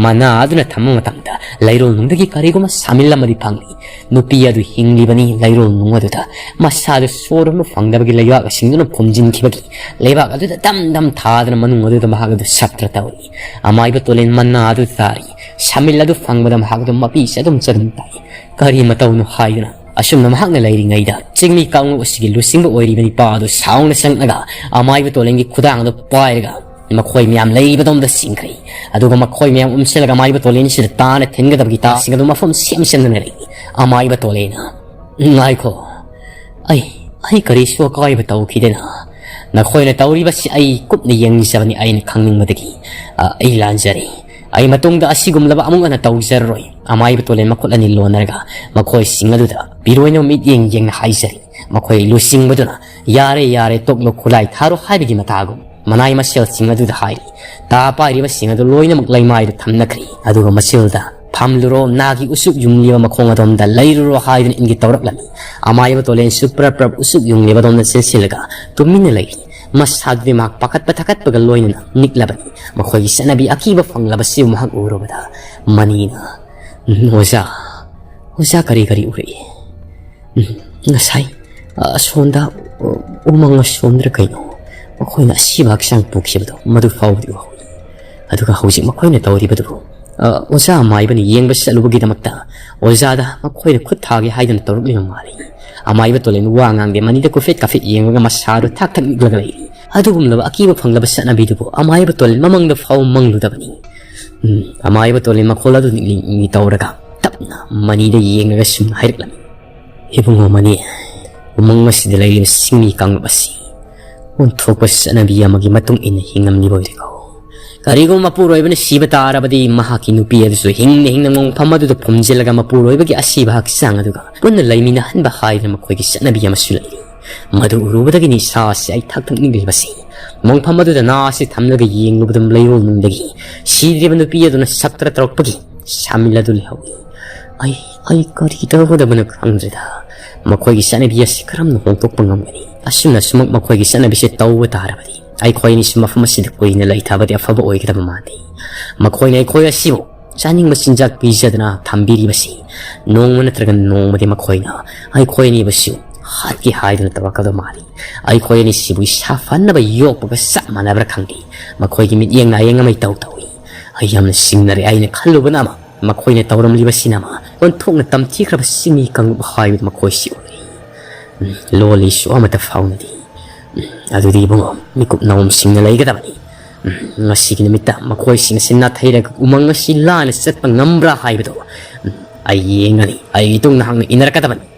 ꯃꯅꯥ ꯑꯗꯨꯅ ꯊꯝꯕ ꯃꯇꯝꯗ ꯂꯩꯔꯣꯜ ꯅꯨꯡꯗꯒꯤ ꯀꯔꯤꯒꯨꯝꯕ ꯁꯥꯃꯤꯜ ꯑꯃꯗꯤ ꯐꯪꯂꯤ꯫ ꯅꯨꯄꯤ ꯑꯗꯨ ꯍꯤꯡꯂꯤꯕꯅꯤ꯫ ꯂꯩꯔꯣꯜ ꯅꯨꯡ ꯑꯗꯨꯗ ꯃꯁꯥꯗꯨ ꯁꯣꯔ ꯍꯣꯟꯕ ꯐꯪꯗꯕꯒꯤ ꯂꯩꯕꯥꯛ ꯑꯁꯤꯡꯗꯨꯅ ꯐꯨꯝꯖꯤꯟꯈꯤꯕꯒꯤ ꯂꯩꯕꯥꯛ ꯑꯗꯨꯗ ꯗꯝ ꯗꯝ ꯊꯥꯗꯅ ꯃꯅꯨꯡ ꯑꯗꯨꯗ ꯃꯍꯥꯛ ꯑꯗꯨ ꯁꯥꯇ꯭ꯔ ꯇꯧꯔꯤ꯫ ꯑꯃꯥꯏꯕ ꯇꯣꯂꯦꯟ ꯃꯅꯥ ꯑꯗꯨ ꯇꯥꯔꯤ꯫ ꯁꯥꯃꯤꯜ ꯑꯗꯨ ꯐꯪꯕꯗ ꯃꯍꯥꯛ ꯑꯗꯨ ꯃꯄꯤ ꯆꯗꯨꯝ ꯆꯗꯨꯝ ꯇꯥꯏ꯫ ꯀꯔꯤ ꯃꯇꯧꯅꯣ ꯍꯥꯏꯗꯨꯅ ꯑꯁꯨꯝꯅ ꯃꯍꯥꯛꯅ ꯂꯩꯔꯤꯉꯩꯗ ꯆꯤꯡꯃꯤ ꯀꯥꯡꯂꯨꯞ ꯑꯁꯤꯒꯤ ꯂꯨꯆꯤꯡꯕ ꯑꯣꯏꯔꯤꯕ ꯅꯨꯄꯥ ꯑꯗꯨ ꯁꯥꯎꯅ ꯆꯪꯂꯒ ꯑꯃꯥꯏꯕ ꯇꯣꯂꯦꯟꯒꯤ ꯈꯨꯗꯥꯡ ꯑꯗꯨ ꯄꯥꯏꯔꯒ ꯃꯈꯣꯏ ꯃꯌꯥꯝ ꯂꯩꯔꯤꯕꯗꯣꯝꯗ ꯆꯤꯡꯈ꯭ꯔꯦ꯫ ꯑꯗꯨꯒ ꯃꯈꯣꯏ ꯃꯌꯥꯝ ꯎꯝꯁꯤꯜꯂꯒ ꯑꯃꯥꯏꯕ ꯇꯣꯂꯦꯟꯁꯤꯗ ꯇꯥꯅ ꯊꯤꯟꯒꯗꯕꯒꯤ ꯇꯥꯁꯤꯡ ꯑꯗꯨ ꯃꯐꯝ ꯁꯦꯝ ꯁꯦꯝꯗꯨꯅ ꯂꯩ꯫ ꯑꯃꯥꯏꯕ ꯇꯣꯂꯦꯟꯅ, "ꯉꯥꯏꯈꯣ, ꯑꯩ, ꯑꯩ ꯀꯔꯤꯁꯨ ꯑꯀꯥꯏꯕ ꯇꯧꯈꯤꯗꯦꯅ꯫ ꯅꯈꯣꯏꯅ ꯇꯧꯔꯤꯕꯁꯤ ꯑꯩ ꯀꯨꯞꯅ ꯌꯦꯡꯖꯕꯅꯤ꯫ ꯑꯩꯅ ꯈꯪꯅꯤꯡꯕꯗꯒꯤ, ꯑ, ꯑꯩ ꯂꯥꯟꯖꯔꯦ꯫ ꯑꯩ ꯃꯇꯨꯡꯗ ꯑꯁꯤꯒꯨꯝꯂꯕ ꯑꯃꯨꯛ ꯍꯟꯅ ꯇꯧꯖꯔꯔꯣꯏ꯫" ꯑꯃꯥꯏꯕ ꯇꯣꯂꯦꯟ ꯃꯈꯨꯠ ꯑꯅꯤ ꯂꯣꯟꯅꯔꯒ ꯃꯈꯣꯏꯁꯤꯡ ꯑꯗꯨꯗ ꯄꯤꯔꯣꯏꯅ ꯃꯤꯠꯌꯦꯡ ꯌꯦꯡꯅ ꯍꯥꯏꯖꯔꯤ꯫ ꯃꯈꯣꯏ ꯂꯨꯆꯤꯡꯕꯗꯨꯅ, "ꯌꯥꯔꯦ, ꯌꯥꯔꯦ, ꯇꯣꯛꯂꯣ, ꯈꯨꯠꯂꯥꯏ ꯊꯥꯔꯣ" ꯍꯥꯏꯕꯒꯤ ꯃꯇꯥꯒꯨꯝ ꯃꯅꯥꯏ ꯃꯁꯦꯜꯁꯤꯡ ꯑꯗꯨꯗ ꯍꯥꯏꯔꯤ꯫ ꯇꯥ ꯄꯥꯏꯔꯤꯕꯁꯤꯡ ꯑꯗꯨ ꯂꯣꯏꯅꯃꯛ ꯂꯩꯃꯥꯏꯗ ꯊꯝꯅꯈ꯭ꯔꯦ꯫ ꯑꯗꯨꯒ ꯃꯆꯤꯜꯗ, "ꯐꯝꯂꯨꯔꯣ, ꯅꯥꯒꯤ ꯎꯆꯨꯛ ꯌꯨꯡꯂꯤꯕ ꯃꯈꯣꯡ ꯑꯗꯣꯝꯗ ꯂꯩꯔꯨꯔꯣ" ꯍꯥꯏꯗꯨꯅ ꯏꯟꯒꯦ ꯇꯧꯔꯛꯂꯝꯃꯤ꯫ ꯑꯃꯥꯏꯕ ꯇꯣꯂꯦꯟꯁꯨ ꯄ꯭ꯔꯞ ꯄ꯭ꯔꯞ ꯎꯆꯨꯛ ꯌꯨꯡꯂꯤꯕꯗꯣꯝꯗ ꯆꯦꯟꯁꯤꯜꯂꯒ ꯇꯨꯃꯤꯟꯅ ꯂꯩꯔꯤ꯫ ꯃꯁꯥꯗꯨꯗꯤ ꯃꯍꯥꯛ ꯄꯥꯈꯠꯄ ꯊꯀꯠꯄꯒ ꯂꯣꯏꯅꯅ ꯅꯤꯛꯂꯕꯅꯤ꯫ ꯃꯈꯣꯏꯒꯤ ꯆꯠꯅꯕꯤ ꯑꯀꯤꯕ ꯐꯪꯂꯕꯁꯤꯕꯨ ꯃꯍꯥꯛ ꯎꯔꯨꯕꯗ ꯃꯅꯤꯅ, "ꯎꯝ, ꯑꯣꯖꯥ, ꯑꯣꯖꯥ ꯀꯔꯤ ꯀꯔꯤ ꯎꯔꯛꯏ?" "ꯎꯝ, ꯉꯁꯥꯏ, ꯑ, ꯑꯁꯣꯝꯗ, ꯑ, ꯎꯃꯪ ꯑꯁꯣꯝꯗꯔ ꯀꯩꯅꯣ, ꯃꯈꯣꯏꯅ ꯑꯁꯤꯕ ꯍꯛꯆꯥꯡ ꯄꯨꯈꯤꯕꯗꯣ ꯃꯗꯨ ꯐꯥꯎꯕꯗꯤ ꯎꯍꯧꯏ꯫ ꯑꯗꯨꯒ ꯍꯧꯖꯤꯛ ꯃꯈꯣꯏꯅ ꯇꯧꯔꯤꯕꯗꯨꯕꯨ, ꯑ, ꯑꯣꯖꯥ ꯑꯃꯥꯏꯕꯅ ꯌꯦꯡꯕ ꯆꯠꯂꯨꯕꯒꯤꯗꯃꯛꯇ ꯑꯣꯖꯥꯗ ꯃꯈꯣꯏꯅ ꯈꯨꯠ ꯊꯥꯒꯦ ꯍꯥꯏꯗꯨꯅ ꯇꯧꯔꯛꯂꯤꯕ ꯃꯥꯜꯂꯤ꯫" ꯑꯃꯥꯏꯕ ꯇꯣꯂꯦꯟ ꯋꯥ ꯉꯥꯡꯗꯦ꯫ ꯃꯅꯤꯗ ꯀꯨꯐꯦꯠ ꯀꯥꯐꯦꯠ ꯌꯦꯡꯂꯒ ꯃꯁꯥꯗꯨ ꯊꯥꯛ ꯊꯥꯛ ꯅꯤꯛꯂꯒ ꯂꯩꯔꯤ꯫ ꯑꯗꯨꯒꯨꯝꯂꯕ ꯑꯀꯤꯕ ꯐꯪꯂꯕ ꯆꯠꯅꯕꯤꯗꯨꯕꯨ ꯑꯃꯥꯏꯕ ꯇꯣꯂꯦꯟ ꯃꯃꯪꯗ ꯐꯥꯎ ꯃꯪꯂꯨꯗꯕꯅꯤ꯫ ꯎꯝ, ꯑꯃꯥꯏꯕ ꯇꯣꯂꯦꯟ ꯃꯈꯣꯜ ꯑꯗꯨ ꯅꯤꯛꯂꯤ ꯅꯤꯛꯂꯤ ꯇꯧꯔꯒ ꯇꯞꯅ ꯃꯅꯤꯗ ꯌꯦꯡꯂꯒ ꯁꯨꯝ ꯍꯥꯏꯔꯛꯂꯝꯃꯤ꯫ "ꯏꯕꯨꯡꯉꯣ ꯃꯅꯤ, ꯎꯃꯪ ꯑꯁꯤꯗ ꯂꯩꯔꯤꯕ ꯆꯤꯡꯃꯤ ꯀꯥꯡꯂꯨꯞ ꯑꯁꯤ ꯑꯣꯟꯊꯣꯛꯄ ꯆꯠꯅꯕꯤ ꯑꯃꯒꯤ ꯃꯇꯨꯡ ꯏꯟꯅ ꯍꯤꯡꯂꯝꯂꯤꯕ ꯑꯣꯏꯔꯦꯀꯣ꯫ ꯀꯔꯤꯒꯨꯝꯕ ꯃꯄꯨꯔꯣꯏꯕꯅ ꯁꯤꯕ ꯇꯥꯔꯕꯗꯤ, ꯃꯍꯥꯛꯀꯤ ꯅꯨꯄꯤ ꯑꯗꯨꯁꯨ ꯍꯤꯡꯅ ꯍꯤꯡꯅ ꯃꯣꯡꯐꯝ ꯑꯗꯨꯗ ꯐꯨꯝꯖꯤꯜꯂꯒ ꯃꯄꯨꯔꯣꯏꯕꯒꯤ ꯑꯁꯤꯕ ꯍꯛꯆꯥꯡ ꯑꯗꯨꯒ ꯄꯨꯟꯅ ꯂꯩꯃꯤꯟꯅꯍꯟꯕ ꯍꯥꯏꯗꯅ ꯃꯈꯣꯏꯒꯤ ꯆꯠꯅꯕꯤ ꯑꯃꯁꯨ ꯂꯩꯔꯤ꯫ ꯃꯗꯨ ꯎꯔꯨꯕꯗꯒꯤ ꯅꯤꯁꯥꯁꯤ ꯑꯩ ꯊꯛ ꯊꯛ ꯅꯤꯛꯂꯤꯕꯁꯤ꯫ ꯃꯣꯡꯐꯝ ꯑꯗꯨꯗ ꯅꯥꯁꯤ ꯊꯝꯂꯒ ꯌꯦꯡꯂꯨꯕꯗ ꯂꯩꯔꯣꯜꯅꯨꯡꯗꯒꯤ ꯁꯤꯗ꯭ꯔꯤꯕ ꯅꯨꯄꯤ ꯑꯗꯨꯅ ꯁꯛꯇ꯭ꯔ ꯇꯧꯔꯛꯄꯒꯤ ꯁꯥꯃꯤꯜ ꯑꯗꯨ ꯂꯩꯍꯧꯏ꯫ ꯑꯩ, ꯑꯩ ꯀꯔꯤ ꯇꯧꯒꯗꯕꯅꯣ ꯈꯪꯗ꯭ꯔꯦꯗ꯫ ꯃꯈꯣꯏꯒꯤ ꯆꯠꯅꯕꯤ ꯑꯁꯤ ꯀꯔꯝꯅ ꯍꯣꯡꯗꯣꯛꯄ ꯉꯝꯒꯅꯤ? ꯑꯁꯨꯝꯅ ꯁꯨꯃꯛ ꯃꯈꯣꯏꯒꯤ ꯆꯠꯅꯕꯤꯁꯦ ꯇꯧꯕ ꯇꯥꯔꯕꯗꯤ, ꯑꯩꯈꯣꯏ ꯑꯅꯤꯁꯨ ꯃꯐꯝ ꯑꯁꯤꯗ ꯀꯨꯏꯅ ꯂꯩꯊꯕꯗꯤ ꯑꯐꯕ ꯑꯣꯏꯒꯗꯕ ꯃꯥꯟꯗꯦ꯫ ꯃꯈꯣꯏꯅ ꯑꯩꯈꯣꯏ ꯑꯁꯤꯕꯨ ꯆꯥꯅꯤꯡꯕ ꯆꯤꯟꯖꯥꯛ ꯄꯤꯖꯗꯅ ꯊꯝꯕꯤꯔꯤꯕꯁꯤ, ꯅꯣꯡꯃ ꯅꯠꯇ꯭ꯔꯒ ꯅꯣꯡꯃꯗꯤ ꯃꯈꯣꯏꯅ ꯑꯩꯈꯣꯏ ꯑꯅꯤꯕꯨꯁꯨ ꯍꯥꯠꯀꯦ ꯍꯥꯏꯗꯨꯅ ꯇꯧꯔꯛꯀꯗꯕ ꯃꯥꯜꯂꯤ꯫ ꯑꯩꯈꯣꯏ ꯑꯅꯤꯁꯤꯕꯨ ꯏꯁꯥ ꯐꯅꯕ ꯌꯣꯛꯄꯒ ꯆꯞ ꯃꯥꯟꯅꯕ꯭ꯔꯥ ꯈꯪꯗꯦ꯫ ꯃꯈꯣꯏꯒꯤ ꯃꯤꯠꯌꯦꯡ ꯅꯥꯌꯦꯡ ꯑꯃ ꯏꯇꯧ ꯇꯧꯏ꯫ ꯑꯩ ꯌꯥꯝꯅ ꯁꯤꯡꯅꯔꯦ꯫ ꯑꯩꯅ ꯈꯜꯂꯨꯕꯅ ꯑꯃ, ꯃꯈꯣꯏꯅ ꯇꯧꯔꯝꯂꯤꯕꯁꯤꯅ ꯑꯃ, ꯑꯣꯟꯊꯣꯛꯅ ꯇꯝꯊꯤꯈ꯭ꯔꯕ ꯆꯤꯡꯃꯤ ꯀꯥꯡꯂꯨꯞ ꯍꯥꯏꯕꯗꯨ ꯃꯈꯣꯏꯁꯤ ꯑꯣꯏꯔꯤ꯫ ꯎꯝ, ꯂꯣꯜꯂꯤꯁꯨ ꯑꯃꯠꯇ ꯐꯥꯎꯅꯗꯦ꯫ ꯎꯝ, ꯑꯗꯨꯗꯤ ꯏꯕꯨꯡꯉꯣ, ꯃꯤꯀꯨꯞ ꯅꯥꯎꯝꯁꯤꯡꯅ ꯂꯩꯒꯗꯕꯅꯤ꯫ ꯎꯝ, ꯉꯁꯤꯒꯤ ꯅꯨꯃꯤꯠꯇ ꯃꯈꯣꯏꯁꯤꯡ ꯑꯁꯤ ꯅꯥꯊꯩꯔꯒ ꯎꯃꯪ ꯑꯁꯤ ꯂꯥꯟꯅ ꯆꯠꯄ ꯉꯝꯕ꯭ꯔꯥ ꯍꯥꯏꯕꯗꯨ, ꯎꯝ, ꯑꯩ ꯌꯦꯡꯒꯅꯤ꯫ ꯑꯩꯒꯤ ꯏꯇꯨꯡ ꯅꯍꯥꯛꯅ ꯏꯟꯅꯔꯛꯀꯗꯕꯅꯤ꯫